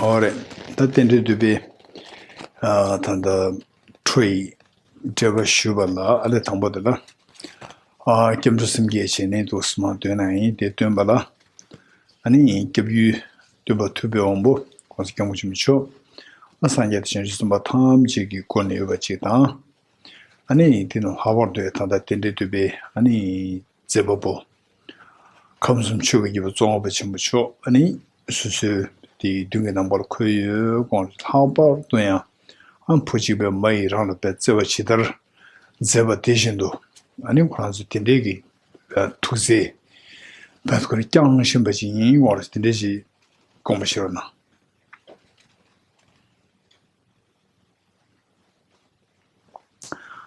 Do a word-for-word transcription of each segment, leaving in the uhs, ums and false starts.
ཨོ་རེད། ད་རྟེན་འབྲེལ་བསྟོད་པའི་ཨ་ད་ལྟ་འཕྲོ་ཡི་འགྲེལ་པ་ཞུས་པ་ལ། ཨ་ལས་དང་པོ་དེ་ལ་ཨ་སྐྱབས་འགྲོ་སེམས་བསྐྱེད་བྱས་ནས་འདུག་སེ་མར་འདོན་གནང་ཡིན། དེ་འདོན་པ་ལ་ཨ་ནི་སྐྱབས་ཡུལ་སྟོན་པ་ཐུབ་པའི་དབང་པོ་༸གོང་ས་༸སྐྱབས་མགོན་ཆེན་པོ་མཆོག་ཨ་སངས་རྒྱས་དང་བྱང་ཆུབ་སེམས་དཔའ་ཐམས་ཅད་ཀྱི་སྒོ་ནས་ཡོད་པ་ཅིག་དང་། ཨ་ནི་དེ་ནང་ལྷག་པར་དུ་ད་ལྟ་རྟེན་འབྲེལ་བསྟོད་པའི་ཨ་ནི་མཛད་པ་པོ་ཁམས་གསུམ་ཆོས་ཀྱི་རྒྱལ་པོ་གཙོ་བོ་ཆེན་པོ་མཆོག་ཨ་ནི་སོ་སོའི་དེའི་མདུན་གྱི་རྣམ་པར་འཁོད་ཡོད། དགོངས་ལྷག་པར་དུ་ཡང་ཨ་བུ་གཅིག་པའི་མ་ཡིས་རང་ལ་བརྩེ་བ་ཇི་ལྟར་མཛད་པ་དེ་བཞིན་དུ། ཨ་ནི་ཁོ་རང་ཚོ་དེ་འདྲའི་གི་ཐུགས་རྗེ་བར་དུ་ཁོ་རང་བསྐྱངས་བཞིན་པ་ཅིག་ཡིན། དགོངས་དེ་འདྲའི་ཞིག་དགོངས་པ་བཞེས་རོགས་གནང་།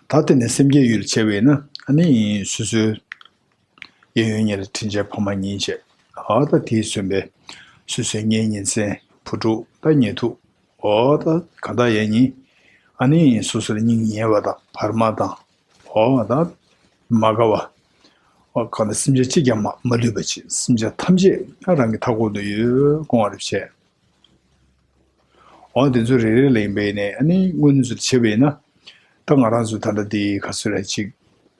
ད་དེ་ནས་སེམས་བསྐྱེད་ཡུལ་བྱས་པས་ན། ཨ་ནི་སོ་སོའི་གཡས་གཡོན་གཉིས་ལ་དྲིན་ཅན་ཕ་མ་གཉིས་བྱས། ཨ་ད་དེས་མཚོན་པའི་སོ་སོའི་གཉེན་ཉེ་ཚན་བུ་ཕྲུག་ད་ཉེ་དུ། ཨོ་ད་གང་ལྟར་ཡང་ཉིན་ཨ་ནི་སོ་སོ་ལ་སྙིང་ཉེ་བ་དང་བར་མ་དང་། ཨོ་ད་མ་དགའ་བ། ཨོ་གང་ལྟར་སེམས་ཅན་གཅིག་ཀྱང་མ་མ་ལུས་པ་ཅིག་སེམས་ཅན་ཐམས་ཅད་ཨ་རང་གི་མཐའ་འཁོར་དུ་ཡོད་དགོངས་པ་རེ་བྱས། འོ་དེ་ཚོ་རེ་རེ་ལ་ཡིན་པས་ནས་ཨ་ནི་དངོས་གནས་ཚུལ་བྱས་པས་ན། ད་ང་རང་ཚོ་ད་ལྟ་དེ་ག་ཚོད་རེད་ཅིག་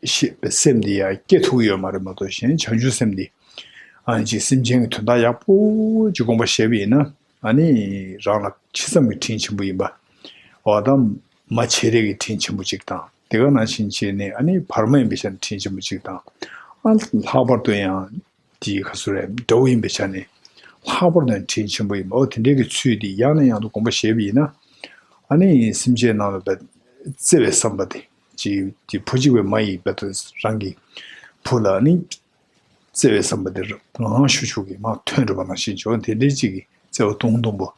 ཤེས་པའི་སེམས་དེ་ཡང་སྐྱེ་ཐུབ་ཀྱི་ཡོད་མ་རེད་མ་གཏོགས། གཞན་བྱང་ཆུབ་སེམས་དེ་ཨ་ནི་ཅིག་སེམས་ཅན་གྱི་དོན་དག་ཡག་པོ་ཅིག་དགོངས་པ་བཞེས་པ་ཡིན་ན། ཨ་ནི་རང་ལ་ཇི་ཙམ་གྱི་དྲིན་ཆེན་པོ་ཡིན་པ། འོ་ད་མ་བྱས་རེས་ཀྱི་དྲིན་ཆེན་པོ་ཅིག་དང་། དེ་ག་ནང་བཞིན་བྱས་ནས་ཨ་ནི་བར་མ་ཡིན་པའི་ཆ་ནས་དྲིན་ཆེན་པོ་ཅིག་དང་། ཨ་ལྷག་པར་དུ་ཡང་དེའི་ཁ་སོ་རེད། དགྲ་བོ་ཡིན་པའི་ཆ་ནས་ལྷག་པར་དུ་དྲིན་ཆེན་པོ་ཡིན་པ། འོ་དེ་འདྲའི་གི་ཚུལ་དེ་ཡང་ནས་ཡང་དུ་དགོངས་པ་བཞེས་པ་ཡིན་ན། ཨ་ནི་སེམས་ཅན་ནང་ལ་བརྩེ་བའི་བསམ་པ་དེ་ཅིག་དེ་བུ་གཅིག་པའི་མ་ཡིས་བར་དུ་རང་གི་བུ་ལ་ནི་བརྩེ་བའི་བསམ་པ་དེ་ངང་ཤུགས་ཤུགས་ཀྱིས་མར་ཐོན་འགྲོ་བ་ནང་བཞིན་བྱུང་། དེ་འདྲའི་ཅིག་གི་བརྩེ་བ་དུང་དུང་པོ་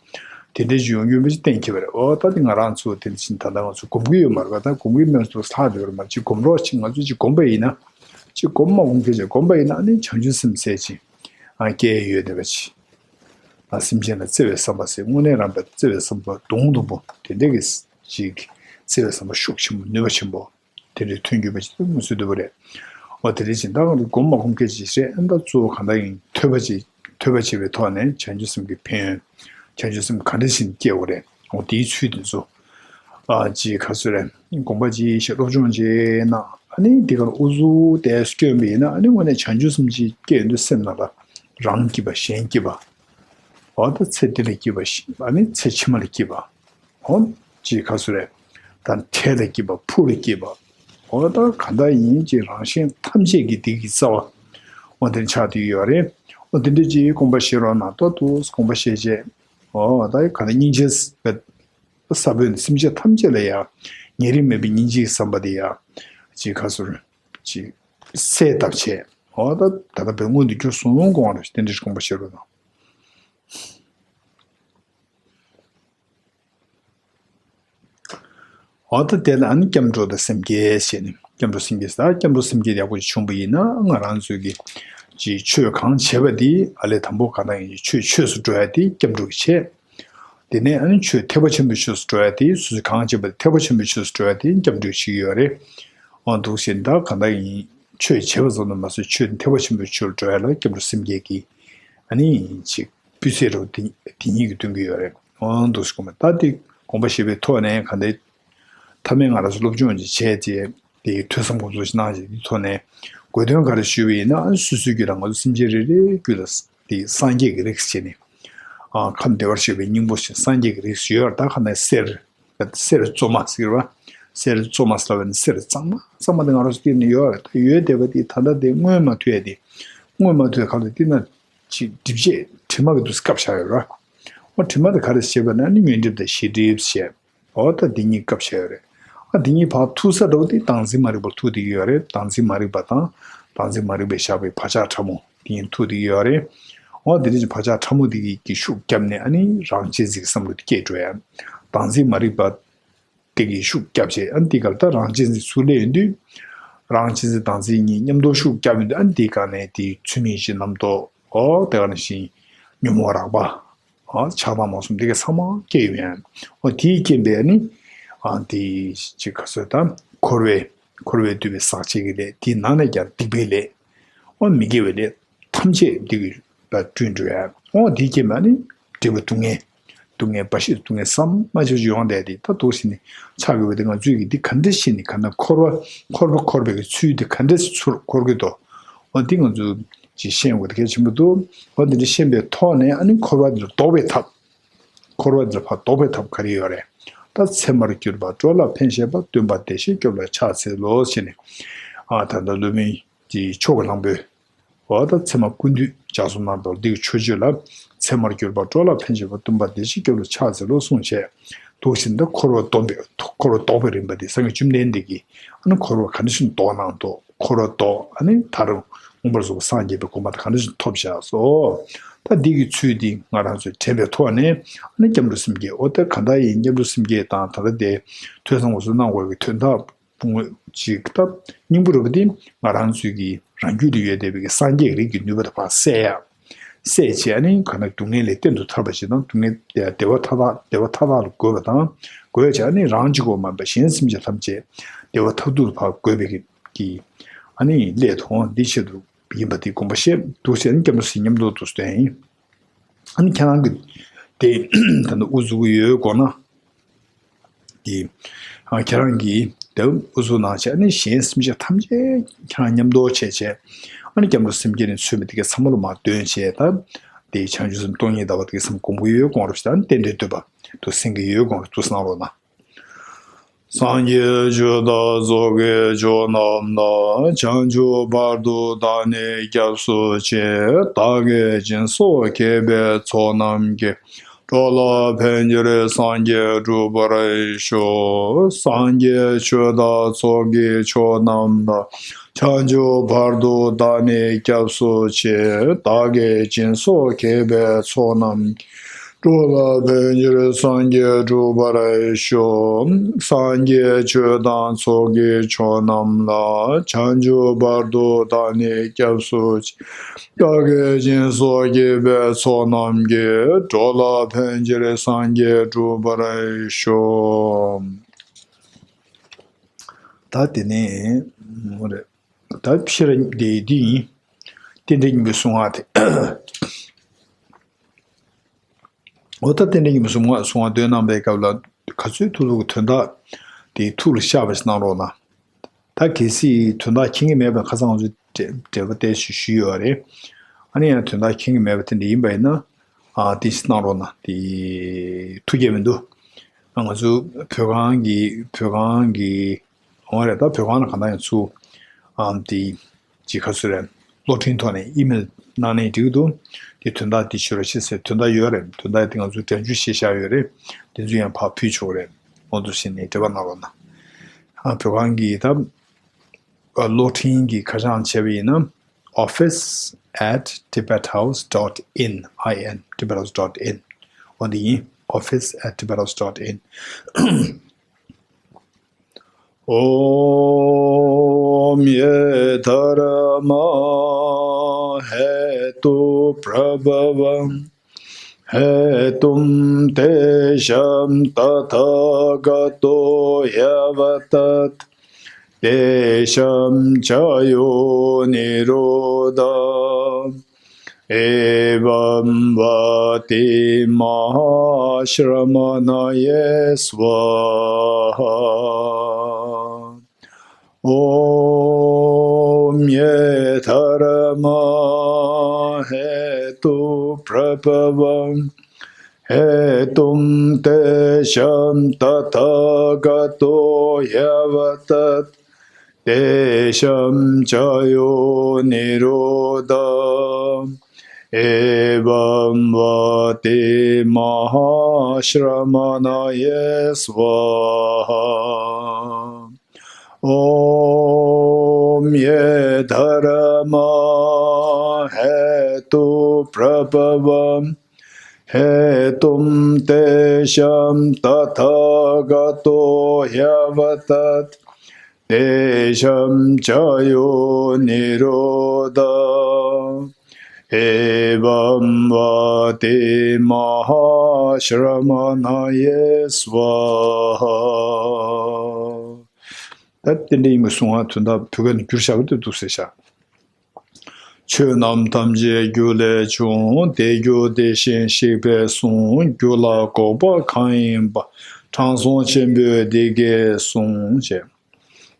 དེ་འདྲའི་ཅིག་ཡོང་རྒྱུ་མི་ཅིག་གཏན་འཁེལ་བ་རེད། འོ་ད་དེ་ང་རང་ཚོ་དེ་འདྲ་ཕྱིན་ད་ལྟ་ང་ཚོ་སྒོམ་གྱི་ཡོད་མ་རེད་པ། ད་སྒོམ་གྱི་མེད་ཚོ་ལྷག་འགྲོ་བ་རེད་མ། ཅིག་སྒོམ་རོགས་ཅིག་ང་ཚོ་ཅིག་སྒོམ་པ་ཡིན་ན། ཅིག་སྒོམ་མ་སྒོམ་མཁན་ཅིག་སྒོམ་པ་ཡིན་ན་ཨ་ནི་བྱང་ཆུབ་སེམས་ཟེར་ཅིག་ཨ་སྐྱེ་ཡོད་བསྡད་པ་ཅིག་ཨ་སེམས་ཅན་ལ་བརྩེ་བའི་བསམ་པ་ཟེར། དངོས་གནས་རང་པའི་བརྩེ་བའི་བསམ་པ་དུང་དུང་པོ་དེ་འདྲ་གི་ཅིག་བརྩེ་བའི་བསམ་པ་ཤུགས་ཆེན་པོ་ནུས་པ་ཆེན་པོ་དེ་འདྲའི་ཐོན་རྒྱུ་བ་ཅིག་མངོན་གསལ་དོད་པོ་རེད། འོ་དེ་འདྲ་ཅིག་ད་གང་དུ་སྒོམ་མ་སྒོམ་མཁན་ཅིག་རེད། ཨ་ད་གཙོ་བོ་གང་ལྟར་ཡིན་ཐོས་པ་ཅིག་ཐོས་པ་བྱས་པའི་ཐོག་ནས་བྱང་ཆུབ་སེམས་ཀྱི་ཕན་ཡོན། བྱང་ཆུབ་སེམས་ག་འདྲ་ཞིག་སྐྱེ་དགོས་རེད། འོ་དེའི་ཚུལ་དེ་ཚོ་ཨ་ཅིག་ག་ཚོད་རེད། དགོངས་པ་ཅིག་བཞེས་སློབ་སྦྱོང་ཅིག་གནང་། ཨ་ནི་དེ་གར་ཨུ་ཚུགས་དེ་སྐྱོན་པ་ཡིན་ན་ཨ་ནི་དངོས་གནས་བྱང་ཆུབ་སེམས་ཅིག་སྐྱེ་ཡོང་དུས་སེམས་ནང་ལ་རང་སྐྱིད་པ་གཞན་སྐྱིད་པ། འོ་ད་ཚེ་འདི་ལ་སྐྱིད་པ་ཞིག་ཨ་ནི་ཚེ་ཕྱི་མ་ལ་སྐྱིད་པ། འོ་ཅིག་ག་ཚོད་རེད། ད་འཕྲལ་ལ་སྐྱིད་པ་ཕུགས་ལ་སྐྱིད་པ། འོ་ད་ག་འདྲ་ཡིན་ཅིག་རང་གཞན་ཐམས་ཅད་ཀྱི་བདེ་སྐྱིད་རྩ་བ་འོ་དེ་ཆགས་བསྡད་ཡོད་རེད། འོ་དེ་འདྲ་ཅིག་དགོངས་པ་བཞེས་རོགས་གནང་། ཏོག་ཏོག་དགོངས་པ་བཞེས་བྱས། འོ་ད་ག་ད་སྙིང་རྗེ་ས་བོན་སེམས་ཅན་ཐམས་ཅད་ལ་ཡང་ཉེ་རིང་མེད་པའི་སྙིང་རྗེའི་བསམ་པ་དེ་ཡང་ཅིག་ག་ཚོད་ཅིག་གསལ་བཏབ་བྱས། འོ་ད་ད་ལྟ་བས་མངོན་དུ་གྱུར་སོང་དགོངས་རེད། དེ་འདྲ་ཞིག་དགོངས་པ་བཞེས་རོགས་གནང་། འོ་ད་དེ་ལ་ཨ་ནི་སྐྱབས་འགྲོ་དང་སེམས་བསྐྱེད་ཟེར་ནས། སྐྱབས་འགྲོ་སེམས་བསྐྱེད་ཟེར། སྐྱབས་འགྲོ་སེམས་བསྐྱེད་ཡག་པོ་ཞིག་བྱུང་པ་ཡིན་ན་ང་རང་ཚོའི་གི་ཅིག་ཆོས་གང་བྱེད་པ་དེ་ཨ་ལས་དང་པོ་གང་ལྟར་ཡིན་ཆོས་ཆོས་སུ་འགྲོ་ཡ་དེ་སྐྱབས་འགྲོ་གི་བྱེད། དེ་ནས་ཨ་ནི་ཆོས་ཐེག་པ་ཆེན་པོའི་ཆོས་སུ་འགྲོ་ཡ་དེ་སོ་སོས་གང་བྱེད་པ་དེ་ཐེག་པ་ཆེན་པོའི་ཆོས་སུ་འགྲོ་ཡ་དེ་སྐྱབས་འགྲོ་ཞིག་ཡོད་རེད། འོ་འདུག་ཟེར་ད་གང་ལྟར་ཡིན་ཆོས་བྱེད་པ་ཙམ་དུ་མ་ཟད་ཆོས་ཐེག་པ་ཆེན་པོའི་ཆོས་ལ་འགྲོ་ཡ་ལ་སྐྱབས་འགྲོ་སེམས་བསྐྱེད་ཀྱི་ཨ་ནི་ཅིག་སྤུས་ཚད་རུ་དེ་དེ་ཉིད་ཀྱིས་སྟོན་གྱི་ཡོད་རེད། འོ་འདུག་ཟེར་གོ་མ་ད་དེ་དགོངས་པ་བཞེས་པའི་ཐོག་ནས་གང་ལྟར་མཐའ་མའི་ང་རང་ཚོ་སློབ་སྦྱོང་ཅིག་བྱས་རྗེས་དེ་ཐོས་བསམ་སྒོམ་གསུམ་ཞིག་གནང་རྗེས་དེ་ཐོག་ནས་དགོས་དོན་ག་རེ་ཞུས་པ་ཡིན་ན་ཨ་ནི་སོ་སོའི་རྒྱུད་ལ་ང་ཚོ་སེམས་ཅན་རེ་རེའི་རྒྱུད་ལ་དེ་སངས་རྒྱས་ཀྱི་རིགས་བྱས་ནས། ཨ་ཁམས་བདེ་བར་གཤེགས་པའི་སྙིང་པོ་ཞིག་སངས་རྒྱས་ཀྱི་རིགས་སུ་ཡོད་རེད། ད་ག་ནས་གསེར་གསེར་བཙོ་མ་ཟེར་བ། གསེར་བཙོ་མ་ཟེར་བ་ནི་གསེར་གཙང་མ་གཙང་མ་དེ་ང་རང་ཚོ་སྐྱེས་ནས་ཡོད་རེད། ད་ཡོད་བསྡད་པ་དེ་ད་ལྟ་དེ་སྔོན་མ་ཐུག་ཡ་དེ། སྔོན་མ་ཐུག་ཡ་ག་ལ་དེ་ན་ཅིག་སྒྲིབ་བྱེད་དྲི་མ་གི་དུས་སྐབས་བཞག་ཡོད་རེད། འོ་དྲི་མ་དེ་ག་རེ་བྱེད་པ་ན་ནི་ཉོན་སྒྲིབ་དང་ཤེས་སྒྲིབ་བྱས། འོ་ད་འདི་གཉིས་སྐབས་བྱས་ཡོད་རེད། ཨ་འདི་གཉིས་བར་ཐུག་ས་འདྲ་བོ་དེ་བདག་འཛིན་མ་རིག་པར་ཐུག་བསྡད་ཀྱི་ཡོད་རེད། བདག་འཛིན་མ་རིག་པ་དང་བདག་འཛིན་མ་རིག་པས་བཞག་པའི་བག་ཆགས་ཕྲ་མོ་དེ་གཉིས་ཐུག་བསྡད་ཀྱི་ཡོད་རེད། འོ་དེ་འདྲ་ཅིག་བག་ཆགས་ཕྲ་མོ་དེ་གི་གི་ཤུགས་བརྒྱབ་ནས་ཨ་ནི་རང་གཅེས་འཛིན་གྱི་བསམ་བློ་དེ་སྐྱེས་འགྲོ་ཡ། བདག་འཛིན་མ་རིག་པ་དེ་གི་ཤུགས་བརྒྱབ་བྱས་ཨ་ནི་དེ་ག་ལ་ད་རང་གཅེས་འཛིན་ཚུར་སླེབས་ཡོང་དུས། རང་གཅེས་འཛིན་བདག་འཛིན་གཉིས་མཉམ་དུ་ཤུགས་བརྒྱབ་ཡོང་དུས་ཨ་ནི་དེ་ག་ནས་དེ་ཚུལ་མིན་གྱི་རྣམ་རྟོག་འོ་དེ་ག་ནང་བཞིན་ཉོན་མོངས་རགས་པ། ཨ་ཆགས་སྡང་རྨོངས་གསུམ་འདི་ག་ཚང་མ་སྐྱེ་ཡོང་ཡ། འོ་དེའི་རྐྱེན་པས་ནི་ཨ་དེ་ཅིག་ག་ཚོད་དང་འཁོར་བའི་འཁོར་བས་བསྡུས་པའི་ཟག་བཅས་ཀྱི་ལས། དེའི་ནང་ནས་ཀྱང་སྡིག་པའི་ལས། འོ་མི་དགེ་བའི་ལས་ཐམས་ཅད་འདི་གི་ལ་བསྐྲུན་འགྲོ་ཡ། འོ་དེའི་རྐྱེན་པས་ནི་འབྲས་བུ་སྡུག་བསྔལ་ སྡུག་བསྔལ་འབའ་ཞིག་སྡུག་བསྔལ་ཟ་མ་ཆོག་ཅིག་ཡོང་བསྡད་དེ། ད་འདུག་ཟེར་ནས་ཆགས་དགོས་པ་དེ། ང་ཚོས་ཀྱིས་འདི་ག་འདྲ་བྱས་ནས་ག་ན་འཁོར་བ་འཁོར་བ་འཁོར་བའི་གི་ཚུལ་དེ་ག་འདྲ་ཚུར་འཁོར་གི་འདུག་འོ་འདི་ང་ཚོས་ཅིག་ཤེས་དགོས་དེ་གལ་ཆེན་པོ་འདུག་འོ་འདི་འདྲ་ཤེས་པའི་ཐོག་ནས་ཨ་ནི་འཁོར་བ་འདི་ལ་ལྡོག་པའི་ཐབས། འཁོར་བ་འདི་ལ་ཕར་ལྡོག་པའི་ཐབས་ག་རེ་ཡོད་རེད། ད་ཚད་མར་གྱུར་པ་འགྲོ་ལ་ཕན་བཞེད་པ། སྟོན་པ་བདེ་གཤེགས་སྐྱོབ་ལ་ཕྱག་འཚལ་ལོ་ཟེར་ནས། ཨ་ད་ལྟ་སློབ་དཔོན་གྱི་ཕྱོགས་ཀྱི་གླང་པོས། འོ་ད་ཚད་མ་ཀུན་བཏུས་ལྗགས་རྩོམ་གནང་འདུག་འདི་གི་མཆོད་བརྗོད་ལ། ཚད་མར་གྱུར་པ་འགྲོ་ལ་ཕན་བཞེད་པ། སྟོན་པ་བདེ་གཤེགས་སྐྱོབ་ལ་ཕྱག་འཚལ་ལོ་གསུངས་བྱས། འདུག་ཟེར་ནས་ད་འཁོར་བ་སྡོམ་པའི་འཁོར་བ་ལྡོག་པའི་རིམ་པ་འདི་སངས་རྒྱས་བཅོམ་ལྡན་འདས་ཀྱིས་ཨ་ནི་འཁོར་བ་ག་འདྲ་ཞིག་ལྡོག་གནང་འདུག་འཁོར་བ་ལྡོག་ཨ་ནི་ད་རུང་མངོན་པར་རྫོགས་པ་སངས་རྒྱས་པའི་གོ་འཕང་དེ་ག་འདྲ་ཞིག་ཐོབ་བཞག་སོ། ད་འདི་གི་ཚུལ་འདི་ང་རང་ཚོས་དྲན་པའི་ཐོག་ནས། ཨ་ནི་སྐྱབས་འགྲོ་སེམས་བསྐྱེད། འོ་ད་གང་ལྟར་ཡིན་སྐྱབས་འགྲོ་སེམས་བསྐྱེད་དང་ད་ལྟ་དེ་ཐོས་བསམ་སྒོམ་གསུམ་གནང་དགོས་ཀྱི་དོན་དག་ངོས་ཅིག་ད་སྙིང་པོ་རུ་པ་འདི་ང་རང་ཚོའི་གི་རང་རྒྱུད་དུ་ཡོད་བསྡད་པའི་གི་སངས་རྒྱས་རིགས་ཀྱི་ནུས་པ་དེ་ཕར་སད་ཡ། སད་བྱས་ཨ་ནི་ག་ན་སྡུག་བསྔལ་ལས་གཏན་དུ་ཐར་བ་ཞིག་དང་། སྡུག་བསྔལ་བདེ་བ་མཐའ་དག་བདེ་བ་མཐའ་དག་ལ་འགོད་པ་དང་། འགོད་བྱས་ཨ་ནི་རང་གཅིག་པོ་མ་ཡིན་པར་གཞན་སེམས་ཅན་ཐམས་ཅད་བདེ་བ་མཐར་ཐུག་ཏུ་ཕར་འགོད་པའི་གི་གི་ཨ་ནི་སླད་དུ་འདི་ཆེད་དུ་ཡིན་པ་དེ་དགོངས་པ་བཞེས། འདུག་ཟེར་ནས་སྐྱབས་འགྲོ་སེམས་བསྐྱེད་མཉམ་དུ་འདུག་སྟོན་ཡིན། ཨ་ནི་ཁྱེད་རང་གིས་དེ་ད་ནི་དབུ་འཛུགས་ཀྱི་ཡོད་དགོངས་ན། དེ་ཨ་ཁྱེད་རང་གིས་དེ་དབུ་འཛུགས་གནང་བྱས། ཨ་ནི་གཞན་སེམས་ཅན་ཐམས་ཅད་ཁྱེད་རང་མཉམ་དུ་བྱས་བྱས། ཨ་ནི་སྐྱབས་འགྲོ་སེམས་བསྐྱེད་ནས་མཚོན་པའི་དེ་གའི་ཚང་མ་ལ་མར་འདོན་བྱས། ད་དེ་བྱང་ཆུབ་སེམས་སྟོང་ཉིད་ཟླ་བ་དེ་གའི་སེམས་སྒོམ་གྱི་ཡོད་དགོངས་རབས་ཞེས། ཨ་ནི་རྟེན་འབྲེལ་བསྟོད་པ་དུ་གསན་གྱི་ཡོད་དགོངས་རབས་དུ་གསན་རོགས་གནང་། སངས་རྒྱས་ཆོས་དང་ཚོགས་ཀྱི་མཆོག་རྣམས་ལ། བྱང་ཆུབ་བར་དུ་བདག་ནི་སྐྱབས་སུ་མཆི། བདག་གིས་སྦྱིན་སོགས་བགྱིས་པའི་ཚོགས་རྣམས་ཀྱིས། འགྲོ་ལ་ཕན་ཕྱིར་སངས་རྒྱས་འགྲུབ་པར་ཤོག་སངས་རྒྱས་ཆོས་དང་ཚོགས་ཀྱི་མཆོག་རྣམས་ལ། བྱང་ཆུབ་བར་དུ་བདག་ནི་སྐྱབས་སུ་མཆི། བདག་གིས་སྦྱིན་སོགས་བགྱིས་པའི་ཚོགས་རྣམས་ཀྱིས། འགྲོ་ལ་ཕན་ཕྱིར་སངས་རྒྱས་འགྲུབ་པར་ཤོག་སངས་རྒྱས་ཆོས་དང་ཚོགས་ཀྱི་མཆོག་རྣམས་ལ། བྱང་ཆུབ་བར་དུ་བདག་ནི་སྐྱབས་སུ་མཆི། བདག་གིས་སྦྱིན་སོགས་བགྱིས་པའི་ཚོགས་རྣམས་ཀྱིས། འགྲོ་ལ་ཕན་ཕྱིར་སངས་རྒྱས་འགྲུབ་པར་ཤོག་ད་དེ་ནས་མོ་རེད། ད་ཕྱིར་འདི་འདི་ཡིན། རྟེན་འབྲེལ་སྙིང་པོའི་གསུང་ངག་དེ། འོ་ད་རྟེན་འབྲེལ་སྙིང་པོའི་གསུང་ངག་གསུང་ངག་འདོན་གནང་པའི་སྐབས་ལ་ག་ཚོད་ཐུབ་ཐུབ་ཀྱི་དོན་དག་དེ་ཐུགས་ལ་ཤར་བ་ཞིག་གནང་རོགས་གནང་། ད་གལ་སྲིད་དོན་དག་མཁྱེན་གྱི་མེད་པའི་ཁ་སང་ང་ཚོས་འགྲེལ་འགྲེལ་པ་བལྟས་ཞུ་ཞུས་ཡོད་རེད། ཨ་ནི་ཡང་དོན་དག་མཁྱེན་གྱི་མེད་པ་དེ་འདྲ་ཡིན་པ་ཡིན་ན། ཨ་དེ་ཞིག་གནང་རོགས་གནང་། དེ་ཐུགས་དགྱེས་མི་འདུག་ང་ཚོ་བོད་ཁང་གི་བོད་ཁང་གི་འོང་རེད། ད་བོད་ཁང་ལ་གང་ལྟར་ཡང་ཚུར་ཨམ་དེ་ཅི་ག་ཚོད་རེད། གློག་འཕྲིན་ཐོག་ནས་ཨི་མེལ་གནང་ནས་འགྲིག་གི་འདུག་དེ་དོན་དག་དེ་ཞུ་རོགས་ཞེས་ཟེར། དོན་དག་ཡོད་རེད། དོན་དག་དེ་ང་ཚོས་འགྲེལ་བརྗོད་ཞུས་བཞག་ཡོད་རེད། དེ་ཚོ་ཡང་ཕར་ཕུལ་ཆོག་རེད། འོ་འདུག་སེ་ནས་འབྲེལ་བ་གནང་རོགས་གནང་། ཨ་བོད་ཁང་གི་ད་གློག་འཕྲིན་གྱི་ཁ་བྱང་བྱས་པ་ཡིན་ན། office at tibethouse dot in, I N, tibethouse dot in འོ་འདི་ཡིན། office at tibethouse dot in ॐ ये धर्मा हेतुप्रभवं हेतुं तेषां तथागतो ह्यवदत् तेषां च यो निरोध एवं वाति महाश्रमणये स्वाहा। ॐ ये धर्मा हेतुप्रभवं हेतुं तेषां तथागतो ह्यवदत् तेषां च यो निरोध एवं वाति महाश्रमणये स्वाहा। ॐ ये धर्मा हेतुप्रभवं हेतुं तेषां तथागतो ह्यवदत् तेषां च यो निरोध एवं वाति महाश्रमणये स्वाहा। ད་རྟེན་འབྲེལ་སྙིང་པོའི་གསུང་ངག་དོན་དག་བོད་སྐད་ནང་བསྒྱུར་བཞག་པ་དེ་འདུག་སེ་བཞག་ཆོས་རྣམས་ཐམས་ཅད་རྒྱུ་ལས་བྱུང་། དེ་རྒྱུ་དེ་བཞིན་གཤེགས་པས་གསུངས། རྒྱུ་ལ་འགོག་པ་གང་ཡིན་པ། དྲང་སྲོང་ཆེན་པོས་འདི་སྐད་གསུངས། ཞེས།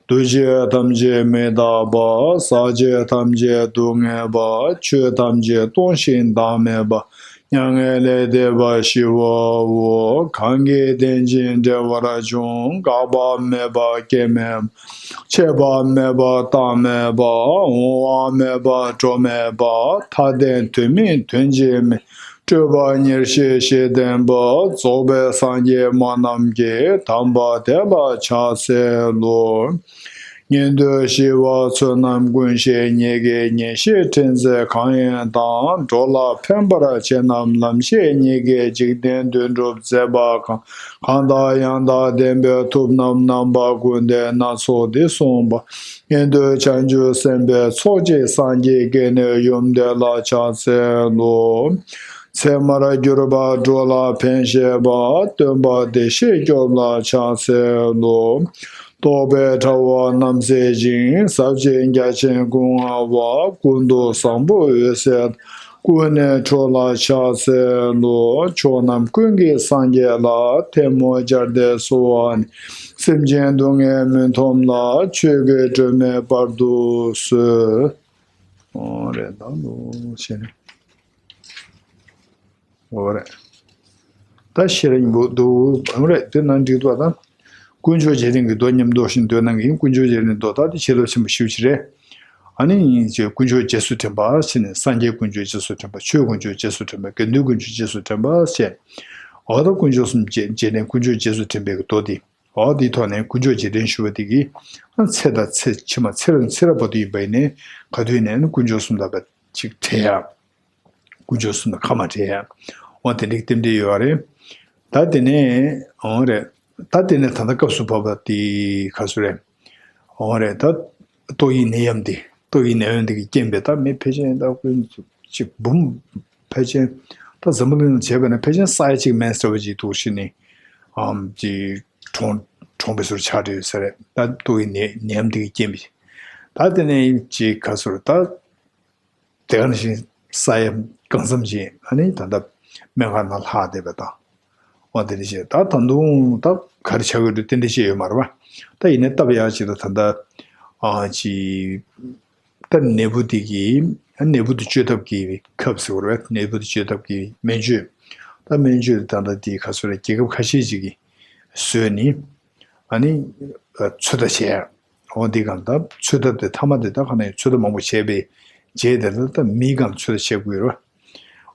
འདུ་བྱེད་ཐམས་ཅད་མི་རྟག་པ། ཟག་བཅས་ཐམས་ཅད་སྡུག་བསྔལ་བ། ཆོས་ཐམས་ཅད་སྟོང་ཞིང་བདག་མེད་པ། མྱ་ངན་ལས་འདས་པ་ཞི་བའོ། གང་གིས་བརྟེན་ཅིང་འབྲེལ་བར་འབྱུང་། འགག་པ་མེད་པ་སྐྱེ་མེད་པ། ཆད་པ་མེད་པ་རྟག་མེད་པ། འོང་བ་མེད་པ་འགྲོ་མེད་པ། མཐའ་རྟེན་དོན་སྨིན་དོན་གཅིག་མིན། སྤྲོས་པ་ཉེར་ཞི་ཞི་བརྟན་པ། རྫོགས་པའི་སངས་རྒྱས་སྨྲ་རྣམས་ཀྱི། དམ་པ་དེ་ལ་ཕྱག་འཚལ་ལོ། ཉན་ཐོས་ཞི་བ་བསོད་ནམས་ཀུན་ཤེས་ཉིད་ཀྱིས། ཉེར་ཞི་ཕྲན་ཚེགས་གང་ཡིན་དང་། འགྲོ་ལ་ཕན་པར་བྱེད་རྣམས་ལམ་ཤེས་ཉིད་ཀྱིས། འཇིག་རྟེན་དོན་སྒྲུབ་མཛད་པ་གང་། གང་དག་ཡང་དག་བདེན་པའི་མཐུ་རྣམས། རྣམ་པ་ཀུན་ལྡན་སྣ་ཚོགས་འདི་གསུངས་པ། ཉན་ཐོས་བྱང་ཆུབ་སེམས་དཔའི་ཚོགས་ཀྱིས། སངས་རྒྱས་བསྐལ་གནས་ཡུམ་དེ་ལ་ཕྱག་འཚལ་ལོ། ཚད་མར་གྱུར་པ་འགྲོ་ལ་ཕན་བཞེད་པ། སྟོན་པ་བདེ་གཤེགས་སྐྱོབ་ལ་ཕྱག་འཚལ་ལོ། རྟོག་པའི་དྲ་བ་རྣམ་སེལ་ཞིང་། ཟབ་ཅིང་རྒྱ་ཆེན་སྐུ་མངའ་བ། ཀུན་ཏུ་བཟང་པོ་འོད་གསལ། ཀུན་ནས་འཕྲོ་ལ་ཕྱག་འཚལ་ལོ། ཕྱོགས་རྣམས་ཀུན་གྱི་སངས་རྒྱས་ལ། ཐལ་མོ་སྦྱར་ཏེ་གསོལ་བ་ནི། སེམས་ཅན་སྡུག་བསྔལ་མུན་འཐོམས་ལ། ཆོས་ཀྱི་སྒྲོན་མེ་སྤར་དུ་གསོལ། ཨོ་རེད་ད་ལོ་ཞེས་ནས། ཨོ་རེད། ད་ཤེས་རབ་སྙིང་པོ་འདུག་ཨོ་རེད་དེ་ནང་འགྲིག་འདུག་ད། དཀོན་མཆོག་རྗེས་དྲན་གྱི་མདོ་མཉམ་འདོགས་ཤིང་འདོད་སྣང་གི་དཀོན་མཆོག་རྗེས་དྲན་མདོ་ད་དེ་བྱིན་རླབས་ཆེན་པོ་ཞེ་པོ་ཅིག་རེད། ཨ་ནི་ཅེས་དཀོན་མཆོག་རྗེས་སུ་དྲན་པ་ཞེས་ནས་སངས་རྒྱས་དཀོན་མཆོག་རྗེས་སུ་དྲན་པ། ཆོས་དཀོན་མཆོག་རྗེས་སུ་དྲན་པ། དགེ་འདུན་དཀོན་མཆོག་རྗེས་སུ་དྲན་པ་ཞེས། འོ་ད་དཀོན་མཆོག་གསུམ་རྗེས་རྗེས་དྲན་དཀོན་མཆོག་རྗེས་སུ་དྲན་པའི་གི་མདོ་འདི། འོ་འདིའི་ཐོག་ནས་དཀོན་མཆོག་རྗེས་དྲན་ཞུ་བ་དེ་གིས་ཨ་ཚེ་དང་ཚེ་ཕྱི་མ་ཚེ་རབས་ཚེ་རབས་བར་དུ་ཡིན་པ་ཡིན་ནའི་ག་དུས་ཡིན་ནའི་དཀོན་མཆོག་གསུམ་དང་བ་ཅིག་བྲལ་ཡག་དཀོན་མཆོག་གསུམ་དང་ཁ་མ་བྲལ་ཡག་འོ་དེ་འདྲའི་རྟེན་འབྲེལ་ཡོད་རེད། ད་དེ་ནས་འོ་རེད། ད་དེ་ནས་ད་ལྟ་སྐབས་སུ་བབ་པ་དེ་ག་སུ་རེད། འོ་རེད་ད། ཏོག་དབྱིབས་ནད་ཡམས་འདི་ཏོག་དབྱིབས་ནད་ཡམས་འདི་གི་རྐྱེན་པས་ད་མི་ཕལ་ཆེར་ད་ཀུན་གཅིག་འབུམ་ཕལ་ཆེར་ད་འཛམ་བུ་གླིང་ལ་བྱས་པ་ན་ཕལ་ཆེར་ས་ཡ་གཅིག་མིན་ཟེར་བ་ཅིག་འདུག་ཤི་ནི་ཨམ་ཅིག་གྲོངས་གྲོངས་པའི་ཟུར་ཆགས་བསྡད་ཡོད་ས་རེད། ད་ཏོག་དབྱིབས་ནད་ནད་ཡམས་འདི་གི་རྐྱེན་པས་ད་དེ་ནས་ཅིག་ག་ཟེར་ད། དེ་ག་ནང་བཞིན་ས་ཡ་གང་འཚམ་ཅིག་ཨ་ནི་ད་ལྟ་སྨན་ཁང་ནང་ལྷག་བསྡད་པ་དང་། འོ་དེ་འདྲ་བྱས་ད་ད་དུང་ད་ག་རེ་བྱ་དགོས་འདུག་རྟེན་འབྲེལ་བྱས་ཡོད་མ་རེད་པ། ད་ཡིན་ནའི་སྟབས་ཡག་ཅིག་ད་ད་ལྟ་ཨ་ཅི་ད་ནད་འབུ་དེ་གི་ཨ་ནད་འབུ་དེ་བཅོས་ཐབས་ཀྱི་ཁབ་ཟེར་བ་རེད་པ། ནད་འབུ་དེ་བཅོས་ཐབས་ཀྱི་སྨན་བཅོས་ད་སྨན་བཅོས་ད་ལྟ་དེ་ག་ཚོད་རེད་རྒྱལ་ཁབ་ཁ་ཤས་ཅིག་གིས་བཟོས་ནི་ཨ་ནི་ཚོད་ལྟ་བྱས། འོ་འདི་གང་ལྟར་ཚོད་ཐབས་དེ་མཐའ་མ་དེ་ད་ག་ནས་ཚོད་ཐབས་མང་པོ་བྱས་པའི་རྗེས་དེ་ལ་ད་མི་གང་ཚོད་ཐབས་བྱེད་དགོས་རེད།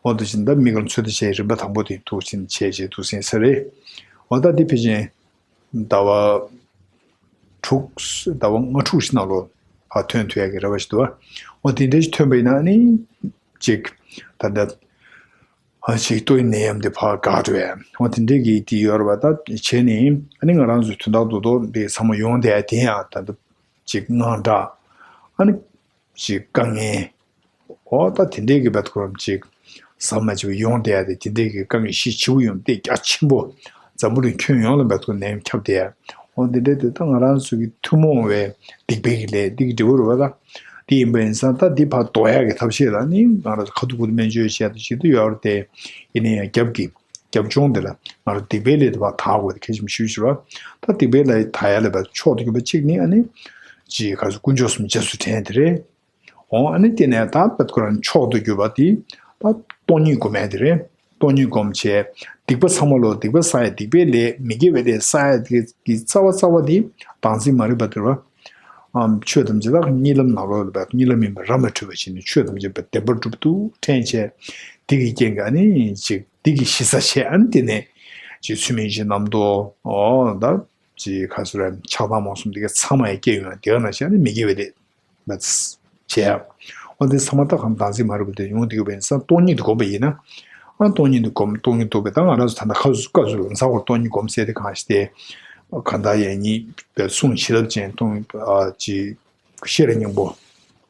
འོ་འདུག་ཅིང་ད་མི་གང་ཚོད་ཐབས་བྱས་རིམ་པ་དང་པོ་དེ་འདུག་ཅིང་བྱས་བྱས་འདུག་ཟིན་ས་རེད། འོ་ད་འདི་ཕལ་ཆེར་ཟླ་བ་དྲུག་ཟླ་བ་ལྔ་དྲུག་ཅིག་ནང་ལོགས་ཕར་ཐོན་ཐུབ་ཡག་གི་རེ་བ་ཞིག་འདུག་ཨོ་དེ་འདྲ་ཞིག་ཐོན་པ་ཡིན་ན་ནི་ཅིག་ད་ལྟ། ཨ་ཅིག་ཏོག་དབྱིབས་ནད་ཡམས་འདི་ཕར་འགག་འགྲོ་ཡ། འོ་དེ་འདྲའི་གི་དེ་ཡོད་རེད་པ། ད་བྱས་ནས་ཨ་ནི་ང་རང་ཚོའི་དོན་དག་རྡོག་རྡོག་འདི་ཚང་མ་ཡོང་བསྡད་ཡ་དེ་ཡང་ད་ལྟ་ཅིག་དངངས་སྐྲག་ཨ་ནི་ཅིག་དཀའ་ངལ། འོ་ད་དེ་འདྲའི་གི་བད་ཁོ་རམ་ཅིག་ཟམ་མ་ཆད་པ་ཡོང་བསྡད་ཡ་དེ་དེ་འདྲའི་གི་དཀའ་ངལ་གཞི་ཆེ་བོ་ཡོང་དེ་རྒྱ་ཆེན་པོ་འཛམ་བུ་གླིང་ཁྱོན་ཡོངས་ལ་བད་ཁོ་ནད་ཡམས་ཁྱབ་བསྡད་ཡ། འོ་དེ་འདྲའི་དེ་ད་ང་རང་ཚོ་གི་ཐུན་མོང་བའི་སྡིག་པའི་གི་ལས་འདི་གི་འབྲས་བུ་རེད་པ། ད་དེ་ཡིན་པ་ཡིན་ཙང་ད་འདི་ཕར་ཟློག་ཡག་གི་ཐབས་ཤེས་ལ་ནི་ང་རང་ཚོ་ཁ་ཐུག་ཁུ་ཐུག་སྨན་བཅོས་བྱས་ད་ཞིག་ཏུ་ཡོད་རེད་དེ། ཡིན་ན་ཡང་རྒྱབ་ཀྱི་རྒྱབ་ལྗོངས་འདི་ལ་ང་རང་སྡིག་པའི་ལས་དེ་ཕར་དག་དགོས་དེ་གལ་ཆེན་པོ་ཞེ་པོ་ཅིག་རེད་པ། ད་སྡིག་པའི་ལས་དག་ཡ་ལ་བ་མཆོག་ཏུ་གྱུར་པ་གཅིག་ནི་ཨ་ནི་ཅིག་ག་ཚོད་དཀོན་མཆོག་གསུམ་རྗེས་སུ་དྲན་དེ་རེད། འོ་ཨ་ནི་དེ་ནས་ད་བད་ཁོ་རང་མཆོག་ཏུ་གྱུར་པ་དེ་ད་སྟོང་ཉིད་སྒོམ་ཡ་དེ་རེད། སྟོང་ཉིད་སྒོམ་བྱས་སྡིག་པ་ཚང་མ་ལོ་སྡིག་པ་བསགས་ཡ་སྡིག་པའི་ལས་མི་དགེ་བའི་ལས་བསགས་ཡ་དེ་གི་རྩ་བ་རྩ་བ་དེ་བདག་འཛིན་མ་རིག་པ་དེ་རེད་པ། ཨམ་ཆོས་ཐམས་ཅད་ལ་གཉིད་ལམ་ནང་ལོགས་ལ་བབས་གཉིད་ལམ་ཡིན་པ་ར་མ་འཕྲོད་པ་བྱས་ནས་ཆོས་ཐམས་ཅད་པ་བདེན་པར་གྲུབ་ཏུ་དྲན་བྱས། འདི་གི་རྐྱེན་གྱིས་ཨ་ནི་ཅིག་འདི་གི་གཞི་རྩ་བྱས་ཨ་ནི་དེ་ནས་ཅིག་ཚུལ་མིན་གྱི་རྣམ་རྟོག་འོ་ད་ཅིག་ག་ཚོད་རེད་ཆགས་སྡང་རྨོངས་གསུམ་འདི་ག་ཚང་མ་ཡང་སྐྱེ་ཡོང་ཡ་དེ་ག་ནང་བཞིན་ཨ་ནི་མི་དགེ་བའི་ལས་མ་བྱས་ཡ། འོ་འདི་ཚང་མ་ད་གང་བདག་འཛིན་མ་རིག་པ་དེ་ཡོང་འདི་ག་བས་ས་སྟོང་ཉིད་དུ་བསྒོམ་པ་ཡིན་ན། ཨ་སྟོང་ཉིད་དུ་བསྒོམ་སྟོང་ཉིད་རྟོགས་པའི་ད་ང་རང་ཚོ་ད་ལྟ་ཁ་སྐབས་སུ་ལམ་སང་བར་སྟོང་ཉིད་སྒོམ་ཟེར་དེ་གང་ཞིག་སྟེ། གང་ལྟར་ཡང་ཉིད་པའི་གསུང་བྱིན་རླབས་ཅན་སྟོང་ཨ་ཅི། ཤེས་རབ་སྙིང་པོ།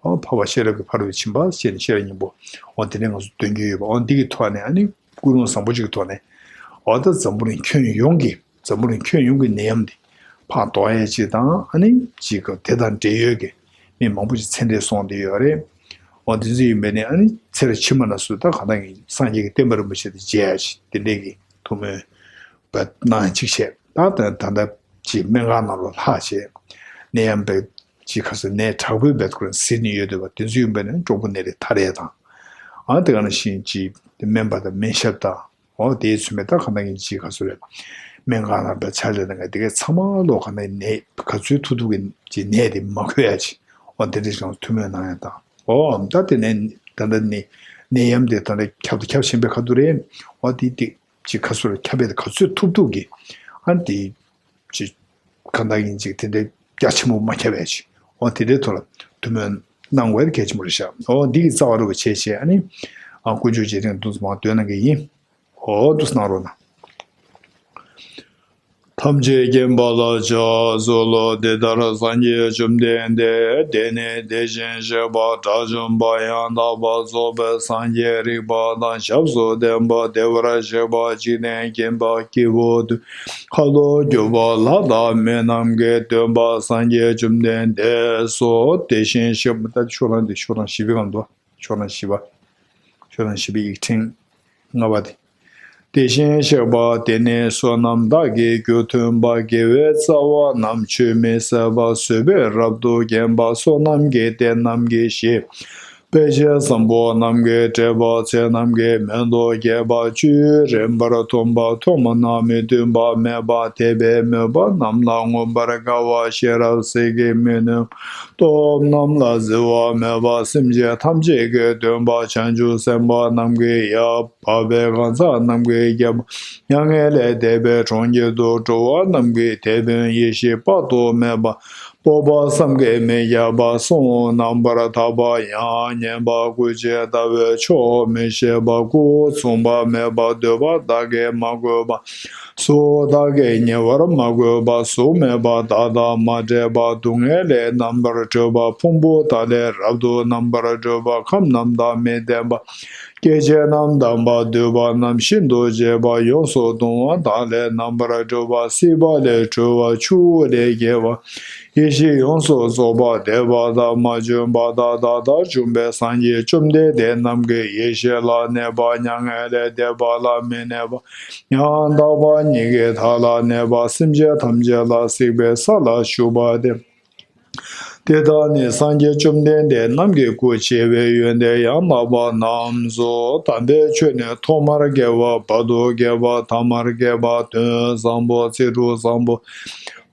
འོ་འཕགས་པ་ཤེས་རབ་ཀྱིས་ཕ་རོལ་ཏུ་ཕྱིན་པ་ཞེས་ནས་ཤེས་རབ་སྙིང་པོ། འོ་དེ་ནས་ང་ཚོ་འདོན་རྒྱུ་ཡོད་པ་འོ་འདི་གི་ཐོག་ནས་ཨ་ནི་ཀུན་སློང་བཟང་པོ་ཅིག་གི་ཐོག་ནས། འོ་ད་འཛམ་བུ་གླིང་ཁྱོན་ཡོངས་ཀྱི་འཛམ་བུ་གླིང་ཁྱོན་ཡོངས་ཀྱི་ནད་ཡམས་འདི་ཕར་ཟློག་ཡས་ཅིག་དང་ཨ་ནི་ཅིག་གི་དེ་དང་འབྲེལ་ཡོད་ཀྱི་མི་མང་པོ་ཅིག་ཚེ་འདས་སོང་བསྡད་ཡོད་རེད། འོ་དེ་ཚོ་ཡིན་པས་ནི་ཨ་ནི་ཚེ་རབས་ཕྱི་མ་ན་སུ་ད་གང་ལྟར་སངས་རྒྱས་ཀྱི་བསྟན་པ་རིན་པོ་ཆེ་དེ་མཇལ་ཡ་ཅིག་དེ་འདྲས་ཀྱི་ཐུགས་སྨོན་བ་གནང་ཅིག་བྱས། ད་ད་ད་ལྟ་ཅིག་སྨན་ཁང་ནང་ལོགས་ལྷག་བྱས། ནད་ཡམས་པའི་ཅིག་ཁ་སོ་ནད་དྲག་པོའི་བེད་ཁོ་རང་ཟིན་ནས་ཡོད་འདུག་པ་དེ་ཚོ་ཡིན་པས་ནི་གྲོགས་པོ་ནད་རིགས་ཐ་རེ་དང་། ཨ་དེ་ག་ནང་བཞིན་ཅིག་སྨན་པ་དང་སྨན་ཞབས་དང་། འོ་དེའི་ཚུལ་མེད་ད་ག་ནང་གི་ཅིག་ག་སུ་རེད། སྨན་ཁང་ལ་པའི་ཕྱག་ལས་དང་དེ་གའི་ཚང་མ་ལོ་ག་ནང་ནད་ག་ཚོད་ཐུབ་ཐུབ་ཀྱི་ཅིག་ནད་དེ་མ་འཁོད་ཡ་ཅིག་འོ་དེ་འདྲ་ཞིག་ཐུགས་སྨོན་གནང་ཡ་དང་། འོ་ད་དེ་ནས་ད་ལྟ་ནི་ནད་ཡམས་དེ་ད་ལྟ་ཁྱབ་དང་ཁྱབ་བཞིན་པའི་ཁ་ཐུག་རེད། འོ་དེ་དེ་ཅིག་ག་སུ་རེད་ཁྱབ་པའི་ག་ཚོད་ཐུབ་ཐུབ་ཀྱི་ཨ་དེ་ཅིག་གང་ལྟར་ཡིན་ཅིག་དེ་འདྲའི་རྒྱ་ཆེན་པོ་མ་ཁྱབ་པའི་ཅིག་འོ་དེ་འདྲའི་ཐོག་ལ་ཐུགས་སྨོན་གནང་དགོས་གལ་ཆེན་པོ་རེད་ཤག་འོ་འདི་གི་རྩ་བ་རུ་བ་བྱས་བྱས་ཨ་ནི་ཨ་དཀོན་མཆོག་རྗེས་དྲན་འདུ་འཛོམས་འདོན་གནང་གི་ཡིན། འོ་འདུག་གནང་རོགས་གནང་། ཐམས་ཅད་མཁྱེན་པ་ལ་ཕྱག་འཚལ་ལོ། འདི་ལྟར་སངས་རྒྱས་བཅོམ་ལྡན་འདས་དེ་ནི་དེ་བཞིན་གཤེགས་པ་དགྲ་བཅོམ་པ་ཡང་དག་པར་རྫོགས་པའི་སངས་རྒྱས་རིག་པ་དང་ཞབས་སུ་ལྡན་པ་བདེ་བར་གཤེགས་པ་འཇིག་རྟེན་མཁྱེན་པ་སྐྱེས་བུ་དུས་ཁ་ལོ་སྒྱུར་བ་ལྷ་དང་མི་རྣམས་ཀྱི་སྟོན་པ་སངས་རྒྱས་བཅོམ་ལྡན་འདས་སོ། དེ་བཞིན་གཤེགས་པ་ད་ཤོག་ལང་དེ་ཤོག་ལང་བཞི་པའི་སྒང་དུ། ཤོག་ལང་བཞི་པ། ཤོག་ལང་བཞི་པའི་ཡིག་ཕྲེང་ལྔ་པ་དེ། དེ་བཞིན་གཤེགས་པ་དེ་ནི་བསོད་ནམས་དག་གི་རྒྱུ་མཐུན་པ། དགེ་བའི་རྩ་བ་རྣམས་ཆུད་མི་ཟ་བ། བཟོད་པས་རབ་ཏུ་བརྒྱན་པ། བསོད་ནམས་ཀྱི་རྟེན་རྣམས་ཀྱི་གཞི། དཔེ་བྱད་བཟང་པོ་རྣམས་ཀྱིས་སྤྲས་པ། ཚེ་རྣམས་ཀྱི་མན་ཐོ་རྒྱས་པ། བཅུད་རིམ་པར་ཐོབ་པ། ཐོག་མ་ན་མི་མཐུན་པ་མེད་པ། འདས་པའི་མོས་པ་རྣམས་ལ་མངོན་པར་དགའ་བ། ཤེས་རབ་ཟིལ་གྱིས་མི་ནོན། སྟོབས་རྣམས་ལ་བརྫི་བ་མེད་པ། སེམས་ཅན་ཐམས་ཅད་ཀྱི་སྟོན་པ། བྱང་ཆུབ་སེམས་དཔའ་རྣམས་ཀྱི་ཡབ། འཕགས་པའི་གང་ཟག་རྣམས་ཀྱི་རྒྱལ་པོ། མྱ་ངན་ལས་འདས་པའི་གྲོང་ཁྱེར་དུ་འགྲོ་བ་རྣམས་ཀྱི་དེད་དཔོན། ཡེ་ཤེས་དཔག་ཏུ་མེད་པ། སྤོབས་པ་བསམ་གྱིས་མི་ཁྱབ་པ། གསུང་རྣམ་པར་དག་པ། ཡང་སྙན་པ། སྐུ་བྱད་ཟླ་བའི་མཆོག་མི་ཤེས་པ། སྐུ་མཚུངས་པ་མེད་པ། འདོད་པ་བདག་གིས་མ་གོས་པ། གཟུགས་བདག་གིས་ཉེ་བར་མ་གོས་པ། གཟུགས་མེད་པ་བདག་དང་མ་འབྲལ་བ། སྡུག་བསྔལ་ལས་རྣམ་པར་གྲོལ་བ། ཕུང་པོ་དག་ལས་རབ་ཏུ་རྣམ་པར་གྲོལ་བ། ཁམས་རྣམས་དང་མི་ལྡན་པ། སྐྱེ་མཆེད་རྣམས་དང་པ། འདུས་པ་རྣམས་ཤིན་ཏུ་འབྱེད་པ། ཡོངས་སུ་གདུང་བ་དག་ལས་རྣམ་པར་གྲོལ་བ། སྲིད་པ་ལས་གྲོལ་བ། ཆུ་བོ་ལས་རྒྱལ་བ། ཡེ་ཤེས་ཡོངས་སུ་རྫོགས་པ། འདས་པ་དང་མ་བྱོན་པ་དང་ད་ལྟར་བྱུང་བའི་སངས་རྒྱས་བཅོམ་ལྡན་འདས་རྣམས་ཀྱི་ཡེ་ཤེས་ལ་གནས་པ། མྱ་ངན་ལས་འདས་པ་ལ་མི་གནས་པ། ཡང་དག་པ་ཉིད་ཀྱི་མཐའ་ལ་གནས་པ། སེམས་ཅན་ཐམས་ཅད་ལ་གཟིགས་པའི་ས་ལ་བཞུགས་པ་སྟེ། དེ་དག་ནི་སངས་རྒྱས་བཅོམ་ལྡན་འདས་རྣམས་ཀྱི་སྐུ་ཆེ་བའི་ཡོན་ཏན་ཡང་དག་པ་རྣམས་སོ། དམ་པའི་ཆོས་ནི་ཐོག་མར་དགེ་བ། བར་དུ་དགེ་བ། ཐ་མར་དགེ་བ། དོན་བཟང་པོ། ཚིག་འབྲུ་བཟང་པོ།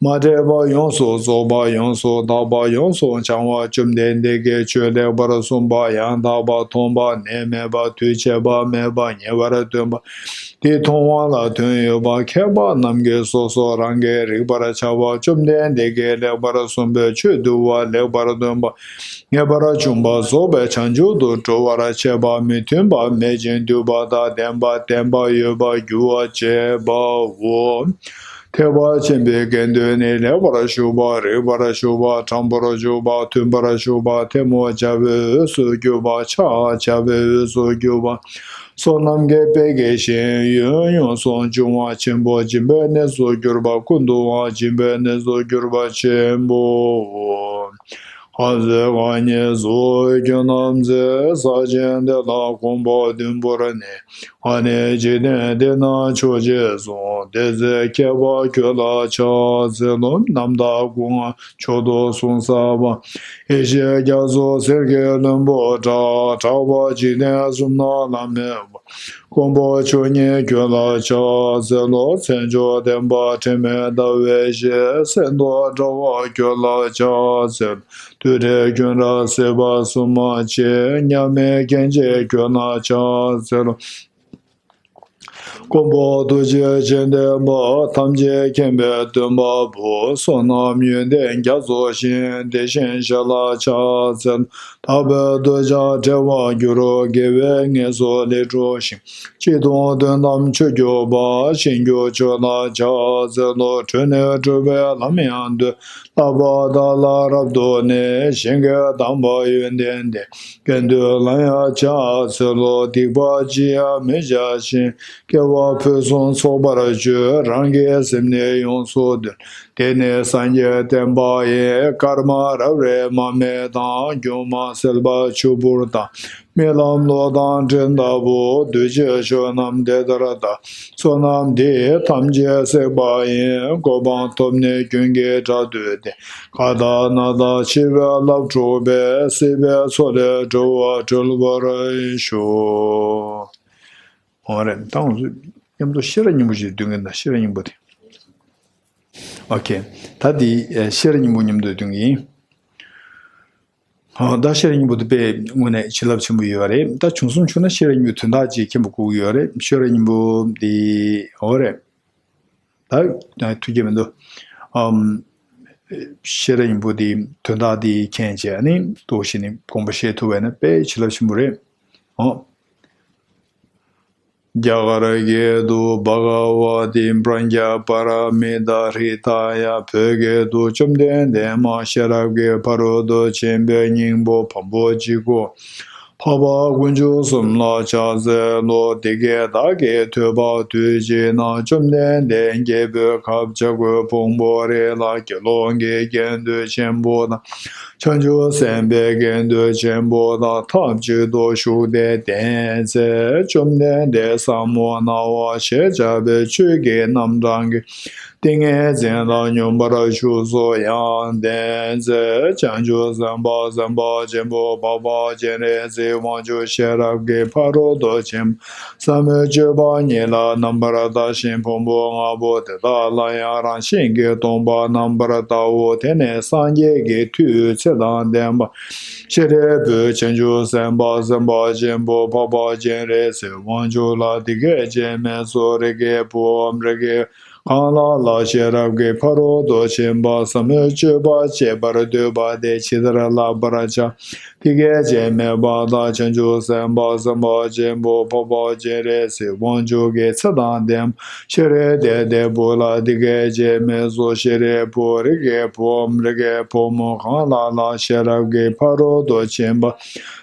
མ་འདྲེས་པ། ཡོངས་སུ་རྫོགས་པ། ཡོངས་སུ་དག་པ། ཡོངས་སུ་བྱང་བ། བཅོམ་ལྡན་འདས་ཀྱིས་ཆོས་ལེགས་པར་གསུངས་པ་ཡང་དག་པར་མཐོང་བ། ནད་མེད་པ། དུས་ཆད་པ་མེད་པ། ཉེ་བར་སྟོན་པ། དེ་མཐོང་བ་ལ་དོན་ཡོད་པ། མཁས་པ་རྣམས་ཀྱིས་སོ་སོ་རང་གིས་རིག་པར་བྱ་བ། བཅོམ་ལྡན་འདས་ཀྱིས་ལེགས་པར་གསུངས་པའི་ཆོས་འདུལ་བ། ལེགས་པར་སྟོན་པ། ངེས་པར་འབྱུང་པ། རྫོགས་པའི་བྱང་ཆུབ་ཏུ་འགྲོ་བར་བྱེད་པ། མི་མཐུན་པ། མེད་ཅིང་འདུས་པ་དང་ལྡན་པ། བརྟན་པ། ཡོད་པ། རྒྱུ་བ། བྱེད་པའོ། ཐེག་པ་ཆེན་པོའི་དགེ་འདུན་ནི། ལེགས་པར་ཞུགས་པ། རིག་པར་ཞུགས་པ། དྲང་པོར་ཞུགས་པ། མཐུན་པར་ཞུགས་པ། ཐལ་མོ་སྦྱར་བའི་འོས་སུ་གྱུར་པ། ཕྱག་བྱ་བའི་འོས་སུ་གྱུར་པ། བསོད་ནམས་ཀྱི་དཔལ་གྱི་ཞིང་། ཡུན་ཡོངས་སུ་འབྱུང་བ་ཆེན་པོ། སྦྱིན་པའི་གནས་སུ་གྱུར་པ། ཀུན་ཏུའང་སྦྱིན་པའི་གནས་སུ་གྱུར་པ་ཆེན་པོའོ། གང་ཚེ་རྐང་གཉིས་སུ་ཁྱོད་རྣམས་འཛེགས། ས་ཆེན་འདི་ལ་གོང་བུ་བདུན་བོར་ནས། ཨ་ནི་འཇིག་རྟེན་འདི་ན་མཆོག་ཅེས་གསུངས། དེ་ཚེ་མཁས་པ་ཁྱོད་ལ་ཕྱག་འཚལ་ལོ། རྣམ་དག་སྐུ་མངའ་མཆོག་ཏུ་གསུངས་གསལ་བ། ཡེ་ཤེས་རྒྱ་མཚོ་གསེར་གྱི་ལྷུན་པོ་གྲགས། གྲགས་པ་འཇིག་རྟེན་གསུམ་ན་བླ་མེད་པ། མགོན་པོ་མཆོག་བརྙེས་ཁྱོད་ལ་ཕྱག་འཚལ་ལོ། མཚན་མཆོག་ལྡན་པ་དྲི་མེད་ཟླ་བའི་ཞལ། གསེར་མདོག་འདྲ་བ་ཁྱོད་ལ་ཕྱག་འཚལ། རྡུལ་བྲལ་ཁྱོད་འདྲ་སྲིད་པ་གསུམ་མ་མཆིས། མཉམ་མེད་སྐྱེ་མཆེད་ཁྱོད་ལ་ཕྱག་འཚལ་ལོ། མགོན་པོ་ཐུགས་རྗེ་ཆེ་ལྡན་པ། ཐམས་ཅད་མཁྱེན་པའི་སྟོན་པ་པོ། བསོད་ནམས་ཡོན་ཏན་རྒྱ་མཚོའི་ཞིང་། དེ་བཞིན་གཤེགས་ལ་ཕྱག་འཚལ། དག་པའི་གདུལ་བྱ་བདེ་བར་འགྱུར། དགེ་བའི་དངོས་སུ་ལེགས་གྲུབ་ཤིང་། ཅི་དང་དོན་དམ་ཆོས་གྱུར་པ། ཕྱིན་གྱི་ཆོས་ལ་ཕྱག་འཚལ་ལོ། གྲོལ་ནས་གྲོལ་བའི་ལམ་ཡང་སྟོན། བསླབ་པ་དག་ལ་རབ་ཏུ་གནས། གཞན་གྱི་དམ་པ་ཡོན་ཏན་ལྡན། དགེ་འདུན་ལ་ཡང་ཕྱག་འཚལ་ལོ། སྡིག་པ་ཅི་ཡང་མི་བྱ་ཞིང་། དགེ་བ་ཕུན་སུམ་ཚོགས་པར་སྤྱོད། རང་གི་སེམས་ནི་ཡོངས་སུ་འདུལ། དེ་ནི་སངས་རྒྱས་བསྟན་པ་ཡི། སྐར་མ་རབ་རིབ་མར་མེ་དང་། སྒྱུ་མ་བསིལ་བ་ཆུ་བུར་དང་། རྨི་ལམ་གློག་དང་སྤྲིན་ལྟ་བུ། གདུལ་བྱའི་ཆོས་རྣམས་དེ་ལྟར་གདའ། བསོད་ནམས་འདི་ཡིས་ཐམས་ཅད་གཟིགས་པ་ཡིན། གོ་འཕང་ཐོབ་ནས་ཀུན་གྱི་དགྲ་བཏུལ་ཏེ། གང་དག་ན་དང་འཆི་བའི་རླབས་འཁྲུགས་པའི། སྲིད་པའི་མཚོ་ལས་འགྲོ་བ་སྒྲོལ་བར་ཤོག། འོ་རེད། ད་ང་ཚོ་མཉམ་དུ་ཤེས་རབ་སྙིང་པོ་ཞིག་འདོན་གྱིན། ད་ཤེས་རབ་སྙིང་པོ་དེ། ཨོ་ཁེ། ད་འདི་ཨེ་ཤེས་རབ་སྙིང་པོ་མཉམ་དུ་འདོན་གྱིན། ཨ། ད་ཤེས་རབ་སྙིང་པོ་འདི་དཔེ་དངོས་གནས་བྱིན་རླབས་ཆེན་པོ་ཡོད་རེད། ད་བྱུང་སོང་བྱུང་ན་ཤེས་རབ་སྙིང་པོའི་དོན་དག་ཅིག་མཁྱེན་པ་དགོས་ཀྱི་ཡོད་རེད། ཤེས་རབ་སྙིང་པོ་འདི། འོ་རེད། ད་ཐུགས་རྗེ་མི་འདུག་ཨམ། ཤེས་རབ་སྙིང་པོ་འདི་དོན་དག་འདི་མཁྱེན་བྱས་ནས་འདུག་བྱས་ནས་དགོངས་པ་བཞེས་ཐུབ་པ་ཡིན་ན་དཔེ་བྱིན་རླབས་ཆེན་པོ་རེད། ཨོ། རྒྱ་གར་སྐད་དུ། བྷ་ག་ཝ་ཏི་པྲཛྙཱ་པཱ་ར་མི་ཏཱ་ཧྲི་ཏཱ་ཡ། བོད་སྐད་དུ། བཅོམ་ལྡན་འདས་མ་ཤེས་རབ་ཀྱི་ཕ་རོལ་ཏུ་ཕྱིན་པའི་སྙིང་པོ་བམ་པོ་གཅིག་པོ། འཕགས་པ་དཀོན་མཆོག་གསུམ་ལ་ཕྱག་འཚལ་ལོ། འདི་སྐད་བདག་གིས་ཐོས་པ་དུས་གཅིག་ན། བཅོམ་ལྡན་འདས་རྒྱལ་པོའི་ཁབ་བྱ་རྒོད་ཕུང་པོ་རི་ལ་དགེ་སློང་གི་དགེ་འདུན་ཆེན་པོ་དང་། བྱང་ཆུབ་སེམས་དཔའི་དགེ་འདུན་ཆེན་པོ་དང་ཐབས་ཅིག་ཏུ་བཞུགས་ཏེ་བསྟེན་ཚེ། བཅོམ་ལྡན་འདས་ཟབ་མོ་སྣང་བ་ཞེས་བྱ་བའི་ཆོས་ཀྱི་རྣམ་གྲངས་ཀྱི་ཏིང་ངེ་འཛིན་ལ་སྙོམས་པར་ཞུགས་སོ། ཡང་བསྟེན་ཚེ། བྱང་ཆུབ་སེམས་དཔའ་སེམས་དཔའ་ཆེན་པོ་འཕགས་པ་སྤྱན་རས་གཟིགས་དབང་ཕྱུག་ཤེས་རབ་ཀྱི་ཕ་རོལ་ཏུ་ཕྱིན་པ་ཟབ་མོའི་སྤྱོད་པ་ཉིད་ལ་རྣམ་པར་བལྟ་ཞིང་ཕུང་པོ་ལྔ་པོ་དེ་དག་ལ་ཡང་རང་བཞིན་གྱིས་སྟོང་པར་རྣམ་པར་བལྟའོ། དེ་ནས་སངས་རྒྱས་ཀྱི་མཐུས་ཚེ་དང་ལྡན་པ་ཤེས་རིག་པོས་བྱང་ཆུབ་སེམས་དཔའ་སེམས་དཔའ་ཆེན་པོ་འཕགས་པ་སྤྱན་རས་གཟིགས་དབང་ཕྱུག་ལ་འདི་སྐད་ཅེས་སྨྲས་སོ། རིགས་ཀྱི་བུའམ་རིགས་ཀྱི། གང་ལ་ལ་ཤེས་རབ་ཀྱི་ཕ་རོལ་ཏུ་ཕྱིན་པ་ཟབ་མོའི་སྤྱོད་པ་སྤྱད་པར་འདོད་པ་དེས་ཇི་ལྟར་བསླབ་པར་བྱ། འདི་སྐད་ཅེས་སྨྲས་པ་དང་། བྱང་ཆུབ་སེམས་དཔའ་སེམས་དཔའ་ཆེན་པོ་འཕགས་པ་སྤྱན་རས་གཟིགས་དབང་ཕྱུག་གིས་ཚེ་དང་ལྡན་པ་ཤེས་རིག་དེ་དེ་བུ་ལ་འདི་སྐད་ཅེས་སྨྲས་སོ། ཤེས་རིག་པོ། རིགས་ཀྱི་བུའམ་རིགས་ཀྱི་བུ་མོ་གང་ལ་ལ་ཤེས་རབ་ཀྱི་ཕ་རོལ་ཏུ་ཕྱིན་པ་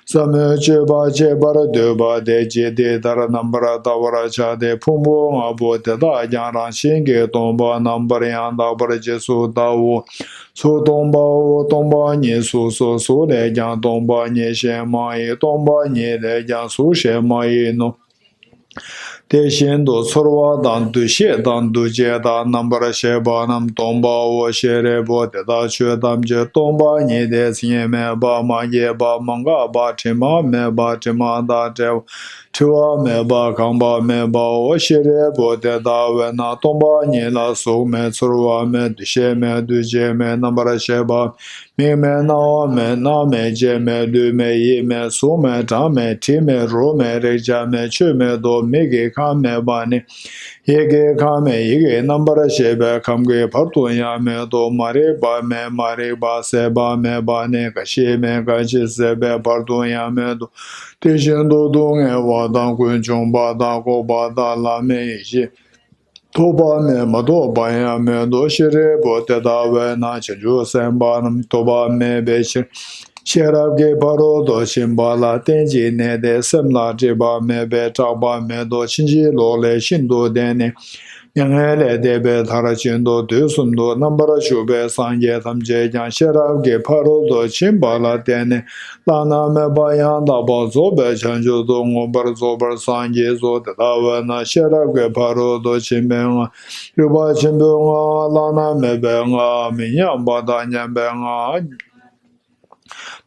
ཟབ་མོའི་སྤྱོད་པ་སྤྱད་པར་འདོད་པ་དེས་ཇི་ལྟར་རྣམ་པར་བལྟ་བར་བྱ་སྟེ། ཕུང་པོ་ལྔ་པོ་དེ་དག་ཀྱང་རང་བཞིན་གྱིས་སྟོང་པར་རྣམ་པར་ཡང་དག་པར་རྗེས་སུ་བལྟའོ། གཟུགས་སྟོང་པའོ། སྟོང་པ་ཉིད་གཟུགས་སོ། གཟུགས་ལས་ཀྱང་སྟོང་པ་ཉིད་གཞན་མ་ཡིན། སྟོང་པ་ཉིད་ལས་ཀྱང་གཟུགས་གཞན་མ་ཡིན་ནོ། དེ་བཞིན་དུ་ཚོར་བ་དང་། འདུ་ཤེས་དང་། འདུ་བྱེད་དང་། རྣམ་པར་ཤེས་པ་རྣམས་སྟོང་པའོ། ཤེས་རིག་པོ། དེ་དག་ཆོས་ཐམས་ཅད་སྟོང་པ་ཉིད་དེ། མཚན་མེད་པ། མ་སྐྱེས་པ། མ་འགགས་པ། དྲི་མ་མེད་པ། དྲི་མ་དང་བྲལ་བ། བྲི་བ་མེད་པ། གང་བ་མེད་པའོ། ཤེས་རིག་པོ། དེ་ལྟ་བས་ན་སྟོང་པ་ཉིད་ལ་གཟུགས་མེད། ཚོར་བ་མེད། འདུ་ཤེས་མེད། འདུ་བྱེད་མེད། རྣམ་པར་ཤེས་པ། མིག་མེད། རྣ་བ་མེད། སྣ་མེད། ལྕེ་མེད། ལུས་མེད། ཡིད་མེད། གཟུགས་མེད། གྲམ་མེད། དྲི་མེད། རོ་མེད། རེག་བྱ་མེད། ཆོས་མེད་དོ། མིག་གི་ཁམས་མེད་པ་ནས། ཡིད་ཀྱི་ཁམས་མེད། ཡིད་ཀྱི་རྣམ་པར་ཤེས་པའི་ཁམས་ཀྱི་བར་དུ་ཡང་མེད་དོ། མ་རིག་པ་མེད། མ་རིག་པ་ཟད་པ་མེད་པ་ནས། རྒ་ཤི་མེད། རྒ་ཤི་ཟད་པའི་བར་དུ་ཡང་མེད་དོ། དེ་བཞིན་དུ་སྡུག་བསྔལ་བ་དང་། ཀུན་འབྱུང་བ་དང་། འགོག་པ་དང་། བླ་མེད་ཡེ་ཤེས། ཐོབ་པ་མེད། མ་ཐོབ་པ་ཡང་མེད་དོ། ཤེས་རིག་པོ། དེ་ལྟ་བས་ན་བྱང་ཆུབ་སེམས་དཔའ་རྣམས་ཐོབ་པ་མེད་པའི་ཕྱིར། ཤེས་རབ་ཀྱི་ཕ་རོལ་ཏུ་ཕྱིན་པ་ལ་རྟེན་ཅིང་གནས་ཏེ། སེམས་ལ་སྒྲིབ་པ་མེད་པས་སྐྲག་པ་མེད་དོ། ཕྱིན་ཅི་ལོག་ལས་ཤིན་ཏུ་འདས་ནས། མྱ་ངན་ལས་འདས་པའི་མཐར་ཕྱིན་ཏོ། དུས་གསུམ་དུ་རྣམ་པར་བཞུགས་པའི་སངས་རྒྱས་ཐམས་ཅད་ཀྱང་ཤེས་རབ་ཀྱི་ཕ་རོལ་ཏུ་ཕྱིན་པ་ལ་བརྟེན་ནས། བླ་ན་མེད་པ་ཡང་དག་པར་རྫོགས་པའི་བྱང་ཆུབ་ཏུ་མངོན་པར་རྫོགས་པར་སངས་རྒྱས་སོ། དེ་ལྟ་བས་ན་ཤེས་རབ་ཀྱི་ཕ་རོལ་ཏུ་ཕྱིན་པའི་སྔགས། རིག་པ་ཆེན་པོའི་སྔགས། བླ་ན་མེད་པའི་སྔགས། མི་མཉམ་པ་དང་མཉམ་པའི་སྔགས།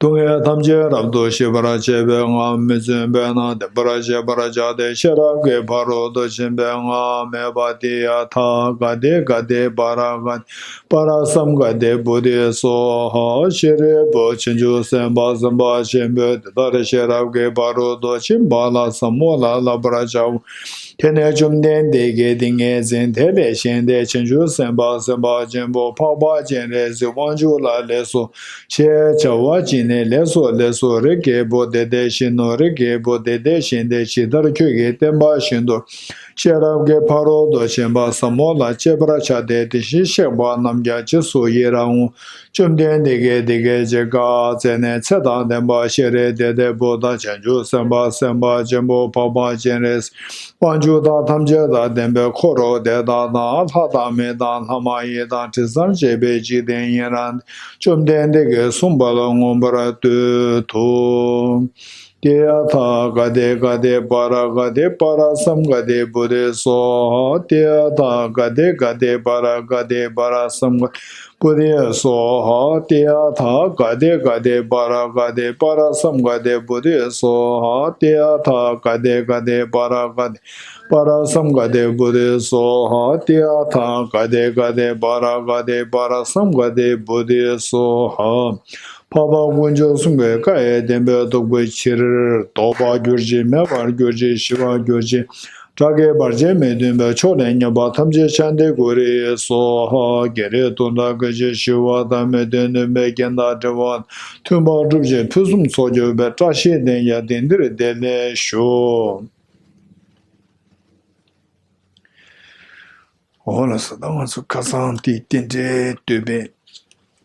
སྡུག་བསྔལ་ཐམས་ཅད་རབ་ཏུ་ཞི་བར་བྱེད་པའི་སྔགས། མི་བརྫུན་པས་ན་བདེན་པར་ཤེས་པར་བྱ་སྟེ། ཤེས་རབ་ཀྱི་ཕ་རོལ་ཏུ་ཕྱིན་པའི་སྔགས། མེ་བ་ཏི་ཡ་ཐ་ག་ཏེ་ག་ཏེ་པ་ར་ག་ཏེ། པ་ར་སཾ་ག་ཏེ་བོ་དྷི་སྭཱ་ཧཱ། ཤེས་རིག་པོ། བྱང་ཆུབ་སེམས་དཔའ་སེམས་དཔའ་ཆེན་པོས་དེ་ལྟར་ཤེས་རབ་ཀྱི་ཕ་རོལ་ཏུ་ཕྱིན་པ་ལ་ཟབ་མོ་ལ་བསླབ་པར་བྱའོ། དེ་ནས་བཅོམ་ལྡན་འདས་ཀྱིས་ཏིང་ངེ་འཛིན་དེ་ལས་བཞེངས་ཏེ། བྱང་ཆུབ་སེམས་དཔའ་སེམས་དཔའ་ཆེན་པོ་འཕགས་པ་སྤྱན་རས་གཟིགས་དབང་ཕྱུག་ལ་ལེགས་སོ་ཞེས་བྱ་བ་ཅི་ནས་ལེགས་སོ་ལེགས་སོ། རིགས་ཀྱི་བུ་དེ་དེ་བཞིན་ནོ། རིགས་ཀྱི་བུ་དེ་དེ་བཞིན་ཏེ། ཇི་ལྟར་ཁྱོད་ཀྱིས་བསྟན་པ་བཞིན་དུ་ཤེས་རབ་ཀྱི་ཕ་རོལ་ཏུ་ཕྱིན་པ་ཟབ་མོ་ལ་སྤྱད་པར་བྱ་སྟེ། དེ་བཞིན་གཤེགས་པ་རྣམས་ཀྱང་རྗེས་སུ་ཡི་རང་ངོ་། བཅོམ་ལྡན་འདས་ཀྱིས་འདི་སྐད་ཅེས་བཀའ་སྩལ་ནས། ཚེ་དང་ལྡན་པ་ཤཱ་ར་དྭ་ཏིའི་བུ་དང་། བྱང་ཆུབ་སེམས་དཔའ་སེམས་དཔའ་ཆེན་པོ་འཕགས་པ་སྤྱན་རས་གཟིགས་དབང་ཕྱུག་དང་ཐམས་ཅད་དང་ལྡན་པའི་འཁོར་དེ་དག་དང་། ལྷ་དང་མི་དང་ལྷ་མ་ཡིན་དང་། དྲི་ཟར་བཅས་པའི་འཇིག་རྟེན་ཡི་རངས་ཏེ། བཅོམ་ལྡན་འདས་ཀྱིས་གསུངས་པ་ལ་མངོན་པར་བསྟོད་དོ། ཏདྱ་ཐཱ། ག་ཏེ་ག་ཏེ་པཱ་ར་ག་ཏེ་པཱ་ར་སཾ་ག་ཏེ་བོ་དྷེ་སྭཱ་ཧཱ། ཏདྱ་ཐཱ། ག་ཏེ་ག་ཏེ་པཱ་ར་ག་ཏེ་པཱ་ར་སཾ་ག་བོ་དྷེ་སྭཱ་ཧཱ། ཏདྱ་ཐཱ། ག་ཏེ་ག་ཏེ་པཱ་ར་ག་ཏེ་པཱ་ར་སཾ་ག་ཏེ་བོ་དྷེ་སྭཱ་ཧཱ། ཏདྱ་ཐཱ། ག་ཏེ་ག་ཏེ་པཱ་ར་ག་ཏེ་པཱ་ར་སཾ་ག་ཏེ་བོ་དྷེ་སྭཱ་ཧཱ། ཏདྱ་ཐཱ། ག་ཏེ་ག་ཏེ་པཱ་ར་ག་ཏེ་པཱ་ར་སཾ་ག་ཏེ་བོ་དྷེ་སྭཱ་ཧཱ། འཕགས་པ་དཀོན་མཆོག་གསུམ་གྱི་བཀའ་ཡི་བསྟན་པ་རྫོགས་པའི་ཕྱིར། ལྡོག་པར་གྱུར་ཅིག། མེད་པར་གྱུར་ཅིག། ཞི་བར་གྱུར་ཅིག། བདག་གི་བར་ཆད་མི་མཐུན་པའི་ཕྱོགས་ལས་ཉམས་པ་ཐམས་ཅད་ཤཱནྟི་གུ་རུ་སྭཱ་ཧཱ། བགེགས་རིགས་དུག་དང་སྐད་ཅིག་ཞི་བ་དང་། མི་མཐུན་ནུས་པའི་རྐྱེན་དང་བྲལ་བ་དང་། མཐུན་པར་སྒྲུབ་ཅིང་ཕུན་སུམ་ཚོགས་གྱུར་པའི། བཀྲ་ཤིས་དེ་ཡང་དེང་འདིར་བདེ་ལེགས་ཤོག། འོ་ལགས་སོ། ད་ང་ཚོ་ཁ་སང་དེ་རྟེན་འབྲེལ་བསྟོད་པའི་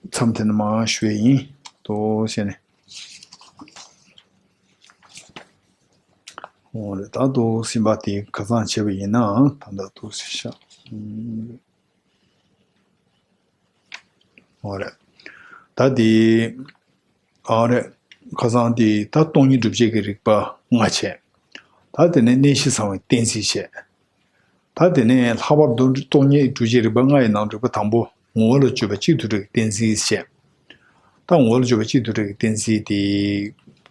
མཚམས་དེ་ནས་མར་ཞུ་ཡས་ཡིན། དོ་ཞེས་ནས། འོ་རེད། ད་དོ་ཟིན་པ་དེ་ཁ་སང་བྱས་པ་ཡིན་ནའང་ད་ལྟ་དོ་ཟིན་ཤག། འོ་རེད། ད་དེ། ཨ་རེ། ཁ་སང་དེ་ད་སྟོང་ཉིད་སྒྲུབ་བྱེད་ཀྱི་རིགས་པ་ལྔ་བྱས། ད་དེ་ནས་གནས་གཞི་ཚང་བའི་གཏན་ཚིགས་བྱས། ད་དེ་ནས་ལྷག་པར་དུ་སྟོང་ཉིད་སྒྲུབ་བྱེད་རིགས་པ་ལྔ་ཡི་ནང་རིགས་པ་དང་པོ་ངོ་བོ་ལ་དཔྱོད་པ་གཅིག་ཏུ་གྲུབ་པའི་གཏན་ཚིགས་བྱས། ད་ངོ་བོ་ལ་དཔྱོད་པ་གཅིག་ཏུ་གྲུབ་པའི་གཏན་ཚིགས་དེ་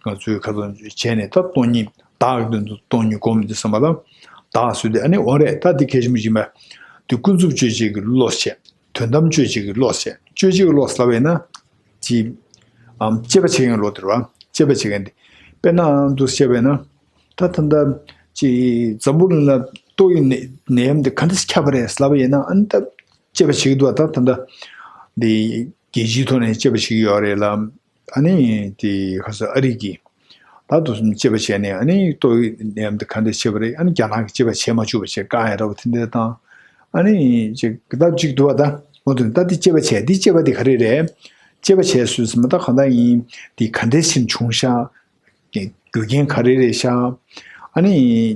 ང་ཚོས་ཁ་སང་བྱས་ནས། ད་སྟོང་ཉིད་བདག་གི་དོན་དུ་སྟོང་ཉིད་སྒོམ་དུ་བསམ་པ་ལ་བདག་བཟོས་ཏེ། ཨ་ནི་འོ་རེད། ད་དེ་གལ་ཆེན་པོ་ཡིན་པ་དེ་ཀུན་རྫོབ་དཔྱོད་བྱེད་ཀྱི་བློ་བྱས། དོན་དམ་དཔྱོད་བྱེད་ཀྱི་བློ་བྱས། དཔྱོད་བྱེད་ཀྱི་བློ་ཟེར་བས་ན། ཅི། ཨམ། དཔྱད་པ་བྱེད་མཁན་བློ་དེ་རེད་བ། དཔྱད་པ་བྱེད་མཁན་དེ། དཔེར་ན་འདུག་སེ་བྱས་པས་ན། ད་ད་ལྟ་ཅི། འཛམ་བུ་གླིང་ལ་ཏོག་དབྱིབས་ནད་ནད་ཡམས་དེ་ག་འདྲ་ཁྱབ་པ་རེད་ཟེར་ལབ་པ་ཡིན་ན། ཨ་ནི་ད་དཔྱད་པ་བྱེད་ཀྱི་འདུག་བ། ད་ད་ལྟ་འདི་རྒྱལ་སྤྱིའི་ཐོག་ནས་དཔྱད་པ་བྱེད་ཀྱི་ཡོད་རེད་ལ། ཨ་ནི་དེ་ཁ་སང་ཨ་རི་གི་ད་དུ་དཔྱད་པ་བྱས་ནས། ཨ་ནི་ཏོག་དབྱིབས་ནད་ཡམས་དེ་ག་འདྲ་ཁྱབ་པ་རེད། ཨ་ནི་རྒྱ་ནག་གི་དཔྱད་པ་བྱས་མ་བཅུག་པ་བྱས་བཀག་ཡ་འདྲ་བོ་དེ་འདྲ་དང་། ཨ་ནི་ཅིག་ད་ཅིག་འདུག་བ། ད་འོ་དེ་ད་དེ་དཔྱད་པ་བྱས། དེ་དཔྱད་པ་དེ་ག་རེ་རེད། དཔྱད་པ་བྱས་སུས་ཟེར་མ། ད་གང་ལྟར་ཡིན། དེ་ག་འདྲ་ཕྱིན་བྱུང་ཤག། རྒྱུ་རྐྱེན་ག་རེ་རེད་ཤག། ཨ་ནི་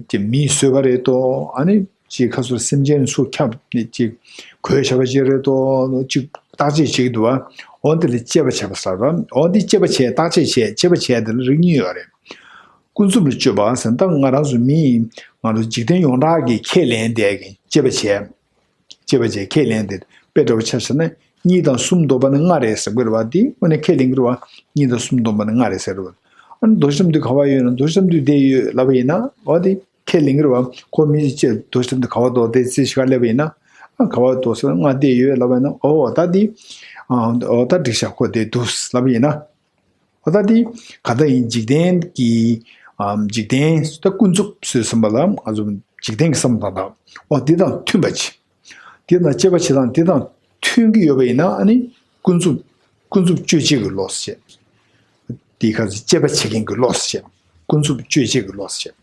དེ་མིས་བཟོས་པ་རེད་དོ། ཨ་ནི་ཅིག་ཁ་སོ་སེམས་ཅན་སུ་ཁྱབ་ནས་ཅིག་གོས་བྱ་བ་ཅིག་རེད་དོ། ཅིག་བརྟག་དཔྱད་བྱེད་ཀྱི་འདུག་བ། འོ་དེ་ལ་དཔྱད་པ་བྱས་པ་ཟེར་བ། འོ་དེ་དཔྱད་པ་བྱས། བརྟག་དཔྱད་བྱས། དཔྱད་པ་བྱས་དེ་ལ་རིགས་གཉིས་ཡོད་རེད། ཀུན་རྫོབ་ལ་དཔྱོད་པ་ཟེར་ན། ད་ང་རང་ཚོ་མི་ཡིན། ང་ཚོ་འཇིག་རྟེན་ཡོངས་གྲགས་ཀྱི་ཁས་ལེན་བསྡད་མཁན་དཔྱད་པ་བྱས། དཔྱད་པ་བྱས་ཁས་ལེན་བསྡད། དཔེ་འདྲ་བོ་ཆ་བཞག་ན། གཉིས་དང་གསུམ་བསྡོམས་པ་ནི་ལྔ་རེད་ཟེར་གྱི་རེད་བ། དེ་དངོས་གནས་ཁས་ལེན་གྱི་རེད་བ། གཉིས་དང་གསུམ་བསྡོམས་པ་ནི་ལྔ་རེད་ཟེར་གྱི་རེད་བ། ཨ་ནི་རྡོ་རྗེ་གཏམ་དུས་ག་པར་ཡོད་ན། རྡོ་རྗེ་གཏམ་དུས་དེ་ཡོད་ལབ་པ་ཡིན་ན། འོ་དེ་ཁས་ལེན་གྱི་རེད་བ། ཁོ་མི་ཅིག་རྡོ་རྗེ་གཏམ་དུས་ག་པར་འདུག་དེ་རྩིས་ཞིག་ག་སླེབས་པ་ཡིན་ན། ཨ་ག་པར་འདུག་ཟེར་ན། ལྔ་དེ་ཡོད་ལབ་པ་ཡིན་ན། འོ་ད་དེ། ཨ་འོ་ད་འགྲིག་ཤག། ཁོ་དེ་འདུག་ལབ་པ་ཡིན་ན། འོ་ད་དེ་ག་ད་ཡིན། འཇིག་རྟེན་གྱི། ཨམ། འཇིག་རྟེན་ད་ཀུན་རྫོབ་ཟེར་ཟིན་པ་ལ། ང་ཚོ་འཇིག་རྟེན་གྱི་བསམ་བློ་བཏང་སྟངས། འོ་དེ་དང་མཐུན་པ་ཅིག། དེ་དང་དཔྱད་པ་བྱེད་སྟངས་དེ་དང་མཐུན་གྱི་ཡོད་པ་ཡིན་ན། ཨ་ནི་ཀུན་རྫོབ། ཀུན་རྫོབ་དཔྱོད་བྱེད་ཀྱི་བློ་ཟེར་བྱས། དེའི་ཁ་ཚིག་དཔྱད་པ་བྱེད་མཁན་གྱི་བློ་ཟེར་བྱས། ཀུན་རྫོབ་དཔྱོད་བྱེད་ཀྱི་བློ་ཟེར་བྱས།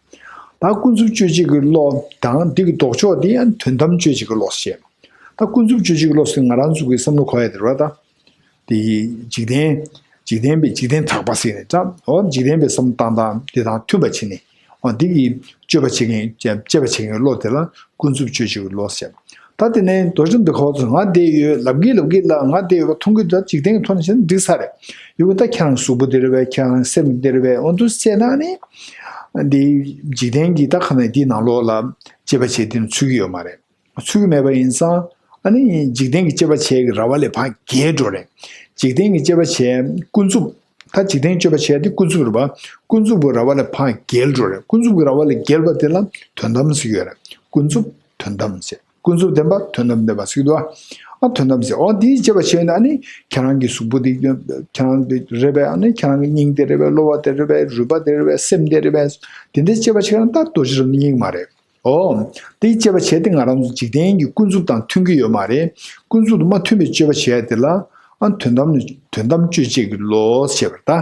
ད་ཀུན་རྫོབ་དཔྱོད་བྱེད་ཀྱི་བློ་དང་། འདི་གི་ལྡོག་ཕྱོགས་དེ་ཡང་དོན་དམ་དཔྱོད་བྱེད་ཀྱི་བློ་ཟེར་བྱས། ད་ཀུན་རྫོབ་དཔྱོད་བྱེད་ཀྱི་བློ་ཟེར་ང་རང་ཚོ་གི་བསམ་བློ་འཁོར་ཡ་དེ་རེད་བ། ད་དེ་འཇིག་རྟེན། འཇིག་རྟེན་པའི། འཇིག་རྟེན་དག་པ་ཟེར་ནས་འདྲ། འོ་འཇིག་རྟེན་པའི་བསམ་བློ་བཏང་སྟངས་དེ་དང་མཐུན་པ་བྱས་ནས། འོ་འདི་གི་དཔྱོད་པ་བྱེད་མཁན། དཔྱད་པ་བྱེད་མཁན་བློ་དེ་ལ་ཀུན་རྫོབ་དཔྱོད་བྱེད་ཀྱི་བློ་ཟེར། ད་དེ་ནས་རྡོ་རྗེ་གཏམ་དུས་ག་པར་འདུག། ང་བསྡད་ཡོད་ལབ་གི་ལབ་གི་ལ། ང་བསྡད་ཡོད་པ་མཐོང་གི་འདུག། འཇིག་རྟེན་གྱི་ཐོག་ནས་བཤད་ན་འགྲིག་ས་རེད། ཡོད་པ། ད་ཁྱེད་རང་གཟུགས་པོ་དེ་རེད་པས། ཁྱེད་རང་སེམས་དེ་རེད་པས། འོ་འདུག་བཤད་ན་ནི། འདི་འཇིག་རྟེན་གྱི་ད་ག་ནས་འདི་ནང་ལོགས་ལ་དཔྱད་པ་བྱེད་དེ་ནི་ཚུད་ཀྱི་ཡོད་མ་རེད། ཚུད་ཀྱི་མེད་པ་ཡིན་ཙང་། ཨ་ནི་འཇིག་རྟེན་གྱི་དཔྱད་པ་བྱེད་ཀྱི་ར་བ་ལས་ཕར་བརྒལ་འགྲོ་རེད། འཇིག་རྟེན་གྱི་དཔྱད་པ་བྱེད་ཀུན་རྫོབ། ད་འཇིག་རྟེན་དཔྱད་པ་བྱེད་དེ་ཀུན་རྫོབ་རེད་པ། ཀུན་རྫོབ་ཀྱི་ར་བ་ལས་ཕར་བརྒལ་འགྲོ་རེད། ཀུན་རྫོབ་ཀྱི་ར་བ་ལས་བརྒལ་བ་དེ་ལ་དོན་དམ་ཟེར་གྱི་ཡོད་རེད། ཀུན་རྫོབ་དོན་དམ་ཟེར། ཀུན་རྫོབ་བདེན་པ། དོན་དམ་བདེན་པ་ཟེར་གྱི་འདུག་ཨ། ཨ་དོན་དམ་ཟེར། འོ་འདིའི་དཔྱད་པ་བྱས་ན། ཨ་ནི་ཁྱེད་རང་གི་གཟུགས་པོ་འདི་ཁྱེད་རང་འདི་རེད་པས། ཨ་ནི་ཁྱེད་རང་གི་སྙིང་འདི་རེད་པས། གློ་བ་འདི་རེད་པས། རུས་པ་འདི་རེད་པས། སེམས་འདི་རེད་པས། དེ་འདྲའི་དཔྱད་པ་བྱས་ན་ད་རྡོ་རྗེ་གཏམ་དུས་སྙིང་མ་རེད། ཨོ། དེའི་དཔྱད་པ་བྱས་ཏེ་ང་རང་ཚོ་འཇིག་རྟེན་གྱི་ཀུན་རྫོབ་དང་མཐུན་གྱི་ཡོད་མ་རེད། ཀུན་རྫོབ་ཏུ་མ་མཐུན་པའི་དཔྱད་པ་བྱས་ཏེ་ལ། ཨ་དོན་དམ་ནི་དོན་དམ་དཔྱོད་བྱེད་ཀྱི་བློ་ཞེས་པར་ད།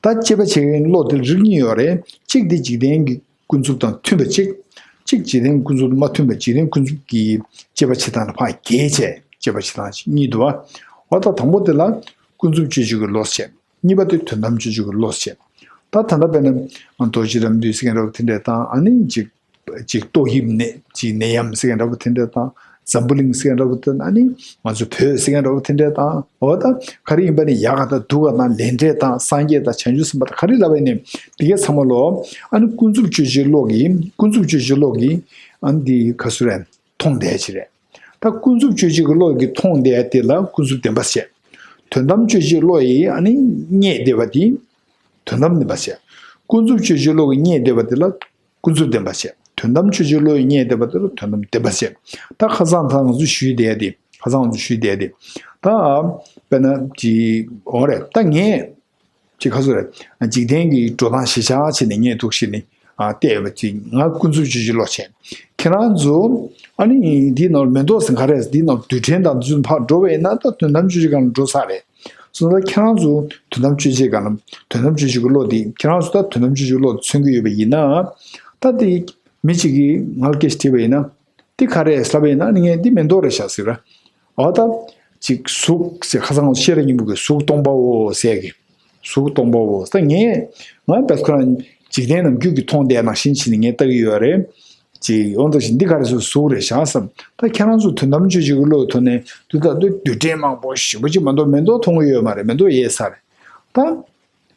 ད་དཔྱད་པ་བྱེད་མཁན་བློ་དེ་རིགས་གཉིས་ཡོད་རེད། གཅིག་དེ་འཇིག་རྟེན་གྱི་ཀུན་རྫོབ་དང་མཐུན་པ་གཅིག་གཅིག་འཇིག་རྟེན་ཀུན་རྫོབ་ཏུ་མ་མཐུན་པ། འཇིག་རྟེན་ཀུན་རྫོབ་ཀྱི་དཔྱད་པ་བྱེད་སྟངས་ལ་ཕར་བརྒལ་བྱས་དཔྱད་པ་བྱེད་སྟངས་གཉིས་འདུག་བ། འོ་ད་དང་པོ་དེ་ལ་ཀུན་རྫོབ་དཔྱོད་བྱེད་ཀྱི་བློ་བྱས། གཉིས་པ་དེ་དོན་དམ་དཔྱོད་བྱེད་ཀྱི་བློ་བྱས། ད་ད་ལྟ་དཔེར་ན་རྡོ་རྗེ་རབ་འདུས་ཟེར་མཁན་འདྲ་བོ་དེ་འདྲས་དང་། ཨ་ནི་ཅིག་ཅིག་ཏོག་དབྱིབས་ནད་ཅིག་ནད་ཡམས་ཟེར་མཁན་འདྲ་བོ་དེ་འདྲས་དང་། འཛམ་བུ་གླིང་ཟེར་མཁན་འདྲ་བོ་དེ། ཨ་ནི་ང་ཚོ་བོད་ཟེར་མཁན་འདྲ་བོ་དེ་འདྲས་དང་། འོ་ད་ག་རེ་ཡིན་པ་ནི་ཡག་ག་དང་སྡུག་ག་དང་ལས་འབྲས་དང་སངས་རྒྱས་དང་བྱང་ཆུབ་སེམས་དཔའ་དང་ག་རེ་ལབ་པ་ཡིན་ནའི་དེ་གའི་ཚང་མ་ལོ། ཨ་ནི་ཀུན་རྫོབ་དཔྱོད་བྱེད་བློ་གིས། ཀུན་རྫོབ་དཔྱོད་བྱེད་བློ་གིས་ཨ་ནི་འདི་ག་ཚོད་རེད། མཐོང་བསྡད་ཀྱི་རེད། ད་ཀུན་རྫོབ་དཔྱོད་བྱེད་ཀྱི་བློ་གིས་མཐོང་བསྡད་དེ་ལ་ཀུན་རྫོབ་བདེན་པ་བྱས། དོན་དམ་དཔྱོད་བྱེད་བློ་ཡིས་ཨ་ནི་རྙེད་བསྡད་པ་དེ་དོན་དམ་བདེན་པ་བྱས། ཀུན་རྫོབ་དཔྱོད་བྱེད་བློ་གིས་རྙེད་བསྡད་པ་དེ་ལ་ཀུན་རྫོབ་བདེན་པ་བྱས། དོན་དམ་དཔྱོད་བྱེད་བློ་ཡིས་རྙེད་བསྡད་པ་དེ་ལ་དོན་དམ་བདེན་པ་བྱས། ད་ཁ་སང་ད་ང་ཚོ་ཞུས་བསྡད་དེ། ཁ་སང་ང་ཚོ་ཞུས་བསྡད་དེ། ད་དཔེར་ན་ཅིག་འོ་རེད། ད་ངས་ཅིག་ག་ཚོད་རེད། འཇིག་རྟེན་གྱི་འགྲོ་སྟངས་གཞི་བཞག་བྱས་ནས་ངས་འདུག་བྱས་ནས་ཨ་བལྟས་པ་ཅིག་ང་ཀུན་རྫོབ་དཔྱོད་བྱེད་བློ་བྱས། ཁྱེད་རང་ཚོ་ཨ་ནི་འདི་ནང་མེ་ཏོག་ཟེར་ག་རེ། འདི་ནང་རྡུལ་ཕྲན་དང་འདི་ཚོ་ཕར་འགྲོ་བས་ན་ད་དོན་དམ་དཔྱོད་བྱེད་སྒང་ལ་འགྲོ་ས་རེད། སོང་ཙང་ཁྱེད་རང་ཚོ་དོན་དམ་དཔྱོད་བྱེད་སྒང་ལ། དོན་དམ་དཔྱོད་བྱེད་ཀྱི་བློ་དེ། ཁྱེད་རང་ཚོ་ད་དོན་དམ་དཔྱོད་བྱེད་ཀྱི་བློ་དེ་མཚོན་གྱི་ཡོད་པ་ཡིན་ན། ད་དེ་མི་གཅིག་གིས་ང་ལ་སྐད་ཆ་དྲིས་པ་ཡིན་ན། འདི་ག་རེ་ལབ་པ་ཡིན་ན་ནི་ངས་འདི་མེ་ཏོག་རེད་ཤག་ཟེར་ར། འོ་ད་ཅིག་གཟུགས་ཟེར། ཁ་སང་ཤེས་རབ་སྙིང་པོ་གིས་གཟུགས་སྟོང་པའོ་ཟེར་གི། གཟུགས་སྟོང་པའོ། ད་ངས་ང་བས་ཁོ་རང་འཇིག་རྟེན་ནམ་རྒྱུན་གྱི་མཐོང་བསྡད་ནང་བཞིན་བྱས་ནས་ངས་ལྟ་གི་ཡོད་རེད། ཅིག་འོ་འདུག་བྱས་འདི་ག་རེ་ཟེར། གཟུགས་རེད་ཤག་བསམ། ད་ཁྱེད་རང་ཚོ་དོན་དམ་དཔྱོད་བྱེད་ཀྱི་བློའི་ཐོག་ནས་དུས་ད་དུས་རྡུལ་ཕྲན་མང་པོ་ཞེ་པོ་ཅིག་མ་གཏོགས་མེ་ཏོག་མཐོང་གི་ཡོད་མ་རེད། མེ་ཏོག་ཡལ་ཚར་རེད། ད་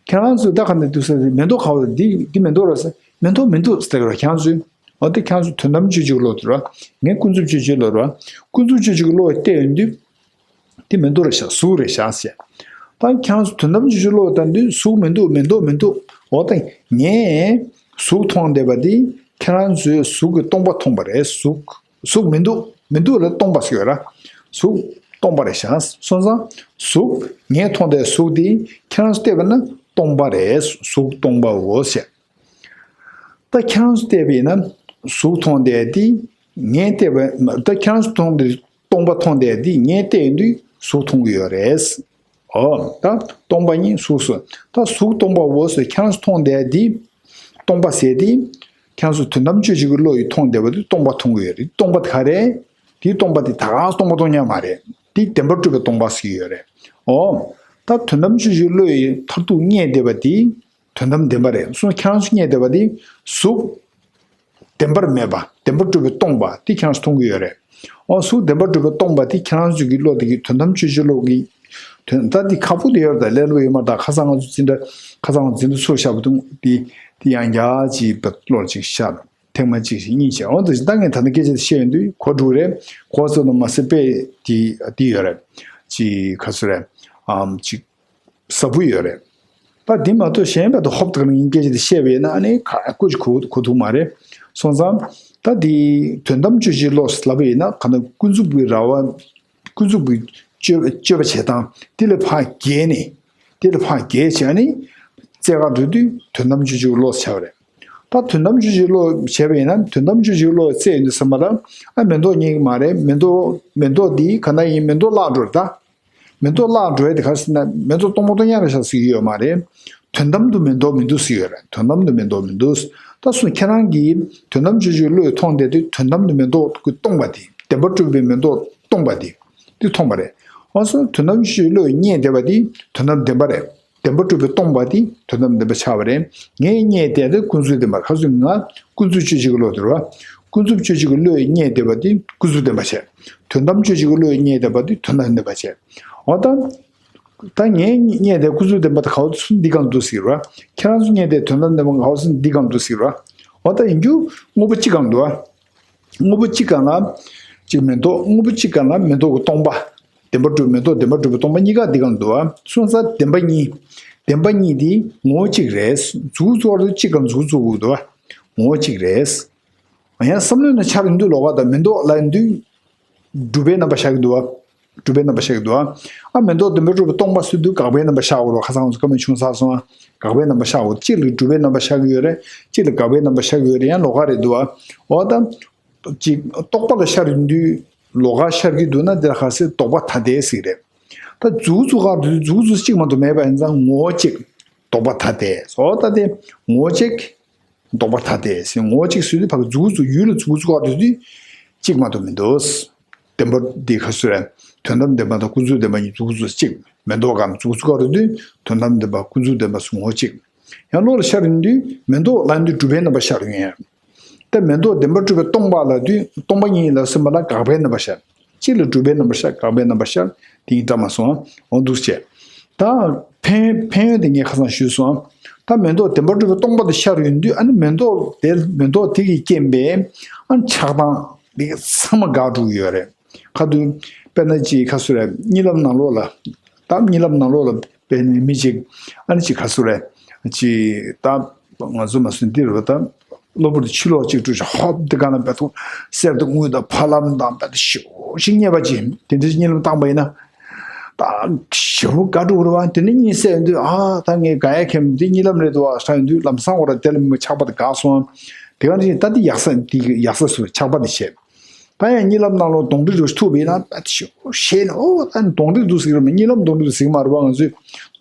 ཁྱེད་རང་ཚོས་ད་ག་ནས་འདུག་ཟེར། མེ་ཏོག་ག་བ་འདི་འདི་མེ་ཏོག་རེད་ཟེར། མེ་ཏོག་མི་འདུག་ཟེར་གི་རེད། ཁྱེད་རང་ཚོས། འོ་དེ་ཁྱེད་རང་ཚོ་དོན་དམ་དཔྱོད་བྱེད་ཀྱི་བློ་དེ་རེད། ངས་ཀུན་རྫོབ་དཔྱོད་བྱེད་བློ་རེད། ཀུན་རྫོབ་དཔྱོད་བྱེད་ཀྱི་བློ་བལྟས་ཡོང་དུས་འདི་མེ་ཏོག་རེད་ཤག། གཟུགས་རེད་ཤག་ཟེར། ད་ཁྱེད་རང་ཚོ་དོན་དམ་དཔྱོད་བྱེད་བློ་བལྟས་དུས་གཟུགས་མི་འདུག། མེ་ཏོག་མི་འདུག། འོ་ད་ངས་གཟུགས་མཐོང་བསྡད་པ་འདི་ཁྱེད་རང་ཚོས་གཟུགས་ཀྱི་སྟོང་པ་མཐོང་བ་རེད། གཟུགས་གཟུགས་མི་འདུག། མི་འདུག་ལ་སྟོང་པ་ཟེར་གི་རེད། གཟུགས་སྟོང་པ་རེད་ཤག། སོང་ཙང་གཟུགས་ངས་མཐོང་བསྡད་གཟུགས་འདི་ཁྱེད་རང་ཚོས་བལྟས་པ་ན་སྟོང་པ་རེད། གཟུགས་སྟོང་པའོ་ཟེར། ད་ཁྱེད་རང་ཚོས་བལྟས་པ་ཡིན་ན་གཟུགས་མཐོང་བསྡད་འདི་ངས་བལྟས་པ། ད་ཁྱེད་རང་ཚོས་མཐོང་བསྡད་སྟོང་པ་མཐོང་བསྡད་འདི་ངས་བལྟས་ཡོང་དུས་གཟུགས་མཐོང་གི་ཡོད་རེད། འོ་ད་སྟོང་པ་ཉིད་གཟུགས་སོ། ད་གཟུགས་སྟོང་པའོ་ཟེར། ཁྱེད་རང་ཚོས་མཐོང་བསྡད་འདི་སྟོང་པ་ཟེར་འདི། ཁྱེད་རང་ཚོ་དོན་དམ་དཔྱོད་བྱེད་ཀྱི་བློ་ཡིས་མཐོང་བསྡད་པ་འདི་སྟོང་པ་མཐོང་གི་ཡོད་རེད། སྟོང་པ་དེ་ག་རེད། དེའི་སྟོང་པ་དེ་ད་ག་སྟོང་པ་སྟོང་ཉག་མ་རེད། དེ་བདེན་པར་གྲུབ་པའི་སྟོང་པ་ཟེར་གྱི་ཡོད་རེད། འོ་ད་དོན་དམ་དཔྱོད་བྱེད་ཀྱི་བློ་ཡིས་མཐར་ཐུག་རྙེད་བསྡད་པ་དེ་དོན་དམ་བདེན་པ་རེད། སོང་ཁྱེད་རང་ཚོས་རྙེད་བསྡད་པ་དེ་གཟུགས་བདེན་པར་མེད་པ། བདེན་པར་གྲུབ་པའི་སྟོང་པ་དེ་ཁྱེད་རང་ཚོས་མཐོང་གི་ཡོད་རེད། འོ་གཟུགས་བདེན་པར་གྲུབ་པའི་སྟོང་པ་དེ་ཁྱེད་རང་ཚོའི་གི་བློ་དེ་གི་དོན་དམ་དཔྱོད་བྱེད་བློ་གི་དོན། ད་དེ་ཁག་པོ་དེ་ཡོད་རེད། ད་ལས་སླ་པོ་ཡོད་མ་རེད། ད་ཁ་སང་ང་ཚོ་འཛིན་གྲྭ་ཁ་སང་འཛིན་གྲྭ་ཚུགས་བཞག་པ་དུས་དེ་དེ་ཡང་བསྐྱར་ཅིག་བློར་ཅིག་ཤར། ཐེངས་མ་གཅིག་བཞི་གཉིས་བྱས། འོ་འདུག་བྱས་ད་ངས་ད་ལྟ་སྐད་ཆ་དེ་བཤད་ཡོང་དུས་གོ་འགྲོ་གི་རེད། གོ་ཚོད་ན་མ་ཟད་དཔེ་དེ་དེ་ཡོད་རེད། ཅིག་ག་ཚོད་རེད། ཨམ་ཅིག་ཟབ་པོ་ཡོད་རེད། ད་འདི་མ་གཏོགས་གཞན་པ་དང་ཧོབ་ཏེ་ངས་སྐད་ཆ་དེ་བཤད་པ་ཡིན་ན་ཨ་ནི་ཁ་ཀུ་ཅིག་གོ་གོ་ཐུབ་མ་རེད། སོང་ཙང་ད་འདི་དོན་དམ་དཔྱོད་བྱེད་བློ་ལབ་པ་ཡིན་ན་ག་ན་ཀུན་རྫོབ་ཀྱི་ར་བ། ཀུན་རྫོབ་ཀྱི་དཔྱོད་དཔྱོད་པ་བྱེད་སྟངས་དེ་ལས་ཕར་བརྒལ་ནས། དེ་ལས་ཕར་བརྒལ་བྱས་ནས་རྩེ་ག་འགྲོ་དུས་དོན་དམ་དཔྱོད་བྱེད་ཀྱི་བློ་ཆགས་པ་རེད། ད་དོན་དམ་དཔྱོད་བྱེད་ཀྱི་བློ་བྱས་པ་ཡིན་ན། དོན་དམ་དཔྱོད་བྱེད་ཀྱི་བློ་རྩེ་ཡོང་དུས་ཙམ་པ་ལ་ཨ་མེ་ཏོག་རྙེད་ཀྱི་མ་རེད། མེ་ཏོག་མེ་ཏོག་འདི་ག་ན་ཡིན། མེ་ཏོག་བརླག་འགྲོ་རེད་ད། མེ་ཏོག་བརླག་འགྲོ་ཡ་དེ་ག་རེ་ཟེར་ན་མེ་ཏོག་སྟོང་པ་སྟོང་ཉག་རེད་ཤག་ཟེར་གྱི་ཡོད་མ་རེད། དོན་དམ་དུ་མེ་ཏོག་མི་འདུག་ཟེར་གྱི་ཡོད་རེད། དོན་དམ་དུ་མེ་ཏོག་མི་འདུག། ད་སོ་ཁྱེད་རང་གིས་དོན་དམ་དཔྱོད་བྱེད་ཀྱི་བློས་མཐོང་བསྡད་དུས་དོན་དམ་དུ་མེ་ཏོག་གི་སྟོང་པ་དེ། བདེན་པར་གྲུབ་པའི་མེ་ཏོག་སྟོང་པ་དེ། དེ་མཐོང་བ་རེད། འོ་སོ་དོན་དམ་དཔྱོད་བྱེད་ཀྱི་བློས་རྙེད་བསྡད་པ་དེ་དོན་དམ་བདེན་པ་རེད། བདེན་པར་གྲུབ་པའི་སྟོང་པ་དེ་དོན་དམ་བདེན་པ་ཆགས་པ་རེད། ངས་རྙེད་བསྡད་དེ་ཀུན་རྫོབ་བདེན་པ། ག་ཚོད་ང་ཀུན་རྫོབ་དཔྱོད་བྱེད་ཀྱི་བློ་དེ་རེད་བ། ཀུན་རྫོབ་དཔྱོད་བྱེད་ཀྱི་བློས་རྙེད་བསྡད་པ་དེ་ཀུན་རྫོབ་བདེན་པ་བྱས། དོན་དམ་དཔྱོད་བྱེད་ཀྱི་བློས་རྙེད་བསྡད་པ་དེ་དོན་དམ་བདེན་པ་བྱས། འོ་ད། ད་ངས་རྙེད་བསྡད་ཀུན་རྫོབ་བདེན་པ་དེ་ག་བ་ཚུར་འདི་གང་འདུག་ཟེར་བ། ཁྱེད་རང་ཚོ་རྙེད་བསྡད་དོན་དམ་བདེན་པ་ག་བ་ཚུར་འདི་གང་འདུག་ཟེར་བ། འོ་ད་ཡིན་རྒྱུ་དངོས་པོ་གཅིག་གང་འདུག་བ། དངོས་པོ་གཅིག་གང་ལ་གཅིག་མེ་ཏོག། དངོས་པོ་གཅིག་གང་ལ་མེ་ཏོག་གི་སྟོང་པ། བདེན་པར་གྲུབ། མེ་ཏོག་བདེན་པར་གྲུབ་པའི་སྟོང་པ་གཉིས་ཀ་འདི་གང་འདུག་བ། སོང་ཙང་བདེན་པ་གཉིས། བདེན་པ་གཉིས་དེ་ངོ་བོ་གཅིག་རེད། མཛུབ་གུ་བཙུགས་པ་དང་གཅིག་གང་མཛུབ་གུ་བཙུགས་དགོས་འདུག་བ། ངོ་བོ་གཅིག་རེད། ཡང་བསམ་བློའི་ནང་འཆར་ཡོང་དུས་ལོགས་ཀ་དང་མེ་ཏོག་ལ་ཡིན་དུས་སྒྲུབ་པའི་རྣམ་པ་ཤར་གྱི་འདུག་བ། གྲུབ་པའི་རྣམ་པ་ཤར་གྱི་འདུག་ཨ། ཨ་མེ་ཏོག་བདེན་པར་གྲུབ་པའི་སྟོང་པ་ཟེར་དུས་དགག་པའི་རྣམ་པ་ཤར་འོ་རོ། ཁ་སང་ང་ཚོ་བཀའ་མོལ་བྱུང་ཚར་སོང་ཨ། དགག་པའི་རྣམ་པ་ཤར་འོ། གཅིག་ལ་གྲུབ་པའི་རྣམ་པ་ཤར་གྱི་ཡོད་རེད། གཅིག་ལ་དགག་པའི་རྣམ་པ་ཤར་གྱི་ཡོད་རེད། ཡང་ལོགས་ཀ་རེད་འདུག་ཨ། འོ་ད། ཅིག་རྟོག་པ་ལ་ཤར་ཡོང་དུས་ལོགས་ཀ་ཤར་གྱི་འདུག་ན་འདིར་ཁ་སེ་ལྡོག་པ་ཐ་དད་ཟེར་གྱི་རེད། ད་མཛུབ་གུ་བཙུགས་ག་དུས་མཛུབ་གུ་བཙུགས་གཅིག་མ་གཏོགས་མེད་པ་ཡིན་ཙང་ངོ་བོ་གཅིག་ལྡོག་པ་ཐ་དད། འོ་ད་དེ་ངོ་བོ་གཅིག་ལྡོག་པ་ཐ་དད་ཟེར། ངོ་བོ་གཅིག་ཟེར་དུས་ཕ་གི་མཛུབ་གུ་བཙུགས་ཡུལ་ལ་མཛུབ་གུ་བཙུགས་ག་དུས་དུས་གཅིག་མ་གཏོགས་མི་འདུག་བདེན་པ་འདི་ཁ་སུ་རེད། དོན་དམ་བདེན་པ་དང་ཀུན་རྫོབ་བདེན་པ་གཉིས་མཛུབ་གུ་བཙུགས་གཅིག་མེ་ཏོག་གམ་མཛུབ་གུ་བཙུགས་ག་དུས་དུས་དོན་དམ་བདེན་པ་ཀུན་རྫོབ་བདེན་པ་སོགས་ངོ་བོ་གཅིག་ཡང་བློ་ལ་ཤར་ཡོང་དུས་མེ་ཏོག་ལ་ཡོང་དུས་གྲུབ་པའི་རྣམ་པ་ཤར་ཡོང་ཡ། ད་མེ་ཏོག་བདེན་པར་གྲུབ་པའི་སྟོང་པ་ལ་དུས་སྟོང་པ་ཉིད་ལ་སེམས་པ་ལ་དགག་པའི་རྣམ་པ་ཤར། གཅིག་ལ་གྲུབ་པའི་རྣམ་པ་ཤར། དགག་པའི་རྣམ་པ་ཤར། དེ་ཡིན་ད་མ་སོང་འོང་འདུག་བྱས། ད་ཕན་ཕན་ཡོན་དེ་ངས་ཁ་སང་ཞུས་སོང་། ད་མེ་ཏོག་བདེན་པར་གྲུབ་པའི་སྟོང་པ་དེ་ཤར་ཡོང་དུས་ཨ་ནི་མེ་ཏོག་དེ་མེ་ཏོག་དེ་གི་རྐྱེན་པས་ཨ་ནི་ཆགས་སྡང་དེ་ག་ཚང་མ་འགག་འགྲོ་གི་ཡོད་རེད། ཁ་དུས་དཔེར་ན་ཅིག་ཁ་སུ་རེད། གཉིད་ལམ་ནང་ལོགས་ལ། ད་གཉིད་ལམ་ནང་ལོགས་ལ་དཔེར་ན་མི་ཅིག་ཨ་ནི་ཅིག་ཁ་སུ་རེད། ཅིག་ད་ང་ཚོ་མ་སུ་འདི་རུ་ད་གློ་བུར་དུ་ཕྱི་ལོགས་ཅིག་འགྲོ་ཞིག་ཧོབ་དེ་ག་ན་བེད་ཐུག་གསེར་དང་དངུལ་དང་ཕ་ལམ་དང་བེད་ཐུག་ཞེ་པོ་ཞིག་རྙེད་པ་ཅིག་དེ་འདྲའི་གཉིད་ལམ་བཏང་པ་ཡིན་ན། ད་ཞེ་པོ་དགའ་འགྲོ་གི་རེད་བ། དེ་ནས་གཉིད་སད་དུས་ཨ་ད་ངས་དགའ་ཡ་ཁེམ་འདི་གཉིད་ལམ་རེད་འདུག་བ་ཤ་ཡོང་དུས་ལམ་སང་འོ་ར་དེ་ལ་མི་ཆགས་པ་དེ་འགག་སོང་། དེ་ག་ནས་ད་འདི་ཡག་ས་འདི་ཡག་ས་སུ་ཆགས་པ་དེ་བྱས། ད་ཡང་གཉིད་ལམ་ནང་ལོགས་གདོན་འདྲེ་རུ་ཐུག་པས་ན་ད་ཞེ་པོ་ཞེད་ནས་ཨོ་ད་གདོན་འདྲེ་འདུག་ཟེར་གི་རེད་མ། གཉིད་ལམ་གདོན་འདྲེ་འདུག་ཟེར་གི་མ་རེད་བ། ང་ཚོས་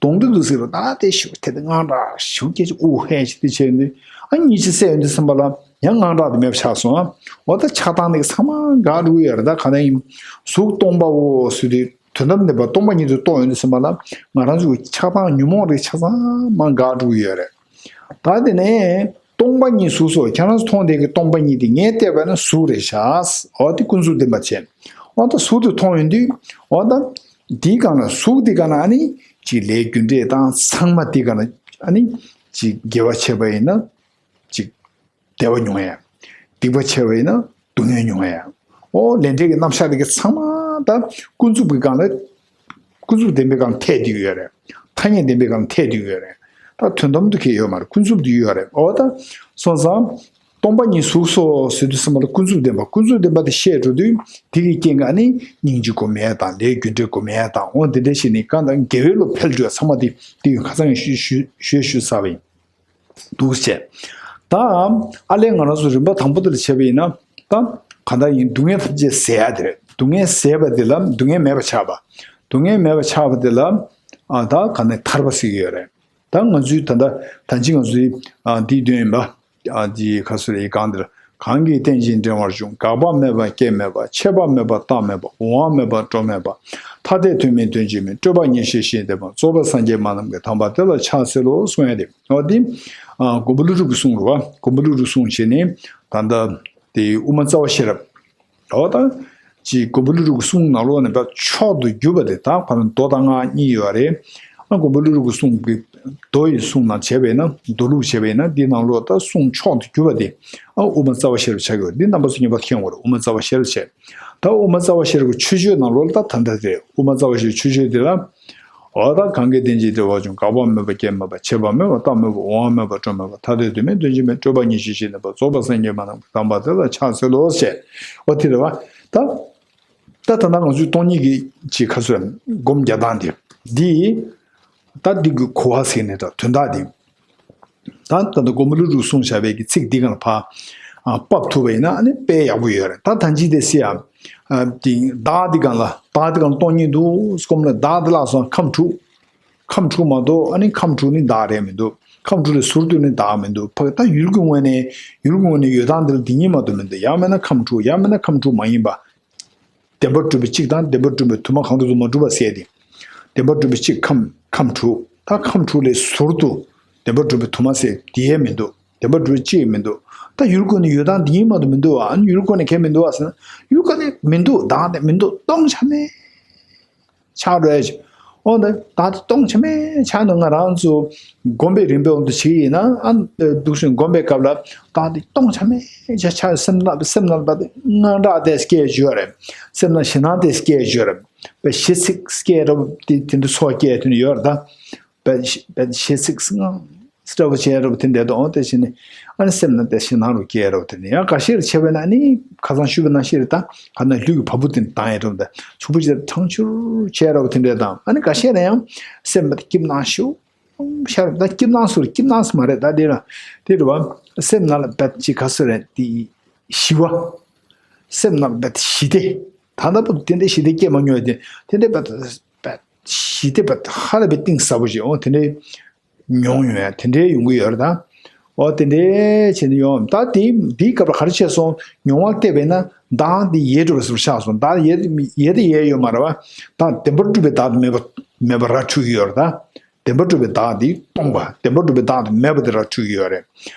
གདོན་འདྲེ་འདུག་ཟེར་གི་རེད། ད་དེ་ཞེ་པོ་དེ་དེ་དངངས་སྐྲག་ཞེ་པོ་སྐད་ཅིག་ཨུ་ཧེ་ཞེ་དེ་བྱས་ནས་ཨ་གཉིད་ཅིག་སད་ཡོང་དུས་སེམས་པ་ལ་ཡང་དངངས་སྐྲག་དེ་མེད་པ་ཆགས་སོང་ཨ། འོ་ད་ཆགས་སྡང་དེ་གི་ཚང་མ་འགག་འགྲོ་གི་ཡོད་རེད། ད་ག་ནས་ཡིན་གཟུགས་སྟོང་པའོ་ཟེར་དུས་དོན་དམ་བདེན་པ་སྟོང་པ་ཉིད་དུ་རྟོགས་ཡོང་དུས་སེམས་པ་ལ་ང་རང་ཚོའི་ཆགས་སྡང་ཉོན་མོངས་རིགས་ཆ་ཚང་མ་འགག་འགྲོ་གི་ཡོད་རེད། ད་དེ་ནས་སྟོང་པ་ཉིད་གཟུགས་སོ། ཁྱེད་རང་ཚོ་མཐོང་བསྡད་ཀྱི་སྟོང་པ་ཉིད་དེ་ངས་བལྟས་པ་ན་གཟུགས་རེད་ཤག་འོ་དེ་ཀུན་རྫོབ་བདེན་པ་བྱས། འོ་ད་གཟུགས་དེ་མཐོང་ཡོང་དུས་འོ་ད་དེའི་སྒང་ལ་གཟུགས་དེའི་སྒང་ལ་ཨ་ནི་ཅིག་ལས་རྒྱུ་འབྲས་དང་ཚང་མ་དེའི་སྒང་ལ་ཨ་ནི་ཅིག་དགེ་བ་བྱས་པ་ཡིན་ན་ཅིག་བདེ་བ་མྱོང་ཡ། སྡིག་པ་བྱས་པ་ཡིན་ན་སྡུག་བསྔལ་མྱོང་ཡ། འོ་ལས་འབྲས་ཀྱི་རྣམ་གཞག་དེ་ག་ཚང་མ་ད་ཀུན་རྫོབ་ཀྱི་སྒང་ལ། ཀུན་རྫོབ་བདེན་པའི་སྒང་ཐད་བསྡད་ཡོད་རེད། ཐ་སྙད་བདེན་པའི་སྒང་ཐད་བསྡད་ཡོད་རེད། ད་དོན་དམ་དུ་ཁེལ་ཡོད་མ་རེད། ཀུན་རྫོབ་ཏུ་ཡོད་རེད། འོ་ད་སོང་ཙང་། སྟོང་པ་ཉིད་གཟུགས་སོ་ཟེར་དུས་ཙམ་པ་ལ་ཀུན་རྫོབ་བདེན་པ་ཀུན་རྫོབ་བདེན་པ་དེ་བཤད་འགྲོ་དུས་དེ་གི་རྐྱེན་གྱིས་ནི་སྙིང་རྗེ་སྒོམ་ཡས་དང་ལས་རྒྱུ་འབྲས་སྒོམ་ཡས་དང་འོ་དེ་འདྲ་བྱས་ནས་གང་དང་དགེ་བའི་བློ་འཕེལ་འགྲོ་ཡས་ཚང་མ་དེ་དེ་ཡོད་ཁ་སང་ཡང་ཞུས་ཞུས་ཞུས་ཞུས་ཚར་བ་ཡིན། འདུག་བྱས། ད་ཨ་ལས་ང་རང་ཚོ་རིམ་པ་དང་པོ་དེ་ལ་བྱས་པ་ཡིན་ན་ད་གང་ལྟར་ཡིན་སྡུག་བསྔལ་ཐམས་ཅད་ཟད་ཡ་དེ་རེད། སྡུག་བསྔལ་ཟད་པ་དེ་ལ་སྡུག་བསྔལ་མེད་པ་ཆགས་པ། སྡུག་བསྔལ་མེད་པ་ཆགས་པ་དེ་ལ་ཨ་ད་ག་ནས་ཐར་པ་ཟེར་གྱི་ཡོད་རེད། ད་ང་ཚོའི་ད་ལྟ་ད་ཅི་ང་ཚོའི་ཨ་འདིའི་དོན་ཡིན་པ། ཨ་འདིའི་ཁ་སོ་རེ་གང་དེར་གང་གིས་རྟེན་ཅིང་འབྲེལ་བར་འབྱུང་། འགག་པ་མེད་པ་སྐྱེ་མེད་པ། ཆད་པ་མེད་པ་རྟག་མེད་པ། འོང་བ་མེད་པ་འགྲོ་མེད་པ། ཐ་དད་དོན་མིན་དོན་གཅིག་མིན། སྤྲོས་པ་ཉེར་ཞི་ཞི་བདེ་བ། རྫོགས་པའི་སངས་རྒྱས་མ་ནམ་མཁའི། དམ་པ་དེ་ལ་ཕྱག་འཚལ་ལོ་གསུང་ཡ་དེ། འོ་དེ། ཨ་མགོན་པོ་ཀླུ་སྒྲུབ་ཀྱི་གསུང་རེད་བ། མགོན་པོ་ཀླུ་སྒྲུབ་གསུང་བྱས་ནས་ད་ལྟ་དེ་དབུ་མ་རྩ་བ་ཤེས་རབ། འོ་ད། ཅིག་མགོན་པོ་ཀླུ་སྒྲུབ་ཀྱི་གསུང་ནང་ལོགས་ནས་ཕར་མཆོག་ཏུ་གྱུར་པ་དེ་དག་ཕར་མདོ་དང་སྔགས་གཉིས་ཡོད་རེད། ཨ་མགོན་པོ་ཀླུ་སྒྲུབ་ཀྱི་གསུང་གི་མདོ་ཡི་གསུང་ནང་བྱས་པས་ན་མདོ་ལུགས་བྱས་པས་ན་འདི་ནང་ལོགས་ད་གསུང་མཆོག་ཏུ་གྱུར་པ་དེ་ཨ་དབུ་མ་རྩ་བ་ཤེས་རབ་ཆགས་ཀྱི་ཡོད་རེད། འདི་རྣམ་པ་ཚོ་ངེས་པར་དུ་མཁྱེན་དགོས་རེད། དབུ་མ་རྩ་བ་ཤེས་རབ་བྱས། ད་དབུ་མ་རྩ་བ་ཤེས་རབ་ཀྱི་མཆོད་བརྗོད་ནང་ལོགས་ལ་ད་ད་ལྟ་དེ་དབུ་མ་རྩ་བ་ཤེས་རབ་མཆོད་བརྗོད་དེ་ལ། འོ་ད་གང་གིས་རྟེན་ཅིང་འབྲེལ་བར་འབྱུང་། འགག་པ་མེད་པ་སྐྱེ་མེད་པ། ཆད་པ་མེད་པ་རྟག་མེད་པ། འོང་བ་མེད་པ་འགྲོ་མེད་པ། ཐ་དད་དོན་མིན་དོན་གཅིག་མིན། སྤྲོས་པ་ཉེར་ཞི་ཞི་བདེ་བ། རྫོགས་པ་སངས་རྒྱས་མ་ནམ་མཁའི། དམ་པ་དེ་ལ་ཕྱག་འཚལ་ལོ་ཞེས། འོ་དེ་རེད་བ། ད་ད་ད་ལྟ་ང་ཚོའི་སྟོང་ཉིད་ཀྱི་ཅིག་ཁ་སོ་སྒོམ་རྒྱག་སྟངས་དེ་འདི་ད་འདི་གི་གོ་བ་ཟེར་ནས་ད་དོན་དག་དེ། ད་ད་ལྟ་མགོན་པོ་ཀླུ་སྒྲུབ་གསུངས་བཞག་པའི་གི་ཚིག་འདི་གང་ལ་ཕ་ཨ་ཕབ་ཐུབ་པ་ཡིན་ན་ཨ་ནི་དཔེ་ཡག་པོ་ཡོད་རེད། ད་ད་ཅི་དེ་སི་ཡ་ཨ་དེ་བདག་འདི་གང་ལ་བདག་འདི་གང་ལ་སྟོང་ཉིད་འདུག་སྐོམ་ལ་བདག་འདི་ལ་སོང་ཁམས་དྲུག་ཁམས་དྲུག་མ་གཏོགས་ཨ་ནི་ཁམས་དྲུག་ནི་བདག་རེད་མི་འདུག་ཁམས་དྲུག་ལས་ཟུར་དུ་ནི་བདག་མི་འདུག་ཕ་ད་ཡུལ་གྱི་ངོས་ནས་ཡུལ་གྱི་ངོས་ནས་ཡོད་སྟངས་འདི་ལ་འདི་ཉིད་མ་གཏོགས་མི་འདུག་ཡང་མིན་ན་ཁམས་དྲུག་ཡང་མིན་ན་ཁམས་དྲུག་མ་ཡིན་པ། བདེན་པར་གྲུབ་པའི་གཅིག་དང་བདེན་པར་གྲུབ་པའི་དུ་མ་གང་དུ་དུ་མ་གྲུབ་པ་ཟེར་ཏེ། བདེན་པར་གྲུབ་པའི་གཅིག་ཁམས་ཁམས་དྲུག་ད་ཁམས་དྲུག་ལས་ཟུར་དུ་བདེན་པར་གྲུབ་པའི་དུ་མ་ཟེར་དེ་ཡས་མི་འདུག་བདེན་པར་གྲུབ་པའི་གཅིག་མི་འདུག་ད་ཡུལ་ཀུན་ནས་ཡོད་དང་འདི་ཉིད་མ་གཏོགས་མི་འདུག་བ། ཨ་ནི་ཡུལ་ཀུན་ནས་གས་མི་འདུག་བ་ཟེར་ན་ཡུལ་ཀུན་ནས་མི་འདུག་བདག་ནས་མི་འདུག་སྟོང་ཆ་མེད་ཆགས་རེད། འོ་ན་བདག་དེ་སྟོང་ཆ་མེད་ཆགས་ནས་ང་རང་ཚོ་སྒོམ་པའི་རིམ་པའི་དབང་དུ་བྱེད་ཡིན་ན་ཨ་འདུག་སེ་སྒོམ་པའི་སྐབས་ལ་བདག་དེ་སྟོང་ཆ་མེད་ཆ་ཆགས་སེམས་ན་སེམས་ནང་ལ་དངངས་སྐྲག་དེ་སྐྱེ་ཡོད་རེད། སེམས་ནང་ཞེད་སྣང་དེ་སྐྱེ་ཡོད་རེད། པའི་ཞེ་ཚིག་སྐད་རབ་དེ་དེ་འདྲ་ཚོགས་སྐད་དེ་ནི་ཡོད་རེད་ད། པའི་པའི་ཞེ་ཚིག་སྔངས་ ལྟ་བུ་བྱས་རབ་དེ་འདྲ་དང་། དེ་བཞིན་ནི་ཨ་ནི་སེམས་ནང་དེ་ཞེད་སྣང་རུ་སྐྱེ་རབ་དེ་ནི་ཡང་འགའ་ཤས་རུ་བྱས་པས་ན་ནི་ཁ་སང་ཞུས་པ་ནང་བཞིན་རེད། ད་ག་ན་ལུས་ཀྱི་བ་སྤུ་དེ་ནི་ལྡང་ཡས་རབ་དང་ཕྱུག་པོ་ཅིག་ཐང་ཆུར་བྱས་རབ་དེ་འདྲ་དང་། ཨ་ནི་འགའ་ཤས་ན་ཡང་སེམས་པ་དེ་སྐྱིད་སྣང་ཤུགས་ཤར་ད་སྐྱིད་སྣང་སུ་རེད། སྐྱིད་སྣང་སུ་མ་རེད། ད་དེ་ལ་དེ་རུ་བ་སེམས་ནང་ལ་བད་ཅིག་ག་སུ་རེད། དེ་ཞི་བ། སེམས་ནང་ལ་བད་ཞི་བདེ། ད་ལྟ་བུ་དེ་འདྲའི་ཞི་བདེ་སྐྱེས་མ་མྱོང་དེ་དེ་འདྲའི་བད་བད་ཞི་བདེ་བད་ཧ་ལས་པའི་གཏིང་ཟབ་པོ་ཞིག་འོ་དེ་འདྲའི་མྱོང་ཡོད་ཡ། དེ་འདྲའི་ཡོང་གི་ཡོད་རེད་ད། འོ་དེ་འདྲའི་བྱས་ནས་ཡོང་། ད་དེ་དེའི་སྐབས་ལ་ག་རེ་བྱས་སོང་། མྱོང་བ་བལྟས་པས་ན་བདག་དེ་ཡལ་འགྲོ་བའི་བཟོ་ཆགས་སོང་། བདག་ཡལ་ཡལ་དེ་ཡལ་ཡོད་མ་རེད་བ། ད་བདེན་པར་གྲུབ་པའི་བདག་དེ་མེད་པ་མེད་པ་ར་འཕྲོད་ཀྱི་ཡོད་རེད་ད། བདེན་པར་གྲུབ་པའི་བདག་དེ་སྟོང་པ། བདེན་པར་གྲུབ་པའི་བདག་དེ་མེད་པ་དེ་ར་འཕྲོད་ཀྱི་ཡོད་རེད།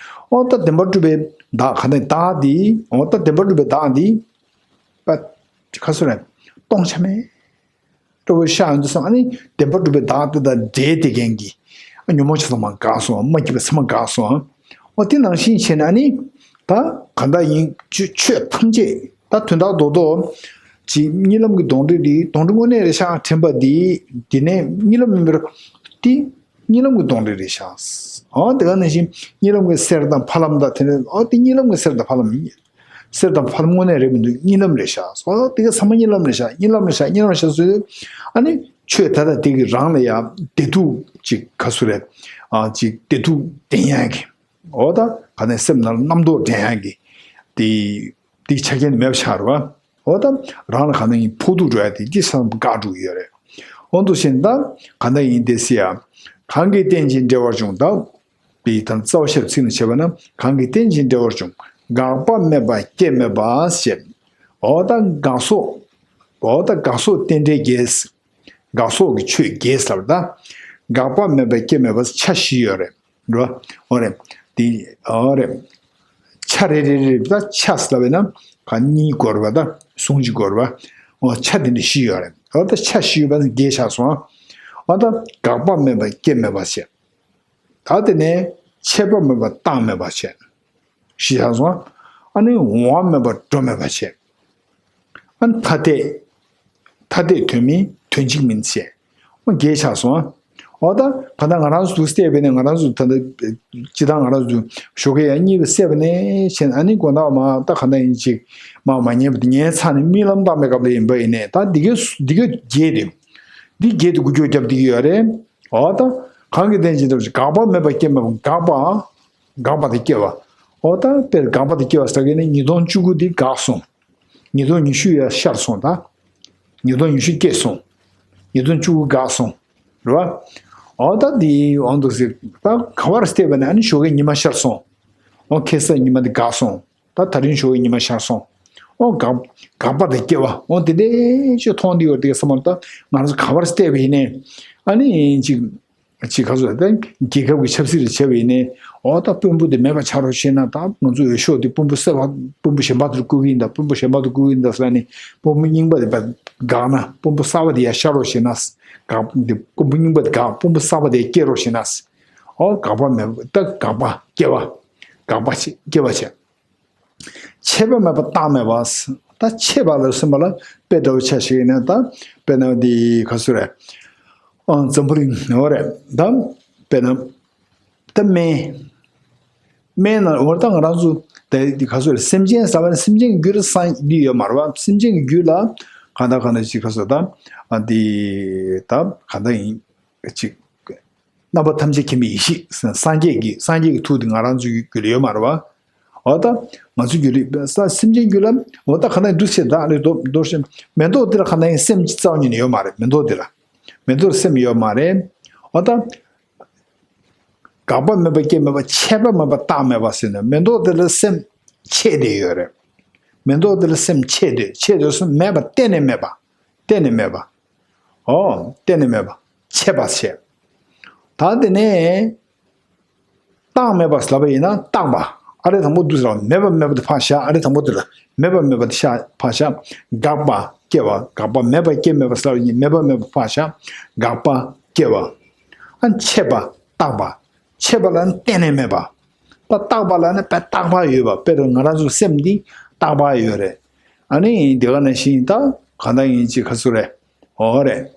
འོ་ད་བདེན་པར་གྲུབ་པའི་བདག་ག་ནས་བདག་དེ་འོ་ད་བདེན་པར་གྲུབ་པའི་བདག་དེ་པ་ཁ་སོ་རེད། སྟོང་ཆ་མེད། སྤྲོ་བོ་ཤ་ཡོང་དུས་སམ་ཨ་ནི་བདེན་པར་གྲུབ་པའི་བདག་དེ་དང་འབྲེལ་དེ་མཁན་གྱི་ཉོན་མོངས་ཆ་ཚང་མ་འགགས་སོང་། མ་སྐྱིད་པ་ཚང་མ་འགགས་སོང་། འོ་དེ་ནང་བཞིན་བྱས་ནས་ཨ་ནི་ད་ག་འདྲ་ཡིན་ཆོས་ཆོས་ཐམས་ཅད་ད་དོན་དག་རྡོག་རྡོག་ཅིག་གཉིད་ལམ་གྱི་གདོན་འདྲེ་དེ་གདོན་འདྲེ་དངོས་གནས་རེད་ཤག་དྲན་པ་དེ་དེ་ནས་གཉིད་ལམ་མིན་པར་དེ་གཉིད་ལམ་གྱི་གདོན་འདྲེ་རེད་ཤག་འོ་དེ་ག་ནང་བཞིན་གཉིད་ལམ་གྱི་གསེར་དང་ཕ་ལམ་དང་དེ་ནས་འོ་དེ་གཉིད་ལམ་གྱི་གསེར་དང་ཕ་ལམ་ཡིན། གསེར་དང་ཕ་ལམ་དངོས་གནས་རེད་མི་འདུག་གཉིད་ལམ་རེད་ཤག་འོ་དེ་ག་ཚང་མ་གཉིད་ལམ་རེད་ཤག་གཉིད་ལམ་རེད་ཤག་གཉིད་ལམ་རེད་ཤག་གཉིད་ལམ་རེད་ཤག་ཟེར་དུས་ཨ་ནི་ཆོས་ད་ལྟ་དེ་གི་རང་ལ་ཡ་བདེ་སྡུག་ཅིག་ག་ཚོད་རེད། ཨ་ཅིག་བདེ་སྡུག་འདྲེན་ཡག་གི། འོ་ད་ག་ནས་སེམས་ནང་ལ་རྣམ་རྟོག་འདྲེན་ཡག་གི་དེ་དེ་ཆ་རྐྱེན་མེད་པ་ཆགས་རེད་བ། འོ་ད་རང་ལ་ག་ནས་ཡིན་ཕོག་ཐུག་འགྲོ་ཡ་དེ་དེ་བསམ་བཀག་འགྲོ་གི་ཡོད་རེད། འོ་འདུག་བཞིན་ད་ག་འདྲ་ཡིན་དེ་སི་ཡ། གང་གིས་རྟེན་ཅིང་འབྲེལ་བར་འབྱུང་། ད་པའི་དང་རྩ་བ་ཤེར་ཚིག་ནས་བྱས་པ་ན་གང་གིས་རྟེན་ཅིང་འབྲེལ་བར་འབྱུང་། འགག་པ་མེད་པ་སྐྱེ་མེད་པ་ཞེས། འོ་ད་འགག་སོགས། འོ་ད་འགག་སོགས་རྟེན་འབྲེལ་རྒྱས། འགག་སོགས་ཀྱི་ཆོས་རྒྱས་ལབ་ད། འགག་པ་མེད་པ་སྐྱེ་མེད་པ་ཆ་བཞི་ཡོད་རེད། འགྲོ། འོ་རེད། དེ་འོ་རེད། ཆ་རེ་རེ་རེ་ད་ཆ་ལབ་ན་ག་གཉིས་དགོས་རེད་བ། ད་ཟུང་གཅིག་དགོས་རེད་བ། འོ་ཆ་དེ་འདྲ་བཞི་ཡོད་རེད། འོ་ད་ཆ་བཞི་ཡོད་པ་རྒྱས་ཆགས་སོང་། འོ་ད་འགག་པ་མེད་པ་སྐྱེ་མེད་པ་བྱས། ད་དེ་ནས་ཆད་པ་མེད་པ་རྟག་མེད་པ་བྱས། ཞེས་བྱ་སོང་། ཨ་ནི་འོང་བ་མེད་པ་འགྲོ་མེད་པ་བྱས། ཨ་ནི་ཐ་དད། ཐ་དད་དོན་མིན་དོན་གཅིག་མིན་བྱས། ཨོ་རྒྱས་ཆགས་སོང་། ཨ། འོ་ད་ག་ད་ང་རང་ཚོ་བལྟས་པས་ནས་ང་རང་ཚོ་ད་ལྟ་སྤྱི་བཏང་ང་རང་ཚོ་ཞོགས་ཀས་ཡང་གཉིད་བསད་པ་ནས་བྱས་ཨ་ནི་དགོང་དག་མ་ད་ག་ད་ཡིན་ཅིག་མ་མ་ཉལ་བ་དེ་ཉལ་ཚར་ནས་རྨི་ལམ་བཏང་པའི་སྐབས་ལ་ཡིན་པ་ཡིན་ནས་ད་འདི་ག་འདི་ག་རྒྱས་ཏེ་འདི་རྒྱས་ཏེ་འགུལ་སྐྱོད་རྒྱབ་བསྡད་ཀྱི་ཡོད་རེད། འོ་ད་གང་གི་རྟེན་ཅིང་འབྲེལ་བར་འགག་པ་མེད་པ་སྐྱེ་མེད་པ་འགག་པ། འགག་པ་དེ་སྐྱེ་བ། འོ་ད་དཔེར་འགག་པ་དེ་སྐྱེ་བ་ཟེར་གི་ནི་ཉིས་སྟོང་བཅུ་དགུ་དེ་འགག་སོང་། ཉིས་སྟོང་ཉི་ཤུ་ཡར་ཤར་སོང་ད། ཉིས་སྟོང་ཉི་ཤུ་སྐྱེས་སོང་། ཉིས་སྟོང་བཅུ་དགུ་འགག་སོང་། རེད་བ། འོ་ད་དེ་འོང་འདུག་ཟེར་ད་ག་བར་བལྟས་པ་ན་ཨ་ནི་ཞོགས་ཀའི་ཉི་མ་ཤར་སོང་། འོ་ཁ་སང་ཉི་མ་དེ་འགག་སོང་། ད་ད་རིང་ཞོགས་ཀྱི་ཉི་མ་ཤར་སོང་། ཨོ་འགག་འགག་པ་དང་སྐྱེ་བ་ཨོ་དེ་འདྲའི་ཅིག་མཐོང་འདི་ཡོད་དེ་བསམ་པ་ད་ང་ཚོ་ག་བར་བལྟས་པ་ཡིན་ནའི་ཨ་ནི་ཅིག་ཅིག་ག་ཚོད་ད་རྒྱལ་ཁབ་ཀྱི་ཆབ་སྲིད་ལ་བྱས་པ་ཡིན་ནའི་ཨོ་ད་དཔོན་པོ་དེ་མེད་པ་ཆགས་རོགས་བྱས་ན་ད་ང་ཚོ་འོས་ཤོག་དེ་དཔོན་པོ་གསར་པ་དཔོན་པོ་གཞན་པ་དེར་བསྐོ་གི་ཡིན་ད་དཔོན་པོ་གཞན་པ་དེར་བསྐོ་གི་ཡིན་ད་ཟེར་ནས་དཔོན་པོ་རྙིང་པ་དེ་འགག་ན་དཔོན་པོ་གསར་པ་དེ་ཡར་ཤར་རོགས་བྱས་ན་འགག་དེ་དཔོན་པོ་རྙིང་པ་དེ་འགག་དཔོན་པོ་གསར་པ་དེ་སྐྱེ་རོགས་བྱས་ན་ཨོ་འགག་པ་མེད་ད་འགག་པ་སྐྱེ་བ་འགག་པ་སྐྱེ་བ་བྱས། ཆད་པ་མེད་པ་རྟག་མེད་པ། ད་ཆད་པ་ལ་སོན་པ་ལ་དཔེ་འདྲ་བོ་ཆ་ཞིག་ཡིན་ན་ད་དཔེར་ན་འདི་ག་ཚོད་རེད། ཨ་འཛམ་བུ་གླིང་འོ་རེད་ད། དཔེར་ན་ད་སྨན། སྨན་ན་འོ་ད་ང་རང་ཚོ་ད་འདི་ག་ཚོད་རེད། སེམས་ཅན་ཟ་བ་ནི་སེམས་ཅན་གྱི་རྒྱུད་ལ་སངས་འདི་ཡོད་མ་རེད་བ། སེམས་ཅན་གྱི་རྒྱུད་ལ་གང་ལྟར་གང་ལྟར་ཅིག་ག་ཚོད་ད་ཨ་འདི་ད་གང་ལྟར་ཡིན་ཅིག་རྣམ་པ་ཐམས་ཅད་མཁྱེན་པའི་ཡེ་ཤེས་སངས་རྒྱས་ཀྱི་སངས་རྒྱས་ཀྱི་ཐུགས་དེ་ང་རང་ཚོའི་རྒྱུད་ལ་ཡོད་མ་རེད་བ། འོ་ད་ང་ཚོའི་རྒྱུད་ལ་ས་སེམས་ཅན་རྒྱུད་ལ་འོ་ད་ག་ན་འདུ་བྱེད་བདག་ལས་ལྡོག་ལྡོག་ཤིང་མེ་ཏོག་དེ་ལ་ག་ན་ཡང་སེམས་རྩ་བ་ཉིད་ནས་ཡོད་མ་རེད། མེ་ཏོག་དེ་ལ་མེ་ཏོག་ལ་སེམས་ཡོད་མ་རེད། འོ་ད་འགག་པ་མེད་པ་སྐྱེ་མེད་པ་ཆད་པ་མེད་པ་རྟག་མེད་པ་ཟེར་ནས་མེ་ཏོག་དེ་ལ་སེམས་ཆད་དེ་ཡོད་རེད། མེ་ཏོག་དེ་ལ་སེམས་ཆད་དེ་ཆད་དེ་སོང་མེད་པ་གཏན་ནས་མེད་པ། གཏན་ནས་མེད་པ། ཨོ། གཏན་ནས་མེད་པ། ཆད་པ་ཆད། ད་དེ་ནས། རྟག་མེད་པ་ལབ་པ་ཡིན་ན་རྟག་པ། ཨ་རེ་དང་པོ་འདུག་ཟེར་བ་མེད་པ་མེད་པ་དེ་ཕར་བཞག་ཨ་རེ་དང་པོ་དེ་ལ་མེད་པ་མེད་པ་དེ་ཤ་ཕར་བཞག་འགག་པ་སྐྱེ་བ་འགག་པ་མེད་པ་སྐྱེ་མེད་པ་ལབ་པ་ཡིན་མེད་པ་མེད་པ་ཕར་བཞག་འགག་པ་སྐྱེ་བ། ཨ་ཆད་པ་རྟག་པ། ཆད་པ་ལ་ནི་གཏན་ནས་མེད་པ། ད་རྟག་པ་ལ་ནི་དཔེ་རྟག་པ་ཡོད་པ་དཔེ་རུ་ང་རང་ཚོ་སེམས་འདི་རྟག་པ་ཡོད་རེད། ཨ་ནི་དེ་ག་ནང་བཞིན་ད་གང་ལྟར་ཡིན་ཅིག་ག་ཚོད་རེད། འོ་རེད།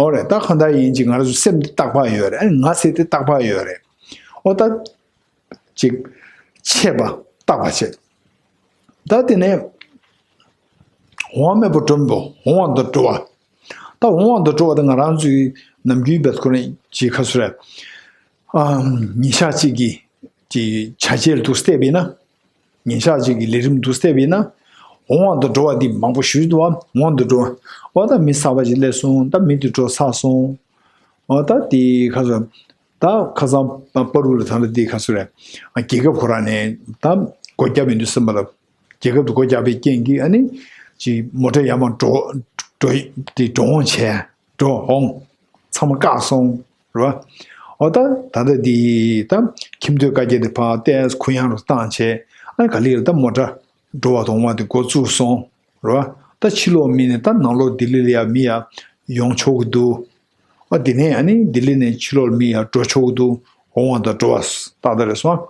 ཨོ་རེད། ད་གང་ལྟར་ཡིན་གཅིག་ང་རང་ཚོ་སེམས་དེ་རྟག་པ་ཡོད་རེད། ཨ་ནི་ང་ཟེར་དེ་རྟག་པ་ཡོད་རེད། ཨོ་ད་ཅིག་ཆད་པ་རྟག་པ་བྱེད། ད་དེ་ནས་འོང་བ་མེད་པར་གྲུབ་པོ་འོང་བ་དང་འགྲོ་བ། ད་འོང་བ་དང་འགྲོ་བ་དེ་ང་རང་ཚོའི་ནམ་རྒྱུན་བེད་ཁོ་ནས་ཅིག་ཁ་སུ་རེད། ཨ་ཉིན་ཞག་གཅིག་གི་ཅིག་བྱ་བྱེད་ལ་འདུག་བལྟས་པས་ན། ཉིན་ཞག་གཅིག་གི་ལས་རིམ་འདུག་བལྟས་པས་ན། འོང་བ་དང་འགྲོ་བ་འདི་མང་པོ་ཞིག་འདུག་འོང་དང་འགྲོ་བ། འོ་ད་མི་གསར་པ་ཞིག་སླེབས་སོང་། ད་མི་འདི་འགྲོ་ཚར་སོང་། འོ་ད་དེ་ཁ་སང་། ད་ཁ་སང་པ་རུ་ལ་ད་ལྟ་དེ་ཁ་སང་རེད། རྒྱལ་ཁབ་ཁོ་རང་ནས་ད་སྒོ་རྒྱབ་ཡིན་དུས་སེམས་པ་ལ། རྒྱལ་ཁབ་ཏུ་སྒོ་རྒྱག་པའི་རྐྱེན་གྱིས་ཨ་ནི། ཅིག་མོ་ཊ་ཡར་མར་འགྲོ། འགྲོ། དེ་འགྲོ་འོང་བྱས། འགྲོ་འོང་། ཚང་མ་བཀག་སོང་། རེད་བ། འོ་ད་ད་ལྟ་འདི་ད་ཁྱིམ་སྡོད་བཀའ་རྒྱ་དེ་ཕར་ཏེས་གུ་ཡངས་རུ་བཏང་བྱས། ཨ་ནི་ག་ལེར་ད་མོ་ཊ་འགྲོ་བ་དང་འོང་བ་དེ་འགོ་བཙུགས་སོང་། རེད་བ། ད་ཕྱི་ལོགས་མི་ནས་ད་ནང་ལོགས་ལྡི་ལི་ལ་ཡ་མི་ཡ་ཡོང་ཆོག་གི་འདུག་ཨ་དེ་ནས་ཨ་ནི་ལྡི་ལི་ནས་ཕྱི་ལོགས་མི་ཡ་འགྲོ་ཆོག་གི་འདུག་འོང་བ་དང་འགྲོ་བ་ཏག་ཏག་རེད་སོང་།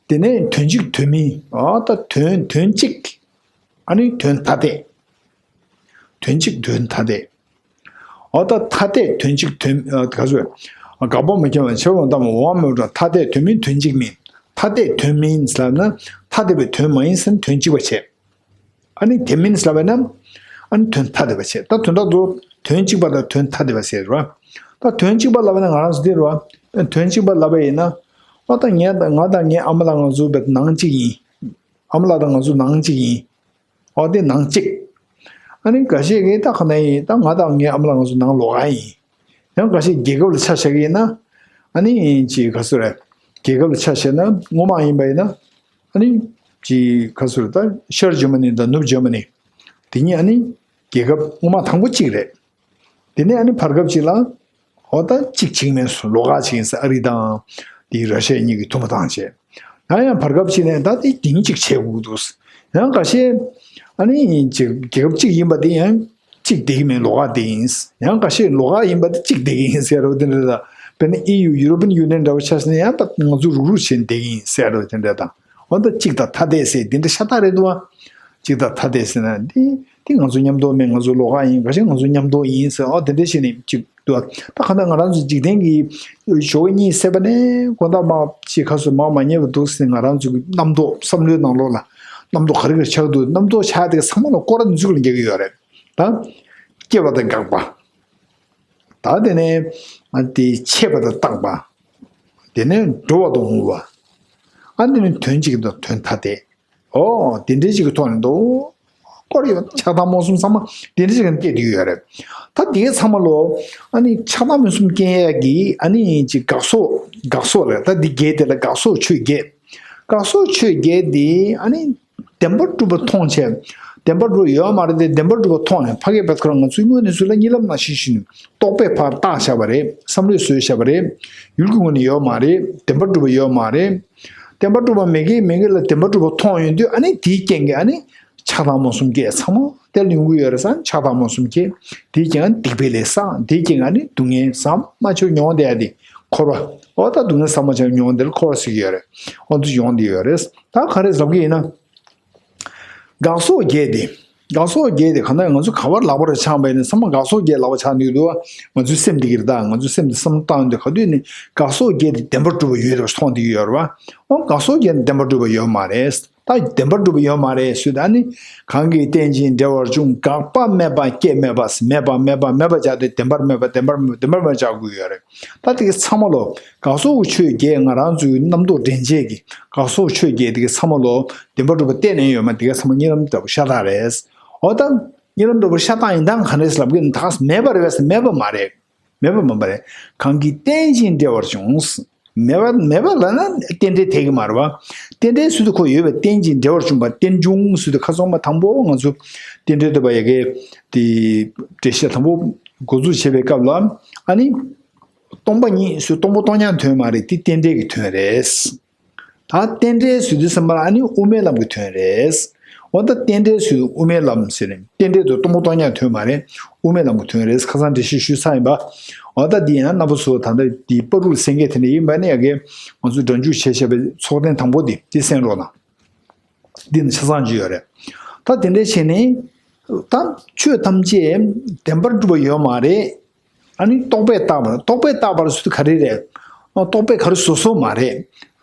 དེ་ནས་དོན་གཅིག་དོན་མིན། ཨ་ད་དོན་དོན་གཅིག་ཨ་ནི་དོན་ཐ་དད། དོན་གཅིག་དོན་ཐ་དད། འོ་ད་ཐ་དད་དོན་གཅིག་དོན། ཨ་ག་ཚོད། དགག་པ་མ་ཁྱབ་པ་ཆེ་བ་དང་འོང་བ་མེད་པ་ཐ་དད་དོན་མིན་དོན་གཅིག་མིན། ཐ་དད་དོན་མིན་ཟེར་ན་ཐ་དད་པའི་དོན་མ་ཡིན་ཟེར་ན་དོན་གཅིག་པ་བྱས། ཨ་ནི་དེ་མིན་ཟེར་བས་ན། ཨ་ནི་དོན་ཐ་དད་པ་བྱས། ད་དོན་དག་ཏུ་དོན་གཅིག་པ་དང་དོན་ཐ་དད་པ་ཟེར་རོ། ད་དོན་གཅིག་པ་ལབ་ན་ང་རང་ཚོ་འདི་རོ། དོན་གཅིག་པ་ལབ་པ་ཡིན་ན། ཨ་ད་ངས་ང་དང་ངའི་ཨ་མ་ལགས་ང་ཚོ་བས་ནང་གཅིག་ཡིན། ཨ་མ་ལགས་དང་ང་ཚོ་ནང་གཅིག་ཡིན། འོ་དེ་ནང་གཅིག་ཨ་ནི་འགའ་ཤས་ཀྱིས་ད་ག་ནས་ཡིན། ད་ང་དང་ངའི་ཨ་མ་ལགས་ང་ཚོ་ནང་ལོགས་ཀ་ཡིན། ཡང་འགའ་ཤས་རྒྱལ་ཁབ་ལ་ཆ་བཞག་གི་ཡིན་ན། ཨ་ནི་ཅིག་ག་ཚོད་རེད། རྒྱལ་ཁབ་ལ་ཆ་བཞག་ན་སྔོན་མ་ཡིན་པ་ཡིན་ན། ཨ་ནི་ཅིག་ག་ཚོད་རེད། ད་ཤར་འཇར་མ་ནི་དང་ནུབ་འཇར་མ་ནི། དེ་གཉིས་ཨ་ནི་རྒྱལ་ཁབ་སྔོན་མ་དང་པོ་གཅིག་རེད། དེ་ནས་ཨ་ནི་བར་སྐབས་ཅིག་ལ། འོ་ད་གཅིག་བྱེད་མེད་སོང་། ལོགས་ཀ་བྱེད་ཡིན་ཟེར། ཨ་རི་དང་དེ་ར་ཤི་ཡ་གཉིས་ཀྱིས་ཐུག་མ་བཏང་བྱས། ཡང་ཡང་བར་སྐབས་ཅིག་ནས་ད་དེ་དེང་གཅིག་བྱེད་དགོས་འདུག་ཡང་འགའ་ཤས་ཨ་ནི་ཅིག་རྒྱལ་ཁབ་གཅིག་ཡིན་པ་དེ་ཡང་གཅིག་བསྡད་ཀྱི་མེད། ལོགས་ཀ་བསྡད་ཡིན། ཡང་འགའ་ཤས་ལོགས་ཀ་ཡིན་པ་དེ་གཅིག་བསྡད་ཀྱི་ཡིན་ཟེར་རོ། དེ་འདྲ་ད་དཔེར་ན་ཨི་ཡུ་ཡུ་རོ་པན་ཡུ་ནི་ཡན་འདྲ་བོ་ཆ་བཞག་ན་ཡང་ད་ང་ཚོ་རུག་རུག་བྱས་ནས་བསྡད་ཀྱི་ཡིན་ཟེར་རོ། དེ་འདྲ་དང་། འོ་ད་གཅིག་དང་ཐ་དད་ཟེར་དེ་འདྲ་ཤ་སྟག་རེད་འདུག་བ། གཅིག་དང་ཐ་དད་ཟེར་ན་འདི་འདི་ང་ཚོ་མཉམ་དུ་མེད། ང་ཚོ་ལོགས་ཀ་ཡིན། འགའ་ཤས་ང་ཚོ་མཉམ་དུ་ཡིན་ཟེར། ཨོ་དེ་འདྲ་བྱས་ནས་གཅིག་འདུག་བ། ད་གང་ལྟར་ང་རང་ཚོ་འཇིག་རྟེན་གྱི་ཞོགས་ཀ་གཉིད་སད་པ་ནས་དགོང་དག་མ་ཅིག་ཁ་སོ་མ་མ་ཉལ་བ་འདུག་ཟེར། ང་རང་ཚོ་གི་རྣམ་རྟོག་བསམ་བློའི་ནང་ལོགས་ལ་རྣམ་རྟོག་ག་རེ་ག་རེ་ཆགས་འདུག་རྣམ་རྟོག་ཆགས་དེ་ཚང་མ་ལ་སྐོར་ར་འཛུགས་ལ་རྒྱག་གི་ཡོད་རེད། ད་སྐྱེ་བ་དང་འགག་པ། ད་དེ་ནས་ཨ་དེ་ཆད་པ་དང་རྟག་པ། དེ་ནས་འགྲོ་བ་དང་འོང་བ། ཨ་དེ་ནས་དོན་གཅིག་དང་དོན་ཐ་དད། ཨོ་དེ་འདྲའི་ཅིག་གི་ཐོག་ནས་འདུག་སྐོར་ཡོད། ཆགས་སྡང་རྨོངས་གསུམ་ཚང་མ་དེ་འདྲའི་ཅིག་ནས་སྐྱེས་བསྡད་ཡོད་རེད། ད་དེའི་ཚང་མ་ལོ། ཨ་ནི་ཆགས་སྡང་རྨོངས་གསུམ་སྐྱེ་ཡས་ཀྱི་ཨ་ནི་ཅིག་དགག་སོགས། དགག་སོགས་རེད། ད་འདི་བརྒྱད་དེ་ལ་དགག་སོགས་ཆོས་བརྒྱད། དགག་སོགས་ཆོས་བརྒྱད་དེ་ཨ་ནི་བདེན་པར་གྲུབ་པ་མཐོང་བྱས། བདེན་པར་གྲུབ་པ་ཡོད་མ་རེད་དེ། བདེན་པར་གྲུབ་པ་མཐོང་ནས་ཕ་གིའི་བེད་ཁོ་རང་ང་ཚོའི་དངོས་གནས་ཚུལ་ལ་གཉིད་ལམ་ནང་བཞིན་བཞིན་རྟོག་པས་ཕར་བཏགས་བཞག་པ་རེད། བསམ་བློས་བཟོས་བཞག་པ་རེད། ཡུལ་གྱི་ངོས་ནས་ཡོད་མ་རེད། བདེན་པར་གྲུབ་པ་ཡོད་མ་རེད། བདེན་པར་གྲུབ་པ་མེད་ཀི་མེད་ཀི་ལ་བདེན་པར་གྲུབ་པ་མཐོང་ཡོང་དུས་ཨ་ནི་དེའི་རྐྱེན་གྱིས་ཨ་ནི་ཆགས་སྡང་རྨོངས་གསུམ་སྐྱེ། ཚང་མ་དེ་ལ་ཡོང་གི་ཡོད་རེད་ས། ཆགས་སྡང་རྨོངས་གསུམ་སྐྱེ། དེའི་རྐྱེན་སྡིག་པའི་ལས་བསགས། དེའི་རྐྱེན་ཨ་ནི་སྡུག་བསྔལ་ཟ་མ་ཆོད་མྱོང་བསྡད་ཡ་དེ་འཁོར་བ། འོ་ད་སྡུག་བསྔལ་ཟ་མ་ཆོད་མྱོང་བསྡད་ལ་འཁོར་བ་ཟེར་གྱི་ཡོད་རེད། འོ་འདུ་ཡོང་བསྡད་ཡོད་རེད། ད་ག་རེ་ཟེར་གྱི་ཡིན་ན། དགག་སོགས་བརྒྱད་དེ། དགག་སོགས་བརྒྱད་དེ་གང་ལྟར་ང་ཚོ་ག་པར་ལག་པར་འཆང་བས་ནི་ཚང་མ་དགག་སོགས་བརྒྱད་ལག་པར་འཆང་འདུག་འདུག་ང་ཚོའི་སེམས་འདི་གིར་ད་ང་ཚོའི་སེམས་འདི་བསམ་བཏང་འདུག་ག་དུས་ནི་དགག་སོགས་བརྒྱད་དེ་བདེན་པར་གྲུབ་པ་ཡོད་རེད་མཐོང་འདི་ཡོད་རེད་བ། འོ་དགག་སོགས་བརྒྱད་ནི་བདེན་པར་གྲུབ་པ་ཡོད་མ་རེད། ད་བདེན་པར་གྲུབ་པ་ཡོད་མ་རེད་ཟེར། ད་ནི་གང་གིས་རྟེན་ཅིང་འབྲེལ་བར་འབྱུང་། དགག་པ་མེད་པ་སྐྱེ་མེད་པ། མེད་པ་མེད་པ་མེད་པ་བྱ་སྟེ་བདེན་པར་མེད་པ་བདེན་པར་མེད་པ་བདེན་པར་མེད་པ་བྱ་དགོས་ཡོད་རེད། ད་དེ་གི་ཚང་མ་ལོ་དགག་སོགས་ཆོས་བརྒྱད་ང་རང་ཚོའི་རྣམ་རྟོག་འདྲེན་བྱེད་ཀྱི་དགག་སོགས་ཆོས་བརྒྱད་དེ་གི་ཚང་མ་ལོ་བདེན་པར་གྲུབ་པ་གཏན་ནས་ཡོད་མ། དེ་ག་ཚང་མ་གཉིད་ལམ་འདྲ་པོ་ཤ་སྟག་རེད། འོ་ད་གཉིད་ལམ་འདྲ་པོ་ཤ་སྟག་ཡིན་ད་ག་རེ་ལབ་གི་ད་མེད་པ་རེད་པས། མེད་པ་མ་རེད། མེད་པ་མིན་པ་རེད། གང་གིས་རྟེན་ཅིང་འབྲེལ་བར་འབྱུང་། མེད་པ་མེད་པ་ལབ་ན་རྟེན་འབྲེལ་འཐད་ཀྱི་མ་རེད་བ། རྟེན་འབྲེལ་ཟེར་དུས་ཁོ་ཡོད་པའི་རྟེན་ཅིང་འབྲེལ་བར་འབྱུང་བ། རྟེན་འབྱུང་ཟེར་དུས་ཁ་སང་མ་དང་པོ་ང་ཚོ་རྟེན་འབྲེལ་འདོད་པ་ཡ་གི་དེ་འགྲེལ་བཤད་དང་པོ་འགོ་འཛུགས་བྱེད་པའི་སྐབས་ལ་ཨ་ནི། སྟོང་པ་ཉིད་ཟེར་སྟོང་པ་སྟོང་རྐྱང་དོན་མ་རེད། དེ་རྟེན་འབྲེལ་གྱི་དོན་རེད། ད་རྟེན་འབྲེལ་ཟེར་དུས་ཙམ་པ་ལ་ཨ་ནི་དབུ་མའི་ལམ་གྱི་དོན་རེད། འོ་ད་རྟེན་འབྲེལ་ཟེར་དུས་དབུ་མའི་ལམ་ཟེར་ནས་རྟེན་འབྲེལ་དུ་སྟོང་པ་སྟོང་རྐྱང་དོན་མ་རེད། དབུ་མའི་ལམ་གྱི་དོན་རེད། ཁ་སང་འགྲེལ་བཤད་ཞུས་ཚར་ཡིན་པ། འོ་ད་འདི་ཡང་རྣམ་པ་ཚོ་ད་ལྟ་འདི་པ་རུ་ལ་གསན་མཁན་དེ་འདྲ་ཡིན་པ་ནི་ཡ་གི་ང་ཚོ་སྒྲ་འཇུག་བྱས་བྱས་པའི་ཚོགས་ཐེངས་དང་པོ་འདི་འདི་གསན་རོགས་གནང་། འདི་ནི་ཆ་ཚང་ཅིག་ཡོད་རེད། ད་དེ་འདྲ་བྱས་ནས་ད་ཆོས་ཐམས་ཅད་བདེན་པར་གྲུབ་པ་ཡོད་མ་རེད། ཨ་ནི་རྟོག་པས་བཏགས་པ། རྟོག་པས་བཏགས་པ་ཟེར་དུས་ག་རེ་རེད། ཨ། རྟོག་པས་ག་རེ་བཟོ་བཟོ་མ་རེད།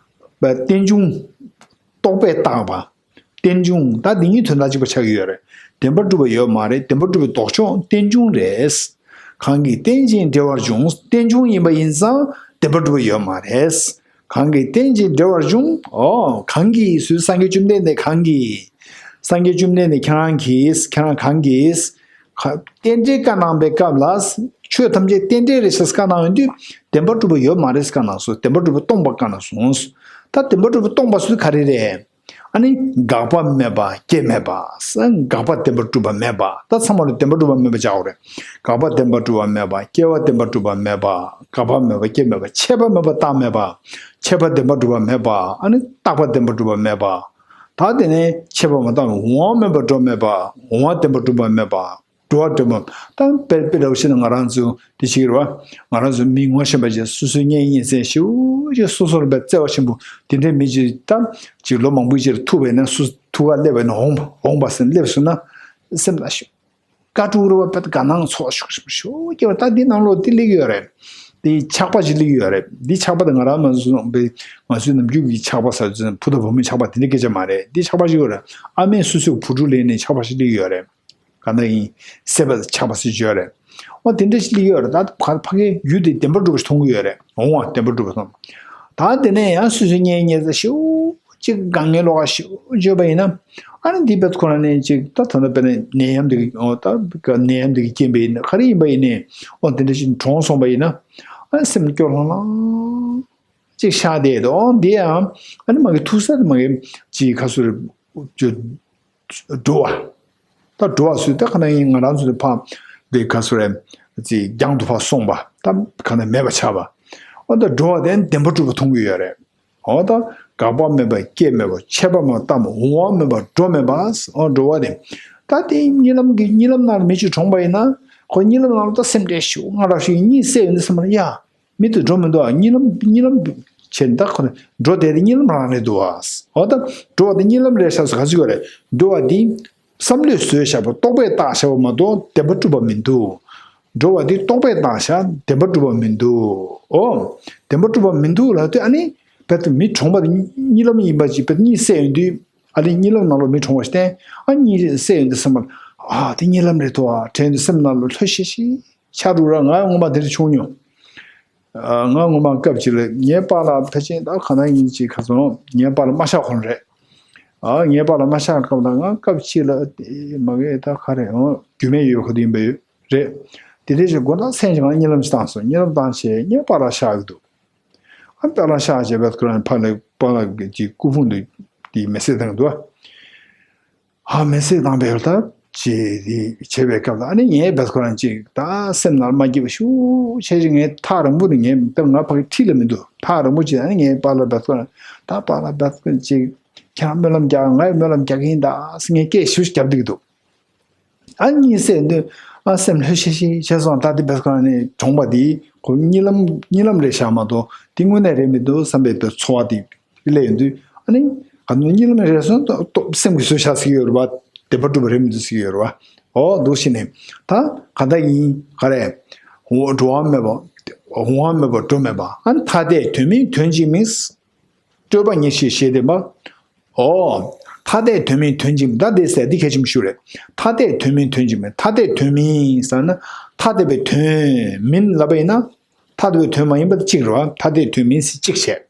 རྟེན་འབྱུང་། རྟོག་པས་བཏགས་པ། རྟེན་འབྱུང་། ད་འདི་གཉིས་དོན་དག་གཅིག་པ་ཆགས་ཀྱི་ཡོད་རེད། བདེན་པར་གྲུབ་པ་ཡོད་མ་རེད། བདེན་པར་གྲུབ་པའི་ལྡོག་ཕྱོགས་རྟེན་འབྱུང་རེད། གང་གིས་རྟེན་ཅིང་འབྲེལ་བར་འབྱུང་། རྟེན་འབྱུང་ཡིན་པ་ཡིན་ཙང་བདེན་པར་གྲུབ་པ་ཡོད་མ་རེད། གང་གིས་རྟེན་ཅིང་འབྲེལ་བར་འབྱུང་། ཨོ། གང་གིས་ཟེར། སངས་རྒྱས་བཅོམ་ལྡན་འདས་གང་གིས། སངས་རྒྱས་བཅོམ་ལྡན་འདས་ཁྱེད་རང་གིས། ཁྱེད་རང་གང་གིས། ག་རྟེན་འབྲེལ་བཀའ་གནང་བའི་སྐབས་ལ། ཆོས་ཐམས་ཅད་རྟེན་འབྲེལ་རེད་ཟེར་བཀའ་གནང་ཡོང་དུས་བདེན་པར་གྲུབ་པ་ཡོད་མ་རེད་ཟེར་བཀའ་གནང་སོང་། བདེན་པར་གྲུབ་པ་སྟོང་པ་བཀའ་གནང་སོང་། ད་བདེན་པར་གྲུབ་པ་སྟོང་པ་ཟེར་ག་རེ་རེད། ཨ་ནི་དགག་པ་མེད་པ་སྐྱེ་མེད་པ། དགག་པ་བདེན་པར་གྲུབ་པ་མེད་པ། ད་ཚང་མ་ལ་བདེན་པར་གྲུབ་པ་མེད་པ་བྱའོ་རེད། དགག་པ་བདེན་པར་གྲུབ་པ་མེད་པ། སྐྱེ་བ་བདེན་པར་གྲུབ་པ་མེད་པ། དགག་པ་མེད་པ་སྐྱེ་མེད་པ། ཆད་པ་མེད་པ་རྟགས་མེད་པ། ཆད་པ་བདེན་པར་གྲུབ་པ་མེད་པ། ཨ་ནི་རྟག་པ་བདེན་པར་གྲུབ་པ་མེད་པ། ད་དེ་ནས་ཆད་པ་མ་བཏང་འོང་བ་མེད་པ་འགྲོ་མེད་པ། འོང་བ་བདེན་པར་གྲུབ་པ་མེད་པ། འགྲོ་བ་བདེན་པ། ད་དཔེ་དཔེ་འདྲ་བོ་བཤད་ན་ང་རང་ཚོ་དེ་ཤེས་ཀྱི་རེད་བ། ང་རང་ཚོ་མི་ངོ་ཤེས་པ་ཅིག་སོ་སོའི་གཉེན་ཉེ་ཚན་ཞེ་པོ་ཅིག་སོ་སོར་བའི་བརྩེ་བ་ཆེན་པོ་དེ་འདྲའི་མི་ཅིག་ད་ཅིག་ལོ་མང་པོའི་ཕྱིར་ཐུག་པ་ཡིན་ན། སུ་ཐུག་ག་སླེབས་པ་ཡིན་ན། འོང་འོང་བ་ཟེར་སླེབས་སོང་ན་སེམས་ལ་ཞེ་དཀའ་སྤྲོ་རེད་བ། དཔེ་དགའ་སྣང་ཚོར་ཤུགས་ཤུགས་ཤུགས་སྐྱེ་བ། ད་འདི་ནང་ལོགས་འདི་སླེབས་ཡོད་རེད། འདི་ཆགས་པ་ཅིག་སླེབས་ཡོད་རེད། འདི་ཆགས་པ་དེ་ང་རང་མ་བཟོས་པའི་ང་ཚོའི་ནམ་རྒྱུན་གྱི་ཆགས་པ་ཟེར་ཚུལ་བུ་དང་བུ་མོའི་ཆགས་པ་དེ་འདྲའི་སྐད་ཆ་མ་རེད། འདི་ཆགས་པ་ཞིག་ཡོད་རེད། ཨ་མས་སོ་སོའི་བུ་ཕྲུག་ལེན་ནས་ཆགས་པ་ཞིག་སླེབས་ཡོད་རེད། གང་ལྟར་ཡིན། སྲེད་པ་ཆགས་པ་ཟེར་གྱི་ཡོད་རེད། འོ་དེ་འདྲ་ཞིག་སླེབས་ཡོད་རེད། ད་ཕ་ཕ་གིའི་ཡུལ་དེ་བདེན་པར་གྲུབ་པ་ཞིག་མཐོང་གི་ཡོད་རེད། འོང་བ་བདེན་པར་གྲུབ་པ་མཐོང་། ད་དེ་ནས་ཡང་སོ་སོའི་གཉེན་ཉེ་ཚན་ཞེ་པོ་ཅིག་དཀའ་ངལ་ལོགས་ཀ་ཞེ་པོ་བརྗོད་པ་ཡིན་ན། ཨ་ནི་འདི་བེད་ཁོ་རང་ནས་ཅིག་ད་ད་ལྟ་དཔེར་ན་ནད་ཡམས་འདི་གི། འོ་ད་ནད་ཡམས་འདི་གི་རྐྱེན་པས་ཡིན་ན། ག་རེ་ཡིན་པ་ཡིན་ནའི། འོ་དེ་འདྲ་ཞིག་གྲོངས་སོང་བ་ཡིན་ན། ཨ་ནི་སེམས་སྐྱོ་ལྷང་ལྷང་ཅིག་ཤར་བསྡད་འདུག། འོ་འདི་ཡང་ཨ་ནི་མ་གི་ཐུག་ས་དེ་མ་གི་ཅིག་ཁ་སུ་རེ་འགྲོ་བ། ད་འགྲོ་བ་ཟེར་ད་ག་ན་ཡིན། ང་རང་ཚོ་དེ་ཕ་དེ་ག་སུ་རེ་ཅིག་རྒྱང་དུ་ཕར་སོང་བ། ད་ག་ན་མེད་པ་ཆགས་པ། འོ་ད་འགྲོ་བ་དེ་བདེན་པར་གྲུབ་པ་མཐོང་གི་ཡོད་རེད། འོ་ད་དགག་པ་མེད་པ་སྐྱེ་མེད་པ། ཆད་པ་མེད་པ་རྟག་མེད་པ། འོང་བ་མེད་པ་འགྲོ་མེད་པ། འོ་འགྲོ་བ་དེ། ད་དེ་གཉིད་ལམ་གྱི་གཉིད་ལམ་ནང་ལ་མི་ཅིག་གྲོངས་པ་ཡིན་ན། ཁོ་གཉིད་ལམ་ནང་ལ་ད་སེམས་ཁྲལ་ཞེ་པོ་ང་རང་ཞིག་གཉིད་སད་ཡོང་དུས་སེམས་ལ་ཡ། མི་དེ་འགྲོ་མི་འདུག་ཨ། གཉིད་ལམ་གཉིད་ལམ་བྱས་ནས་ད་ཁོ་འགྲོ་བསྡད་དེ་གཉིད་ལམ་རང་རེད་འདུག་ཨ། འོ་ད་འགྲོ་བ་དེ་གཉིད་ལམ་རེད་ཤག་ཟེར་ག་ཚོད་ཡོད་རེད། འགྲོ་བ་འདི་བསམ་བློས་བཟོས་བཞག་པ། རྟོག་པས་བཏགས་བཞག་པ་མ་གཏོགས་བདེན་པར་གྲུབ་པ་མི་འདུག། འགྲོ་བ་འདི་རྟོག་པས་བཏགས་བཞག། བདེན་པར་གྲུབ་པ་མི་འདུག། ཨོ། བདེན་པར་གྲུབ་པ་མི་འདུག་ལབ་དུས་ཨ་ནི་བེད་མི་གྲོངས་པ་དེ་གཉིད་ལམ་ཡིན་པ་ཅིག་བེད་གཉིད་སད་ཡོང་དུས། ཨ་ནི་གཉིད་ལམ་ནང་ལོགས་མི་གྲོངས་པ་ཞིག་བསྟན། ཨ་གཉིད་སད་ཡོང་དུས་སེམས་ལ། ཨ་དེ་གཉིད་ལམ་རེད་འདུག་ཨ། དྲན་དུས་སེམས་ནང་ལོགས་ལྷོད་ཤིག་ཤིག་ཆགས་འགྲོ་ར། ང་ངོ་མ་དེ་འདྲ་བྱུང་མྱོང་། ཨ་ང་ངོ་མ་སྐབས་ཅིག་ལ་ངའི་པཱ་ལགས་ཕལ་ཆེར་ད་ག་ན་ཡིན་ཅིག་ཁ་སང་ངའི་པཱ་ལགས་མ་གཤགས་གོང་རེད། ཨ་ངའི་པཱ་ལགས་མ་གཤགས་སྐབས་ལ་ང་སྐབས་ཅིག་ལ་དེ་མ་གི་ད་ག་རེ་ཨོ་རྒྱུད་སྨད་ཡོད་པ་ག་དུས་ཡིན་པ་ཡོད་རེད། དེ་འདྲའི་ཞིག་དགོང་དག་མཚན་ཞིག་ང་གཉིད་ལམ་ཞིག་བཏང་སོང་། གཉིད་ལམ་བཏང་བྱས་ངའི་པཱ་ལགས་གཤགས་ཀྱི་འདུག། ཨ་པཱ་ལགས་གཤགས་བྱས་བེད་ཁོ་རང་ཕར་ལ་པཱ་ལགས་ཀྱི་སྐུ་ཕུང་དུ་དེ་མེ་བསྲེགས་བཏང་གི་འདུག། ཨ་མེ་བསྲེགས་བཏང་བའི་ལ་ད་ཅེས་དེ་བྱས་པའི་སྐབས་ལ་ཨ་ནི་ངས་བེད་ཁོ་རང་ཅིག་ད་སེམས་ནང་མ་སྐྱིད་པ་ཞེ་པོ་ཅིག་ངས་ཐག་རིང་པོ་ནས། ངས་ད་ང་ཕ་གི་འཁྲིས་ལ་མི་འདུག། ཐག་རིང་པོ་ཅིག་ཨ་ནི་ངའི་པཱ་ལགས་བེད་ཁོ་རང་ད་པཱ་ལགས་བེད་ཁོ་ཅིག་ཁྱེད་རང་སྨོན་ལམ་རྒྱག། ང་ཡང་སྨོན་ལམ་རྒྱག་གི་ཡིན་ད་ཟེར་ངས་སྐད་ཞེ་པོ་ཅིག་རྒྱབ་བསྡད་ཀྱི་འདུག། ཨ་གཉིད་སད་དུས་ཨ་སེམས་ལྷོད་ཤིག་ཤིག་བྱས་སོང་། ད་དེ་བེད་ཁོ་རང་ནི་གྲོངས་པ་དེ་ཁོ་གཉིད་ལམ་གཉིད་ལམ་རེད་ཤག་མ་གཏོགས་དེ་དངོས་གནས་རེད་མི་འདུག་བསམ་པའི་དུ་ཚོར་བ་དེ་སླེབས་ཡོང་དུས། ཨ་ནི་ག་ནོ་གཉིད་ལམ་རེད་སོང་ཏོ་ཏོ་སེམས་ཀྱི་བཟོས་བཞག་ཟེར་གྱི་ཡོད་རེད་བ། བདེན་པར་གྲུབ་པ་རེད་མི་འདུག་ཟེར་གྱི་ཡོད་རེད་བ། འོ་འདུག་བྱས་ནས་ད་ག་འདྲ་ཡིན་ག་རེ། འོ་འགྲོ་བ་མེད་པ། འོང་བ་མེད་པ་འགྲོ་མེད་པ། ཨ་ནི་ཐ་དད་དོན་མིན་དོན་གཅིག་མིན། སྤྲོས་པ་ཉེར་ཞི་ཞེས་བསྟན་པ། ཨོ། ཐ་དད་དོན་མིན་དོན་གཅིག་མིན། ད་དེ་ཟེར་འདི་གལ་ཆེན་པོ་ཞིག་རེད། ཐ་དད་དོན་མིན་དོན་གཅིག་མིན། ཐ་དད་དོན་མིན་ཟེར་ན་ཐ་དད་པའི་དོན་མིན་ལབ་པ་ཡིན་ན། ཐ་དད་པའི་དོན་མ་ཡིན་པ་དེ་གཅིག་རེད་བ། ཐ་དད་དོན་མིན་ཟེར་གཅིག་བྱས།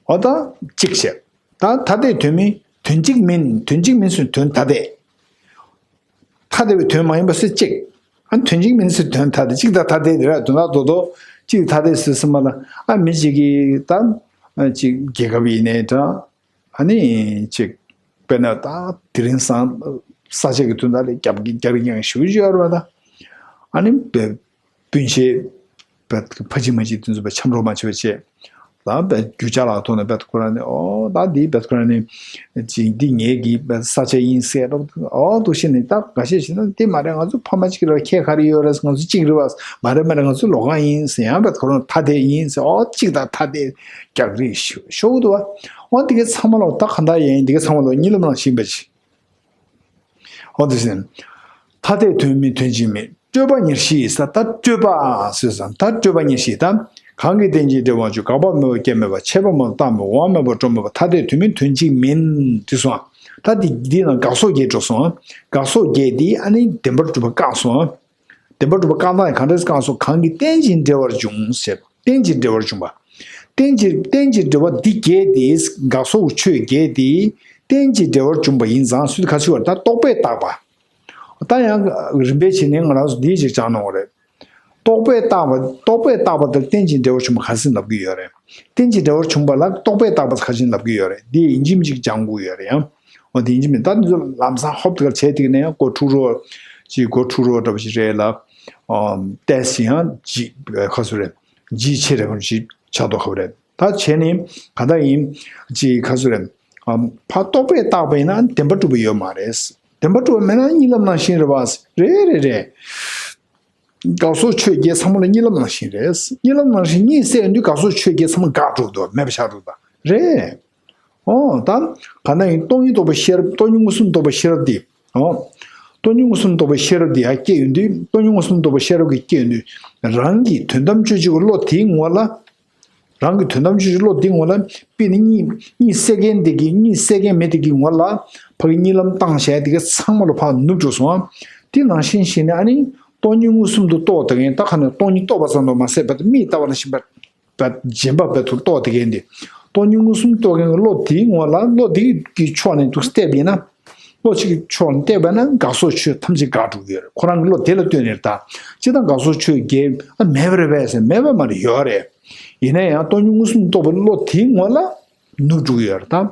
འོ་ད་གཅིག་བྱས། ད་ཐ་དད་དོན་མིན་དོན་གཅིག་མིན། དོན་གཅིག་མིན་ཟེར་དོན་ཐ་དད། ཐ་དད་པའི་དོན་མ་ཡིན་པ་ཟེར་གཅིག། ཨ་དོན་གཅིག་མིན་ཟེར་དོན་ཐ་དད། གཅིག་དང་ཐ་དད་དེ་ར་དོན་དག་རྡོག་རྡོག་གཅིག་ཐ་དད་ཟེར་སྲིད་མ་ལ། ཨ་མི་གཅིག་གིས་ད་ཨ་གཅིག་རྒྱལ་ཁབ་ཡིན་ནའི་འདྲ། ཨ་ནི་གཅིག་དཔེར་ན་ད་དེ་རིང་སང་ས་ཆ་གི་དོན་དག་ལ་རྒྱབ་ཀྱི་རྒྱབ་ཀྱི་ཡང་ཞུ་རྒྱུ་ཡོད་རེད་བ། ད་ཨ་ནི་བེ་སྤུན་མཆེད་བེད་ཕ་གཅིག་མ་གཅིག་དེ་ཚོ་བེད་འཆམ་རོགས་མ་བྱེད་པ་བྱས། ད་བེད་རྒྱུ་ཆ་ལ་ཐོག་ནས་བེད་ཁོ་རང་ནས་ཨོ་ད་འདི་བེད་ཁོ་རང་ནས་ཅིག་འདི་ངེད་ཀྱི་བེད་ས་ཆ་ཡིན་ཟེར་རོགས་ཨོ་འདུག་བྱས་ནས། ད་འགའ་ཤས་ཤིག་ན་འདི་མ་རེད། ང་ཚོ་ཕ་མ་གཅིག་རེད་བ། ཁྱད་ག་རེ་ཡོད་རེད། ང་ཚོ་གཅིག་རེད་བ། མ་རེད་མ་རེད། ང་ཚོ་ལོགས་ཀ་ཡིན་ཟེར། ཡང་བེད་ཁོ་རང་ཐ་དད་ཡིན་ཟེར། ཨོ་གཅིག་དང་ཐ་དད་རྒྱག་རེས་ཤོ་ཤོ་འདུག་བ། ཨོ་འདི་གའི་ཚང་མ་ལོག་ད་ག་འདྲ་ཡིན། འདི་གའི་ཚང་མ་ལོག་གཉིད་ལམ་ནང་ཤིང་པ་ཅིག། འོ་དེ་བཞིན། ཐ་དད་དོན་མིན་དོན་གཅིག་མིན། སྤྲོས་པ་ཉེར་ཞི་ཡིས། ད་སྤྲོས་པ་ཟེར་ཙང་ད་སྤྲོས་པ་ཉེར་ཞི། ད་གང་གིས་རྟེན་ཅིང་འབྲེལ་བར་འབྱུང་། འགག་པ་མེད་པར་སྐྱེ་མེད་པ། ཆད་པ་མེད་པར་རྟག་མེད་པ། དབང་མེད་པར་སྤྲོ་མེད་པ། ཐ་དད་དོན་མིན་དོན་གཅིག་མིན། དེ་སོང་ཨ། ད་འདི་འདི་ནང་དགག་སོགས་བརྒྱད་འགྲོ་སོང་ཨ། དགག་སོགས་བརྒྱད་འདི་ཨ་ནི་བདེན་པར་གྲུབ་པ་བཀག་སོང་ཨ། བདེན་པར་གྲུབ་པ་བཀག་སྟངས་གང་འདྲས་བཀག་སོང་། གང་གིས་རྟེན་ཅིང་འབྲེལ་བར་འབྱུང་ཟེར། རྟེན་ཅིང་འབྲེལ་བར་འབྱུང་བ། རྟེན་ཅིང་རྟེན་ཅིང་འབྲེལ་བ་འདི་བརྒྱད་དེ། དགག་སོགས་ཆོས་བརྒྱད་དེ་རྟེན་ཅིང་འབྲེལ་བར་འབྱུང་བ་ཡིན་ཙང་སུས་ག་ཚོད་བར་ད་རྟོག་པས་བཏགས་པ། ད་ཡང་རིམ་པས་བྱས་ནས་ང་རང་ཚོ་འདི་ཅིག་སྦྱང་གནང་བ་རེད། རྟོག་པས་བཏགས་པ། རྟོག་པས་བཏགས་པ་དང་རྟེན་ཅིང་འབྲེལ་བར་འབྱུང་བ་ག་ཚོད་ལབ་ཀྱི་ཡོད་རེད། རྟེན་ཅིང་འབྲེལ་བར་འབྱུང་བ་ལ་རྟོག་པས་བཏགས་པ་ག་ཚོད་ལབ་ཀྱི་ཡོད་རེད། འདི་ཡིན་གཅིག་མིན་གཅིག་སྦྱང་དགོས་ཡོད་རེད་ཡང་། འོ་དེ་ཡིན་གཅིག་མིན། ད་འདི་ཚོ་ལམ་སང་ཧོབ་ཏེ་ག་བྱས་དེ་ནས་ཡང་མགོ་འཁྲུག་རོགས། ཅིག་མགོ་འཁྲུག་རོགས་འདྲ་པོ་ཞིག་རེད་ལ། ཨམ། ཏོག་ཙམ་ཡང་ལྗིད་ཁ་སུ་རེད། ལྗིད་ཆེ་རེ་བ་ཞིག་ཆགས་མདོག་ཁ་པོ་རེད། ད་བྱས་ནས་ག་འདྲ་ཡིན། ཅིག་ཁ་སུ་རེད། ཨམ། ཕར་རྟོག་པས་བཏགས་པ་ཡིན་ན་བདེན་པར་གྲུབ་པ་ཡོད་མ་རེད། བདེན་པར་གྲུབ་པ་མེད་ན་གཉིད་ལམ་ནང་བཞིན་རེད་པ། རེད་རེད་རེད། དགག་སོགས་ཆོས་བརྒྱད་ཚང་མ་ལ་གཉིད་ལམ་ནང་བཞིན་རེད། གཉིད་ལམ་ནང་བཞིན་གཉིད་སད་ཡོང་དུས་དགག་སོགས་ཆོས་བརྒྱད་ཚང་མ་འགག་འགྲོ་གི་འདུག་མེད་པ་ཆགས་འགྲོ་གི་འདུག་རེད། ཨོ་ད། ག་ན་ཡིན། སྟོང་ཉིད་རྟོགས་པའི་ཤེས་རབ། སྟོང་ཉིད་མངོན་སུམ་རྟོགས་པའི་ཤེས་རབ་འདི། ཨོ། སྟོང་ཉིད་མངོན་སུམ་རྟོགས་པའི་ཤེས་རབ་འདི་ཡར་སྐྱེ་ཡོང་དུས། སྟོང་ཉིད་མངོན་སུམ་རྟོགས་པའི་ཤེས་རབ་ཀྱི་སྐྱེ་ཡོང་དུས། རང་གི་དོན་དམ་དཔྱོད་བྱེད་ཀྱི་བློ་དེའི་ངོ་ལ། རང་གི་དོན་དམ་དཔྱོད་བྱེད་ཀྱི་བློ་དེའི་ངོ་ལ། དཔེར་ན་གཉིད་གཉིད་སད་མཁན་དེ་གི་གཉིད་སད་མཁན་མི་དེ་གི་ངོ་ལ། ཕ་གི་གཉིད་ལམ་བཏང་བྱས་དེ་ག་ཚང་མ་ལ་ཕར་ནུབ་འགྲོ་སོང་ཨ། དེ་ནང་བཞིན་བྱས་ནས་ཨ་ནི། སྟོང་ཉིད་མངོན་སུམ་དུ་རྟོགས་དེ་མཁན་ད་ག་ནས་སྟོང་ཉིད་རྟོགས་པ་ཙམ་དུ་མ་ཟད་པར་མིག་ལྟ་བ་ནང་བཞིན་པ། བ་རྗེན་པ་བར་དུ་རྟོགས་དེ་མཁན་དེ། སྟོང་ཉིད་མངོན་སུམ་རྟོགས་མཁན་གྱི་བློ་དེའི་ངོ་ལ་བློ་དེ་གི་ཕྱོགས་ནས་འདུག་བལྟས་པ་ཡིན་ན། བློ་གཅིག་གི་ཕྱོགས་ནས་བལྟས་པ་ན་དགག་སོགས་ཆོས་ཐམས་ཅད་འགག་འགྲོ་གི་ཡོད་རེད། ཁོ་རང་གི་བློ་དེ་ལ་ལྟོས་ནས་ད། སྤྱིར་བཏང་དགག་སོགས་ཆོས་བརྒྱད་ཨ་མེད་པ་རེད་པས་ཟེར། མེད་པ་མ་རེད། ཡོད་རེད། ཡིན་ན་ཡང་སྟོང་ཉིད་མངོན་སུམ་རྟོགས་པའི་བློ་དེའི་ངོ་ལ་ནུབ་འགྲོ་གི་ཡོད་རེད་ད།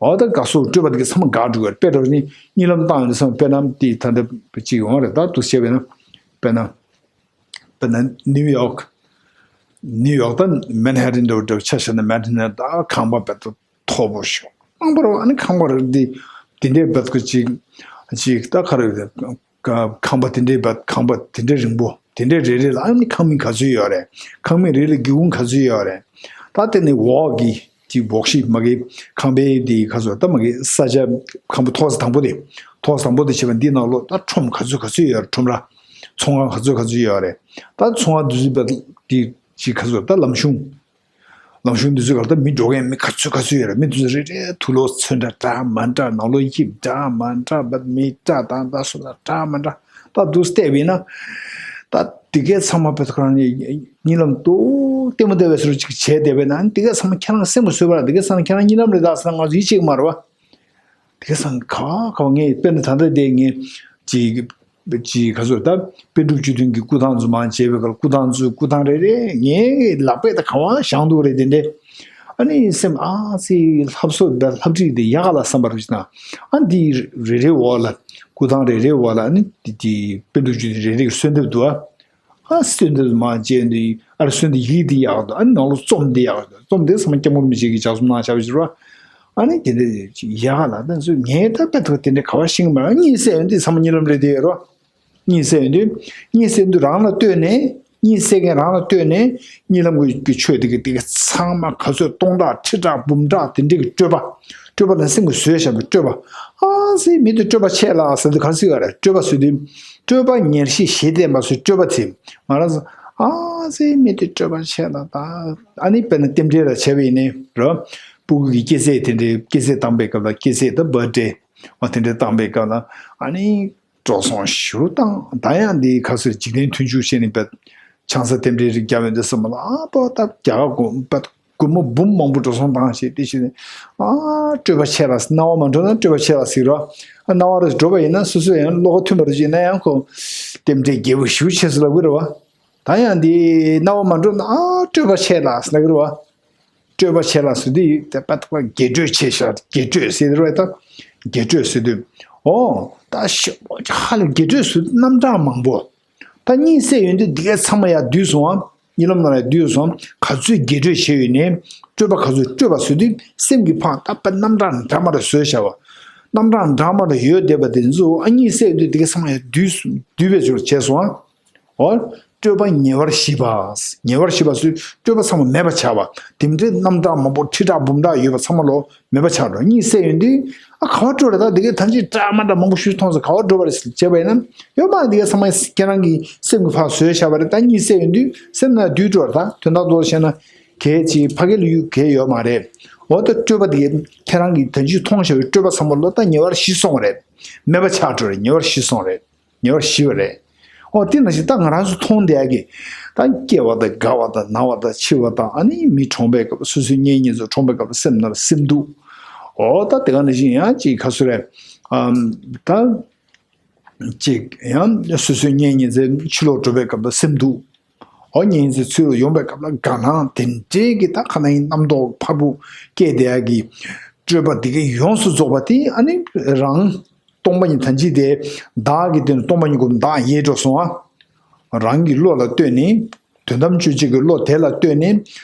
འོ་ད་དགག་སོགས་སྤྲོས་པ་དེ་ག་ཚང་མ་འགག་འགྲོ་གི་ཡོད་རེད། དཔེ་འདྲ་ནི་གཉིད་ལམ་བཏང་ཡོང་དུས་ཙམ་དཔེར་ན་དེ་ད་ལྟ་གཅིག་ཡོང་རེད་ད། འདུག་བྱས་པས་ན། དཔེར་ན། དཔེར་ན་ནིའུ་ཡོག་ནིའུ་ཡོག་དང་མན་ཧ་ཏན་འདྲ་བོ་འདྲ་བོ་ཆ་བཞག་ན། མན་ཧ་ཏན་ད་ཁང་པ་དཔེ་མཐོ་པོ་ཞིག་ཡོད། ཁང་པ་རེད་པ། ཨ་ནི་ཁང་པ་རེད་འདི། དེ་འདྲའི་བར་གྱི་ཅིག་ཅིག་ད་ག་རེ་རེད། ཁང་པ་དེ་འདྲའི་བར། ཁང་པ་དེ་འདྲའི་རིང་པོ། དེ་འདྲའི་རེ་རེ་ལ་ཨ་ནི་ཁང་མིག་ག་ཚོད་ཡོད་རེད། ཁང་མིག་རེ་རེ་སྒེའུ་ཁུང་ག་ཚོད་ཡོད་རེད། ད་དེ་ནི་འོག་གི་ཅིག་སྦོག་ཤིག་མ་གི་ཁང་པའི་དེ་ག་ཚོད་ད་མ་གི་ས་ཆ། ཁང་པ་ཐོག་ས་དང་པོ་དེ། ཐོག་ས་དང་པོ་དེ་བྱས་པ་འདི་ནང་ལོགས་ད་ཁྲོམ་ག་ཚོད་ག་ཚོད་ཡོད་རེད། ཁྲོམ་ར། ཚོང་ཁང་ག་ཚོད་ག་ཚོད་ཡོད་རེད། ད་ཚོང་ཁང་དེ་ཚོའི་བར་དེ་ཅིག་ག་ཚོད་ད་ལམ་གཞུང་། ལམ་གཞུང་འདི་ཚོའི་སྒང་ད་མི་འགྲོ་མཁན་མི་ག་ཚོད་ག་ཚོད་ཡོད་རེད། མི་འདི་ཚོ་རེ་རེ་དུག་ལོག་ཚོན་འདྲ་འདྲ་མ་འདྲ། ནང་ལོགས་དབྱིབས་འདྲ་མ་འདྲ། བ་མི་འདྲ་དང་ད་སོ་ད་འདྲ་མ་འདྲ། ད་འདུག་བལྟས་པས་ན། ད་དེ་གའི་ཚང་མ་བེད་ཁོ་རང་ནས་གཉིད་ལམ་དུ་ལྟད་མོ་བལྟས་པའི་ཚུལ་ཅིག་བྱས་བསྡད་པས་ན། དེ་གའི་ཚང་མ་ཁྱེད་རང་སེམས་ལ་བཟོས་པ་ལ། དེ་གའི་ཚང་མ་ཁྱེད་རང་གཉིད་ལམ་རེད་ད་ཟེར་ན་ང་ཚོ་ཡིད་ཆེས་ཀྱི་མ་རེད་པ། དེ་སང་ག་བ་ག་བ་ངས་དཔེར་ན་ད་ལྟ་དེ་ངས་ཅིག་ཅིག་ག་ཚོད་ད་པཎ་གྲུབ་བཅུ་བདུན་གྱི་སྐུ་ཐང་ཚོ་མར་མཇལ་བའི་སྐབས་སྐུ་ཐང་ཚོའི་སྐུ་ཐང་རེ་རེ་ངའི་ལག་པས་ད་ག་བ་བཞེངས་འདུག་རེད་དེ་འདྲས། ཨ་ནི་སེམས་ཨ་ཙི་ལྷ་བཟོ་ད་ལྷ་བྲིས་དེ་ཡག་ག་ལ་བསམ་པ་རེད་ཅིག་ན། ཨ་འདི་རེ་རེ་འོག་ལ་སྐུ་ཐང་རེ་རེ་འོག་ལ་ཨ་ནི་འདི་འདི་པཎ་གྲུབ་བཅུ་བདུན་རེ་རེ་གི་གསོལ་འདེབས་འདུག་ཨ། ཨ་གསོལ་འདེབས་མར་མཇལ་དུས་ཨ་རེ་གསོལ་འདེབས་ཡིག་འདི་ཡག་འདུག་ཨ་ནི་ནང་ལོགས་རྩོམ་འདི་ཡག་འདུག་རྩོམ་འདི་ཚང་མ་སྐྱབས་མགོན་རིན་པོ་ཆེ་གིས་ལྗགས་རྩོམ་གནང་བཞག་པ་ཞིག་རེད་པ། ཨ་ནི་དེ་འདྲ་ཡག་ག་ལ་ད་ཚོད་ངས་ད་དཔེ་ཐོག་དེ་འདྲ་ག་བ་ཤེས་ཀྱི་མ་རེད། གཉིད་སད་ཡོང་དུས་ཚང་མ་གཉིད་ལམ་རེད་དེ་ཡོད་རེད་པ། གཉིད་སད་ཡོང་དུས་གཉིད་སད་ཡོང་དུས་རང་ལ་ལྟོས་ནས། གཉིད་སད་མཁན་རང་ལ་ལྟོས་ནས་གཉིད་ལམ་གྱི་གི་ཆོས་དེ་གི་དེ་གི་ཚང་མ་ག་ཚོད་སྟོང་ཕྲག་ཁྲི་ཕྲག་འབུམ་ཕྲག་དེ་འདྲའི་གི་སྤྲོས་པ། སྤྲོས་པ་ལ་སེམས་ཀྱི་བཟོས་བཞག་པའི་སྤྲོས་པ། ཨ་ཙི་མི་དེ་སྤྲོས་པ་ཆེ་ལ་ཟེར་དུས་ག་ཟེར་བ་རེད། སྤྲོས་པ་ཟེར་དུས་སྤྲོས་པ་ཉེར་ཞི་ཞི་བསྟན་པ་ཟེར་སྤྲོས་པ་དེ། ང་རང་ཚོ་ཨ་ཙི་མི་དེ་སྤྲོས་པ་ཆེ་ལ་ད། ཨ་ནི་དཔེར་ན་རྟེན་འབྲེལ་ལ་བྱས་པ་ཡིན་ནའི་རོ། སྤུ་གུ་གི་སྐྱེ་ཚེས་དེ་འདྲའི་སྐྱེ་ཚེས་བཏང་པའི་སྐབས་ལ་སྐྱེ་ཚེས་ད་བར་ཌེ་འོ་དེ་འདྲའི་བཏང་པའི་སྐབས་ལ་ཨ་ནི། འགྲོ་སོང་ཞུ་དང་ད་ཡང་འདི་ཁ་སོས་འཇིག་རྟེན་མཐུན་འཇུག་བྱས་ནས་བས་ཆང་ས་རྟེན་འབྲེལ་རིགས་བརྒྱབ་ཡོད་འདི་སོང་མ་ལ་ཨ་པོ་ད་རྒྱ་གར་དགོན་པ་སྒོར་མོ་འབུམ་མང་པོ་འགྲོ་སོང་བཏང་ཞེས་དེ་བྱས་ནས་ཨ་སྤྲོས་པ་ཆེ་ལ་སྣང་བ་མ་འགྲོ་ན་སྤྲོས་པ་ཆེ་ལ་ཟེར་རོ། ཨ་སྣང་བ་རེ་འགྲོ་བ་ཡིན་ན་སོ་སོ་ཡང་བློ་ཁ་མཐུན་པ་རེ་བྱས་ན་ཡང་ཁོ་རྟེན་འབྲེལ་རྒྱས་པོ་ཞུ་ཆེ་སུ་ལབ་གི་རེད་བ། ད་ཡང་འདི་སྣང་བ་མ་འགྲོ་ན་ཨ་སྤྲོས་པ་ཆེ་ལ་ཟེར་ལབ་གི་རེད་བ། སྤྲོས་པ་ཆེ་ལ་ཟེར་དུས་དེ་པ་ཏ་པ་རྒྱས་སྤྲོས་ཆེ་ཤར་རྒྱས་སྤྲོས་ཟེར་དུས་རེད་ད། རྒྱས་སྤྲོས་ཟེར་དུས། ཨོ། ད་ཤ་ཧ་ལས་རྒྱས་སྤྲོས་ཟེར་དུས་རྣམ་གྲངས་མང་པོ། ད་གཉིད་སད་ཡོང་དུས་འདི་གས་ཚང་མ་ཡར་བསྡུས་སོང་ཨ། གཉིད་ལམ་ནང་ལ་བསྡུས་སོང་། ག་ཚོད་རྒྱས་སྤྲོས་བྱས་ཡོད་ནའི། སྤྲོས་པ་ག་ཚོད་སྤྲོས་པ་ཟེར་དུས་སེམས་ཀྱི་ཕང་ད་པ་རྣམ་གྲངས་འདྲ་མ་འདྲ་བཟོས་བྱ་བ། རྣམ་གྲངས་འདྲ་མ་འདྲ་ཡོད་བསྡད་པ་དེ་ཚོ་ཨ་གཉིད་སད་ཡོང་དུས་འདི་གས་ཚང་མ་ཡར་བསྡུས་སོང་བསྡུས་པའི་ཚུལ་བྱས་སོང་ཨ། ཨོ། སྤྲོས་པ་ཉེ་བར་ཞི་བ། ཉེ་བར་ཞི་བ་སུ་སྤྲོས་པ་ཚང་མ་མེད་པ་ཆགས་པ། དེ་འདྲའི་རྣམ་གྲངས་མང་པོ་ཁྲི་ཕྲག་འབུམ་ཕྲག་ཡོད་པ་ཚང་མ་ལོ་མེད་པ་ཆགས་འགྲོ། གཉིད་སད་ཡོང་དུས་ཨ་ག་བ་སྤྲོས་རེད། ད་དེ་གའི་ཐམས་ཅད་འདྲ་མ་འདྲ་མང་པོ་ཞིག་མཐོང་ཟེར་ག་བ་འགྲོ་བ་རེད་ཟེར་བྱས་པ་ཡིན་ན་ཡོད་མ་རེད། དེ་གའི་ཚང་མ་ཁྱེད་རང་གི་སེམས་ཀྱི་ཕར་བཟོས་བཞག་པ་རེད། ད་གཉིད་སད་ཡོང་དུས་སེམས་ནང་དུས་སྤྲོ་རེད། ད་དོན་དག་ཏུ་བཤད་ན་གལ་ཆེ་ཕ་གི་ལ་ཡུལ་གལ་ཡོད་མ་རེད། འོ་ད་སྤྲོས་པ་དེ་གའི་ཁྱེད་རང་གི་ད་གིན་མཐོང་བཞག་པའི་སྤྲོས་པ་ཚང་མ་ལོ་ད་ཉེ་བར་ཞི་སོང་བ་རེད། མེད་པ་ཆགས་འགྲོ་རེད། ཉེ་བར་ཞི་སོང་རེད། ཉེ་བར་ཞི་བ་རེད། ཨོ་དེ་ནང་བཞིན་ད་ང་རང་ཚོ་མཐོང་བསྡད་ཀྱི་ད་སྐྱེ་བ་དང་རྒ་བ་དང་ན་བ་དང་འཆི་བ་དང་ཨ་ནི་མི་གྲོངས་པའི་སྐབས་སོ་སོའི་གཉེན་ཉེ་ཚོ་གྲོངས་པའི་སྐབས་སེམས་ནང་ལ་སེམས་སྡུག་ཨོ་ད་དེ་ག་ནང་བཞིན་ཡང་ཅིག་ག་ཚོད་རེད། ཨམ་ད་ཅིག་ཡང་སོ་སོའི་གཉེན་ཉེ་ཚོ་ཕྱི་ལོགས་འགྲོ་བའི་སྐབས་ལ་སེམས་སྡུག་ཨོ་གཉེན་ཚོ་ཚུར་ཡོང་བའི་སྐབས་ལ་དགའ་སྣང་དེ་འདྲའི་གི་ད་ག་ནང་བཞིན་རྣམ་རྟོག་ཕར་བུ་སྐྱེས་བསྡད་ཀྱི་སྤྲོས་པ་དེ་ག་ཡོངས་སུ་རྫོགས་པ་དེ་ཨ་ནི་རང་སྟོང་པ་ཉིད་ཐམས་ཅད་དེ་བདག་གི་དོན་སྟོང་པ་ཉིད་ཀུན་བདག་ཡལ་འགྲོ་སོང་ཨ། རང་གི་བློ་ལ་ལྟོས་ནས་དོན་དམ་དཔྱོད་བྱེད་ཀྱི་བློ་དེ་ལ་ལྟོས་ནས་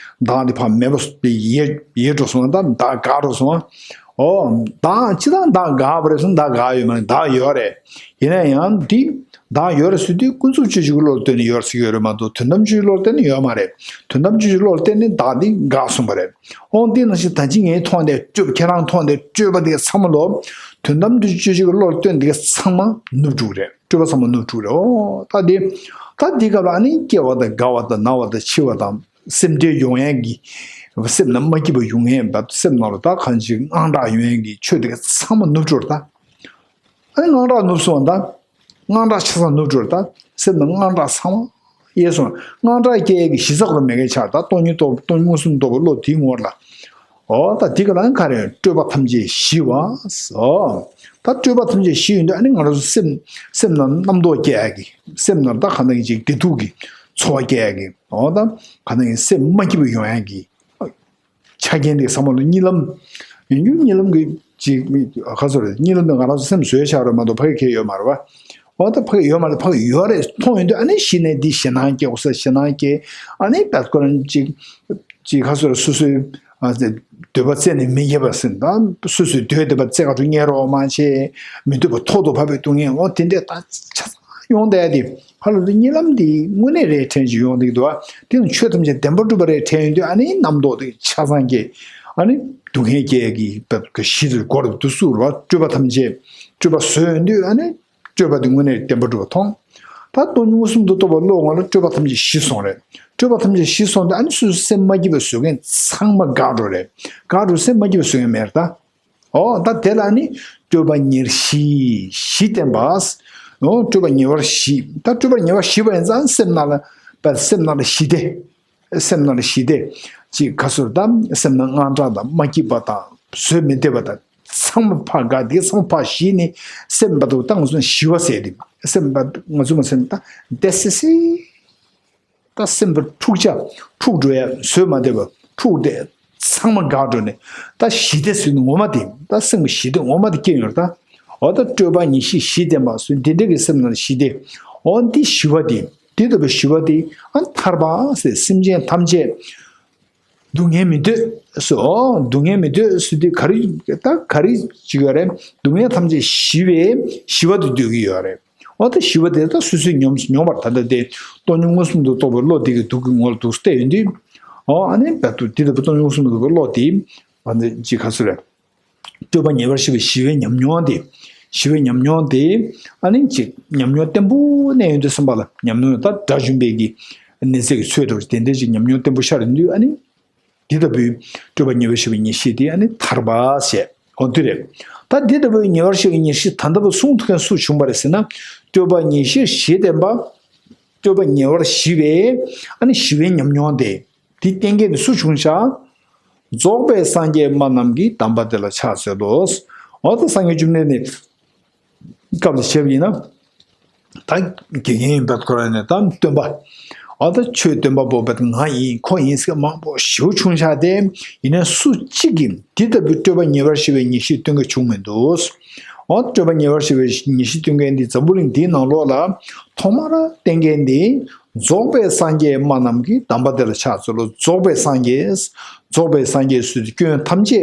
བདག་དེ་ཕར་མེད་པ་ཡལ་ཡལ་འགྲོ་སོང་ཨ། ད་བདག་འགག་འགྲོ་སོང་ཨ། ཨོ་བདག་ཅི་ལྟར་བདག་འགག་པ་རེད་སོང་བདག་འགག་ཡོད་མ་རེད། བདག་ཡོད་རེད། ཡིན་ན་ཡང་འདི་བདག་ཡོད་རེད་ཟེར་དུས་ཀུན་རྫོབ་དཔྱོད་བྱེད་ཀྱི་བློ་ལ་ལྟོས་ནས་ཡོད་རེད་ཟེར་གྱི་ཡོད་རེད་མ་གཏོགས་དོན་དམ་དཔྱོད་བྱེད་ཀྱི་བློ་ལ་ལྟོས་ནས་ཡོད་མ་རེད། དོན་དམ་དཔྱོད་བྱེད་ཀྱི་བློ་ལ་ལྟོས་ནས་བདག་འདི་འགག་སོང་བ་རེད། ཨོ་འདི་ནང་བཞིན་ད་ཅི་ངས་མཐོང་དེ་སྤྲོས་པ་ཁྱེད་རང་མཐོང་དེ་སྤྲོས་པ་དེ་ཚང་མ་ལོ། དོན་དམ་དུ་དཔྱོད་བྱེད་ཀྱི་བློ་ལ་ལྟོས་དེ་ཚང་མ་ནུབ་འགྲོ་གི་རེད། སྤྲོས་པ་ཚང་མ་ནུབ་འགྲོ་གི་རེད། ཨོ་ད་དེ་ད་འདི་སྐབས་ལ་ཨ་ནི་སྐྱེ་བ་དང་རྒ་བ་དང་ན་བ་དང་འཆི་བ་དང་སེམས་ཁྲལ་ཡོང་ཡས་ཀྱི་སེམས་ནང་མ་སྐྱིད་པ་ཡོང་ཡས་སེམས་ནང་ལ་ད་གང་ཅི་དངངས་སྐྲག་ཡོང་ཡས་ཀྱི་ཆོས་དེ་ཚང་མ་ནུབ་འགྲོ་རེད་ད། ཨ་ནི་དངངས་སྐྲག་ནུབ་སོང་བ་དང་། དངངས་སྐྲག་ཆ་ཚང་ནུབ་འགྲོ་རེད་ད། སེམས་ནང་དངངས་སྐྲག་ཚང་མ་ཡལ་སོང་། དངངས་སྐྲག་སྐྱེ་ཡས་ཀྱི་གཞི་རྩ་ཁོ་རང་མེད་མཁན་ཆགས་ད། སྟོང་ཉིད་རྟོགས་སྟོང་ཉིད་མངོན་སུམ་རྟོགས་པའི་བློ་དེའི་ངོར་ལ། ཨོ་ད་འདི་ག་ལ་ག་རེ་སྤྲོས་པ་ཐམས་ཅད་ཞི་བ། ཨོ་ད་སྤྲོས་པ་ཐམས་ཅད་ཞི་ཡོང་དུས་ཨ་ནི་ང་རང་ཚོ་སེམས་སེམས་ནང་རྣམ་རྟོག་སྐྱེ་ཡས་ཀྱི་སེམས་ནང་ད་ག་ནང་གི་ཅིག་བདེ་སྡུག་གི་ཚོར་བ་སྐྱེ་ཡས་ཀྱི་ཨོ་ད་ག་ནང་གི་སེམས་མ་སྐྱིད་པ་ཡོང་ཡས་ཀྱི། ཆ་རྐྱེན་དེ་བསམ་བློ་གཉིད་ལམ། ཡིན་རྒྱུ་གཉིད་ལམ་གྱི་ཅིག་མི་ག་ཚོད་རེད། གཉིད་ལམ་དེ་ང་རང་ཚོ་སེམས་བཟོས་བཞག་རེད་མ་གཏོགས་ཕ་གི་ཁེལ་ཡོད་མ་རེད་བ། འོ་ད་ཕ་གི་ཡོད་མ་རེད། ཕ་གི་ཡོད་རེད་མཐོང་ཡོང་དུས་ཨ་ནི་གཞི་ནས་འདི་ཞེད་སྣང་སྐྱེ་འོ་ས་ཞེད་སྣང་སྐྱེ་ཨ་ནི་ད་ཁོ་རང་ཅིག་ཅིག་ག་ཚོད་རེད་སོ་སོའི་འདོད་པ་རྩད་ནས་མི་ཉེས་པ་ཟེར་ད་སོ་སོའི་འདོད་འདོད་པ་རྩད་ག་ཚོད་ཉལ་རོགས་མ་བྱེད་མི་འདོད་པ་ཐོག་ཏུ་བབས་པའི་སྡུག་བསྔལ་འོ་དེ་འདྲས་ད་ཆ་ཚང་ཡོང་བསྡད་དེ། ཧ་ལམ་དུ་གཉིད་ལམ་འདི་དངོས་གནས་རེད་དྲན་གྱི་ཡོང་འདུག་འདུག་ཨ། དེ་ནི་ཆོས་ཐམས་ཅད་བདེན་པར་གྲུབ་པ་རེད་དྲན་ཡོང་དུས་ཨ་ནི་རྣམ་རྟོག་དེ་ཆ་ཚང་སྐྱེ། ཨ་ནི་སྡུག་བསྔལ་སྐྱེ་གི་བབ་གི་གཞི་དེ་སྒོ་རུ་དུ་བསུ་རུ་བ་སྤྲོས་པ་ཐམས་ཅད་སྤྲོས་པ་བཟོས་ཡོང་དུས་ཨ་ནི་སྤྲོས་པ་དེ་དངོས་གནས་བདེན་པར་གྲུབ་པ་མཐོང་། ད་སྟོང་ཉིད་མངོན་སུམ་དུ་རྟོགས་པའི་བློ་ངོ་ལ་སྤྲོས་པ་ཐམས་ཅད་ཞི་སོང་རེད། སྤྲོས་པ་ཐམས་ཅད་ཞི་སོང་དུས་ཨ་ནི་སོ་སོའི་སེམས་མ་སྐྱིད་པ་བཟོ་མཁན་ཚང་མ་འགག་འགྲོ་རེད། འགག་འགྲོ་སེམས་མ་སྐྱིད་པ་བཟོ་མཁན་མེད་རེད་ད། ཨོ་ད་དེ་ལ་ནི་སྤྲོས་པ་ཉེར་ཞི་ཞི་བསྟན་པ། ཨོ་སྤྲོས་པ་ཉེ་བར་ཞི། ད་སྤྲོས་པ་ཉེ་བར་ཞི་བ་ཡིན་ཙང་སེམས་ནང་ལ་པ་སེམས་ནང་ལ་ཞི་བདེ། སེམས་ནང་ལ་ཞི་བདེ། ཅིག་ག་ཟེར་དང་སེམས་ནང་དངངས་སྐྲག་དང་མ་སྐྱིད་པ་དང་བཟོད་མི་བདེ་བ་དང་ཚང་མ་ཕར་འགག་དེ་ཚང་མ་ཕར་ཞི་ནས་སེམས་པ་དུ་ད་ང་ཚོ་ཞི་བ་ཟེར་དེ་སེམས་པ་ང་ཚོ་མ་སེམས་ད་བདེ་སི་སི། ད་སེམས་པ་འཁྲུག་ཆ་འཁྲུག་འགྲོ་ཡ་བཟོད་མ་བདེ་བ་འཁྲུག་སྟེ་ཚང་མ་འགག་འགྲོ་ནས་ད་ཞི་བདེ་ཟེར་ནི་ངོ་མ་དེ་ད་སེམས་ཀྱི་ཞི་བདེ་ངོ་མ་དེ་སྐྱེ་ཡོང་རེད་ད། འོ་ད་སྤྲོས་པ་ཉེར་ཞི་ཞི་བསྟན་པ་ཟེར་འདི་འདྲ་གི་སེམས་ནང་ཞི་བདེ། འོ་འདི་ཞི་བ་དེ་འདི་ལྟ་བུའི་ཞི་བ་དེ་ཨ་ཐར་པ་ཟེར་སེམས་ཅན་ཐམས་ཅད་སྡུག་བསྔལ་མི་འདོད་ཟེར། འོ་སྡུག་བསྔལ་མི་འདོད་ཟེར་དུས་ག་རེ་ད་ག་རེ་ཅིག་ཡོད་རེད། སྡུག་བསྔལ་ཐམས་ཅད་ཞི་བའི་ཞི་བ་དེ་འདོད་ཀྱི་ཡོད་རེད། འོ་ད་ཞི་བ་དེ་ད་སོ་སོས་མྱོང་མྱོང་བར་ད་ལྟ་དེ་སྟོང་ཉིད་མངོན་སུམ་དུ་རྟོགས་པའི་བློ་དེ་གི་དུག་གི་ངོ་ལ་དུག་བལྟས་ཡོང་དུས། འོ་ཨ་ནི་ད་དུ་དེ་ལྟ་བུ་སྟོང་ཉིད་མངོན་སུམ་དུ་རྟོགས་པའི་བློ་དེ་ཨ་ནི་ཅི་ག་ཚོད་རེད། སྤྲོས་པ་ཉེ་བར་ཞི་བའི་ཞི་བའི་ཉམས་མྱོང་དེ། ཞི་བའི་ཉམས་མྱོང་དེ་ཨ་ནི་ཅི་ཉམས་མྱོང་བརྟན་པོ་གནས་ཡོང་དུས་སེམས་པ་ལ་ཉམས་མྱོང་ད་དགྲ་བཅོམ་པའི་གི་གནས་ཚད་ཀྱི་ཚོད་དུ་དེ་འདྲའི་ཅིག་ཉམས་མྱོང་བརྟན་པོ་ཤར་ཡོང་དུས་ཨ་ནི། འདི་ལྟ་བུའི་སྤྲོས་པ་ཉེ་བར་ཞི་བའི་ཉེར་ཞི་དེ་ཨ་ནི་ཐར་པ་ཞེས་འོ་དེ་རེད། ད་འདི་ལྟ་བུའི་ཉེ་བར་ཞི་བའི་ཉེར་ཞི་ད་ལྟ་བུ་གསུང་ཐུབ་མཁན་སུ་བྱུང་བ་རེད་ཟེར་ན། སྤྲོས་པ་ཉེར་ཞི་ཞི་བསྟན་པ། སྤྲོས་པ་ཉེ་བར་ཞི་བའི་ཨ་ནི་ཞི་བའི་ཉམས་མྱོང་དེ། དེ་བསྟན་མཁན་དེ་སུ་བྱུང་ཤག་རྫོགས་པའི་སངས་རྒྱས་སྨྲ་རྣམས་ཀྱིས་གདམས་པ་དེ་ལ་ཕྱག་འཚལ་ལོ། འོ་ད་སངས་རྒྱས་བཅོམ་ལྡན་འདས་ནི། སྐབས་ལ་བྱས་པ་ཡིན་ན། ད་དགེ་རྒན་ཡིན་པ་ཁོ་རང་ནས་ད་སྟོན་པ། ཨ་ད་ཆོས་སྟོན་པ་པོ་པ་ང་ཡིན་ཁོ་ཡིན་ཟེར་མང་པོ་ཞེ་པོ་བྱུང་ཤག་སྟེ། ཡིན་ནའི་སུ་གཅིག་གིས་འདི་ལྟ་བུའི་སྤྲོས་པ་ཉེ་བར་ཞི་བའི་ཉེར་ཞི་སྟོན་མཁན་བྱུང་མི་འདུག་ཨ་སྤྲོས་པ་ཉེ་བར་ཞི་བའི་ཉེར་ཞི་སྟོན་མཁན་འདི་འཛམ་བུ་གླིང་འདིའི་ནང་ལོགས་ལ་ཐོག་མར་བསྟན་མཁན་འདི་རྫོགས་པའི་སངས་རྒྱས་སྨྲ་རྣམས་ཀྱིས་གདམས་པ་དེ་ལ་ཕྱག་འཚལ་ལོ། རྫོགས་པའི་སངས་རྒྱས། རྫོགས་པའི་སངས་རྒྱས་ཟེར་དུས་སྐྱོན་ཐམས་ཅད་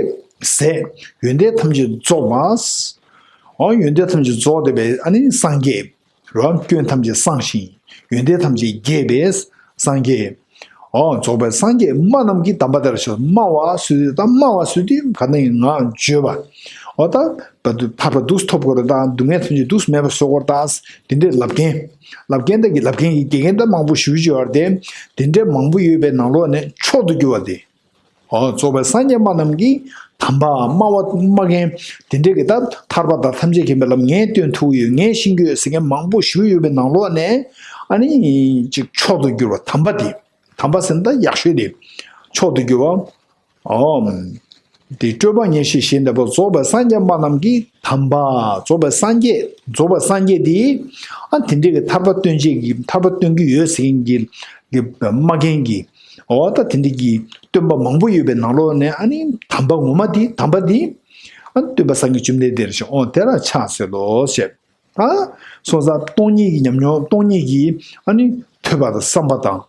ཟད། ཡོན་ཏན་ཐམས་ཅད་རྫོགས་པ། ཨོ་ཡོན་ཏན་ཐམས་ཅད་རྫོགས་བསྡད་པའི་ཨ་ནི་སངས་རྒྱས། རོ། སྐྱོན་ཐམས་ཅད་སངས་ཤིང་། ཡོན་ཏན་ཐམས་ཅད་རྒྱས་པའི་སངས་རྒྱས། ཨོ། རྫོགས་པའི་སངས་རྒྱས་སྨྲ་རྣམས་ཀྱི་དམ་པ་དེ་ལ་ཞོག་སྨྲ་བ་ཟེར་དུས་ད་སྨྲ་བ་ཟེར་དུས་ག་ནས་ང་བརྗོད་པ། ཨོ། ད་བར་དུ་ཐར་པ་འདུག་ཐོབ་དགོས་རེད། ད་སྡུག་བསྔལ་ཐམས་ཅད་འདུག་མེད་པར་བཟོ་དགོས་རེད། ད་དེ་འདྲའི་ལབ་མཁན། ལབ་མཁན་དང་གི་ལབ་མཁན་གྱི་དགེ་རྒན་ད་མང་པོ་ཞེ་པོ་ཅིག་ཡོད་རེད་དེ། དེ་འདྲའི་མང་པོ་ཡོད་པའི་ནང་ལོགས་ནས་མཆོག་ཏུ་གྱུར་པ་དེ། ཨོ། རྫོགས་པའི་སངས་རྒྱས་སྨྲ་རྣམས་ཀྱི་དམ་པ། སྨྲ་བ་སྨྲ་མཁན་དེ་འདྲའི་གི་ད་ཐར་པ་དང་ཐམས་ཅད་མཁྱེན་པའི་ལམ་ངས་སྟོན་ཐུབ་ཀྱི་ཡོད། ངས་ཤེས་ཀྱི་ཡོད་ཟེར་མཁན་མང་པོ་ཞེ་པོ་ཡོད་པའི་ནང་ལོགས་ནས། ཨ་ནི་ཅིག་མཆོག་ཏུ་གྱུར་པ་དམ་པ་དེ། དམ་པ་ཟེར་ན་ད་ཡག་ཤོས་དེ། མཆོག་ཏུ་གྱུར་པ། ཨོ། དེ་སྤྲོས་པ་ཉེར་ཞི་ཞེས་འདས་པ་རྫོགས་པའི་སངས་རྒྱས་སྨྲ་རྣམས་ཀྱི་དམ་པ། རྫོགས་པའི་སངས་རྒྱས། རྫོགས་པའི་སངས་རྒྱས་དེ། ཨ། དེ་འདྲའི་གི་ཐར་པ་སྟོན་བྱེད་ཀྱི། ཐར་པ་སྟོན་གྱི་ཡོད་ཟེར་མཁན་གྱི་གི་སྨྲ་མཁན་གྱི། འོ་ད་དེ་འདྲའི་གི་སྟོན་པ་མང་པོ་ཡོད་པའི་ནང་ལོགས་ནས། ཨ་ནི་དམ་པ་ངོ་མ་དེ། དམ་པ་དེ། ཨ། སྟོན་པ་སངས་རྒྱས་བཅོམ་ལྡན་འདས་རེད་ཤག་འོ་དེ་ལ་ཕྱག་འཚལ་ལོ་ཞེས། ད་སོང་ཙང་སྟོང་ཉིད་ཀྱི་ཉམས་མྱོང་། སྟོང་ཉིད་ཀྱི་ཨ་ནི་ཐོས་པ་དང་བསམ་པ་དང་།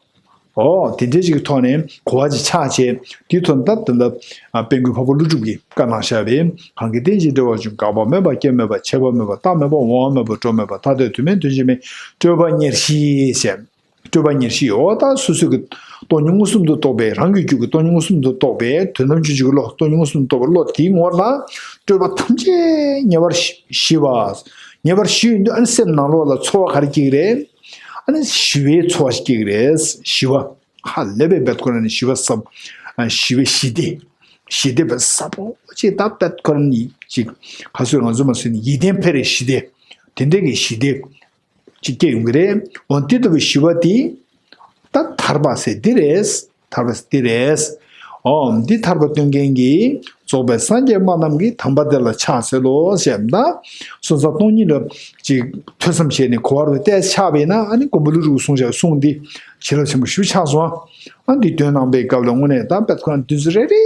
འོ་དེ་འདྲའི་ཅིག་གི་ཐོག་ནས་གོ་བ་ཅིག་ཆགས་བྱས། དེའི་ཐོག་ནས་ད་ད་ལྟ་དཔལ་མགོན་འཕགས་པ་ཀླུ་སྒྲུབ་ཀྱིས་བཀའ་གནང་བཞག་པའི། གང་གིས་རྟེན་ཅིང་འབྲེལ་བར་འབྱུང་། འགག་པ་མེད་པ། སྐྱེ་མེད་པ། ཆད་པ་མེད་པ། རྟག་མེད་པ། འོང་བ་མེད་པ། འགྲོ་མེད་པ། ཐ་དད་དོན་མེད་དོན་གཅིག་མིན། སྤྲོས་པ་ཉེར་ཞི་ཞེས། སྤྲོས་པ་ཉེར་ཞི། འོ་ད་སོ་སོ་གི་སྟོང་ཉིད་མངོན་སུམ་དུ་རྟོགས་པའི། རང་གི་རྒྱུད་ཀྱི་སྟོང་ཉིད་མངོན་སུམ་དུ་རྟོགས་པའི། དོན་དམ་དཔྱོད་བྱེད་ཀྱི་བློ། སྟོང་ཉིད་མངོན་སུམ་དུ་རྟོགས་པའི་བློ་དེའི་ངོར་ལ་སྤྲོས་པ་ཐམས་ཅད་ཉེ་བར་ཞི་བ། ཉེ་བར་ཞི་ཡོང་དུས་ཨ་ནི་སེམས་ནང་ལོགས་ལ་ཚོར་བ་ག་རེ་སྐྱེ་གི་རེད། ཨ་ནི་ཞི་བའི་ཚོར་བ་ཞིག་སྐྱེ་གི་རེད། ཞི་བ། ཧ་ལས་པའི་བེད་ཁོ་ར་ནི་ཞི་བ་ཟབ། ཨ། ཞི་བའི་ཞི་བདེ། ཞི་བདེ་བ་ཟབ་པོ་ཅིག་ད་བེད་ཁོ་ར་ནི་ཅིག་ག་ཚོད་ང་ཚོ་མ་ཟེར་ནི་ཡིད་བརྟན་འཕེར་བའི་ཞི་བདེ། དེ་འདྲའི་གི་ཞི་བདེ་ཅིག་སྐྱེ་ཡོང་གི་རེད། འོ་དེ་ལྟ་བུའི་ཞི་བ་དེ་ད་ཐར་པ་ཟེར་འདི་རེད། ཐར་པ་ཟེར་འདི་རེད། འོ་འདི་ཐར་པ་སྟོན་མཁན་གྱི་རྫོགས་པའི་སངས་རྒྱས་སྨྲ་རྣམས་ཀྱི་དམ་པ་དེ་ལ་ཕྱག་འཚལ་ལོ་ཞེས། ད་སོང་ཙང་སྟོང་ཉིད་ལ་ཅིག་ཐོས་བསམ་བྱས་ནས་གོ་བ་རུ་བལྟས་ཆགས་པས་ན། ཨ་ནི་མགོན་པོ་ཀླུ་སྒྲུབ་གསུངས་བཞག་གསུང་འདི་བྱིན་རླབས་ཆེན་པོ་ཞིག་ཆགས་སོང་། ཨ་འདི་འདོན་གནང་པའི་སྐབས་ལ་དངོས་གནས་ད་བེད་ཁོ་ར་འདི་ཚོ་རེ་རེ་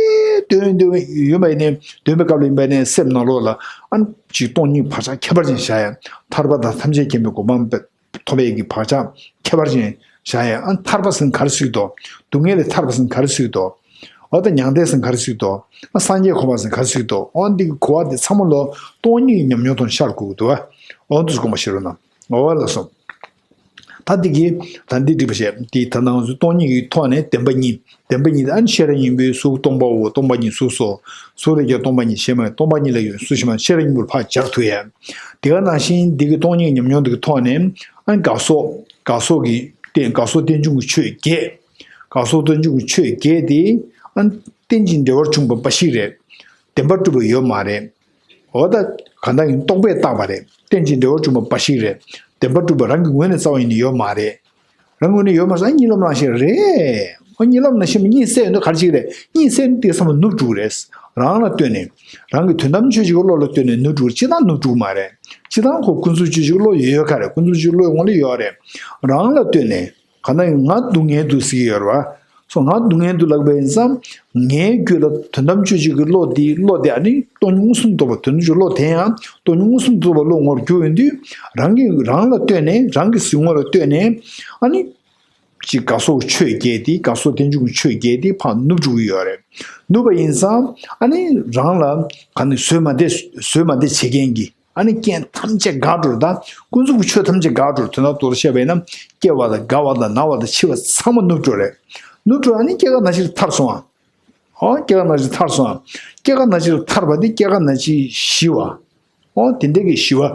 འདོན་འདོན་ཡོད་པ་ཡིན་ནའི། འདོན་པའི་སྐབས་ལ་ཡིན་པ་ཡིན་ནའི་སེམས་ནང་ལོགས་ལ་ཨ་ཅིག་སྟོང་ཉིད་བག་ཆགས་ཁྱད་པར་ཅན་བཞག་ཡ། ཐར་པ་དང་ཐམས་ཅད་མཁྱེན་པའི་གོ་འཕང་ཐོབ་པའི་གི་བག་ཆགས་ཁྱད་པར་ཅན་བཞག་ཡ། ཨ་ཐར་པ་ཟེར་ན་ག་རེ་ཟེར་གྱི་འདུག་སྡུག་བསྔལ་ལས་ཐར་པ་ཟེར་ན་ག་རེ་ཟེར་གྱི་འདུག་འོ་ད་མྱང་འདས་ཟེར་ན་ག་རེ་ཟེར་གྱི་འདུག་ཨ་སངས་རྒྱས་གོ་འཕང་ཟེར་ན་ག་རེ་ཟེར་གྱི་འདུག་འོ་འདི་གི་གོ་བ་འདི་ཚང་མ་ལོ་སྟོང་ཉིད་ཀྱི་ཉམས་མྱོང་དང་ཤར་དགོས་ཀྱི་འདུག་འོ་འདི་ཚོ་དགོངས་པ་བཞེས་རོགས་གནང་། འོ་ལགས་སོ། ད་འདི་གི་ད་འདི་འགྲིག་པ་བྱས། འདི་ད་ནང་བཟོ་སྟོང་ཉིད་ཀྱི་ཐོག་ནས་བདེན་པ་གཉིས། བདེན་པ་གཉིས་ཨ་ནི་ཤེས་རབ་སྙིང་པོའི་གཟུགས་སྟོང་པའོ། སྟོང་པ་ཉིད་གཟུགས་སོ། གཟུགས་ལས་ཀྱང་སྟོང་པ་ཉིད་ཞེས་སྨྲ། སྟོང་པ་ཉིད་ལས་ཀྱང་གཟུགས་ཞེས་སྨྲ། ཤེས་རབ་སྙིང་པོར་ཕར་སྦྱར་ཐུབ་ཡས། དེ་ག་ནང་བཞིན་འདི་གི་སྟོང་ཉིད་ཉམས་མྱོང་འདི་གི་ཐོག་ནས་ཨ་ནི་དགག་སོགས། དགག་སོགས་ཀྱི་རྟེན། དགག་སོགས་རྟེན་འབྱུང་གི་ཆོས་བརྒྱད། དགག་སོགས་རྟེན་འབྱུང་གི་ཆོས་བརྒྱད་དེ་ཨ་ནི་རྟེན་ཅིང་འབྲེལ་བར་འབྱུང་བ་འབའ་ཞིག་རེད། བདེན་པར་གྲུབ་པ་ཡོད་མ་རེད། འོ་ད་གང་ལྟར་ཡིན་རྟོག་པས་བཏགས་པ་རེད། རྟེན་ཅིང་འབྲེལ་བར་འབྱུང་བ་འབའ་ཞིག་རེད། བདེན་པར་གྲུབ་པ་རང་གི་ངོས་ནས་རྩ་བ་ཉིད་ནས་ཡོད་མ་རེད། རང་ངོས་ནས་ཡོད་མ་རེད། གཉིད་ལམ་ནང་བཞིན་རེད། འོ་གཉིད་ལམ་ནང་བཞིན་གཉིད་སད་ཡོང་དུས་ག་རེ་བྱེད་ཀྱི་རེད། གཉིད་སད་ཡོང་དུས་བསམ་བློ་ནུབ་འགྲོ་གི་རེད། རང་ལ་ལྟོས་ནས། རང་གི་དོན་དམ་དཔྱོད་བྱེད་ཀྱི་བློ་ལ་ལྟོས་ནས་ནུབ་འགྲོ་གི་རེད། སྤྱིར་བཏང་ནུབ་འགྲོ་གི་མ་རེད། སྤྱིར་བཏང་ཁོ་ཀུན་རྫོབ་དཔྱོད་བྱེད་ཀྱི་བློ་ཡོད་ཡོད་ག་རེད། ཀུན་རྫོབ་དཔྱོད་བྱེད་ཀྱི་བློ་ཡོད་ངོ་ལ་ཡོད་རེད། རང་ལ་ལྟོས་ནས། གང་ལྟར་ང་སྡུག་བསྔལ་འདུག་ཟེར་གྱི་ཡོད་རེད་བ། སོ་ང་སྡུག་བསྔལ་འདུག་ལབ་པ་ཡིན་ཙང་། ངའི་རྒྱུད་ལ་དོན་དམ་དཔྱོད་བྱེད་ཀྱི་བློ་འདི། བློ་འདི་ཨ་ནི་སྟོང་ཉིད་མངོན་སུམ་རྟོགས་པ། དོན་དམ་དཔྱོད་བློ་དེ་ཡང་སྟོང་ཉིད་མངོན་སུམ་རྟོགས་པའི་བློ་ངོར་གྱུར་ཡོང་དུས། རང་གིས་རང་ལ་ལྟོས་ནས། རང་གི་གཟིགས་ངོ་ལ་ལྟོས་ནས། ཨ་ནི་ཅིག་དགག་སོགས་ཆོས་བརྒྱད་དེ། དགག་སོགས་རྟེན་འབྱུང་གི་ཆོས་བརྒྱད་དེ་ཕར་ནུབ་འགྲོ་གི་ཡོད་རེད། ནུབ་པ་ཡིན་ཙང་ཨ་ནི་རང་ལ་ག་ནི་བཟོད་མ་བདེ། བཟོད་མ་བདེ་བྱེད་མཁན་གྱི། ཨ་ནི་རྐྱེན་ཐམས་ཅད་འགག་འགྲོ་རེད། ད་ཀུན་རྫོབ་ཀྱི་ཆོས་ཐམས་ཅད་འགག་འགྲོ་རེད། དོན་དག་ཏུ་བཤད་པ་ཡིན་ན། སྐྱེ་བ་དང་རྒ་བ་དང་ན་བ་དང་འཆི་བ་ཚང་མ་ནུབ་འགྲོ་རེད། ནུབ་འགྲོ་ཨ་ནི་སྐྱེ་རྒ་ན་འཆི་ལས་ཐར་སོང་ཨ། ཨོ་སྐྱེ་རྒ་ན་འཆི་ཐར་སོང་ཨ། སྐྱེ་རྒ་ན་འཆི་ལས་ཐར་བ་དེ་སྐྱེ་རྒ་ན་འཆི་ཞི་བ། ཨོ་དེ་འདྲ་གི་ཞི་བ།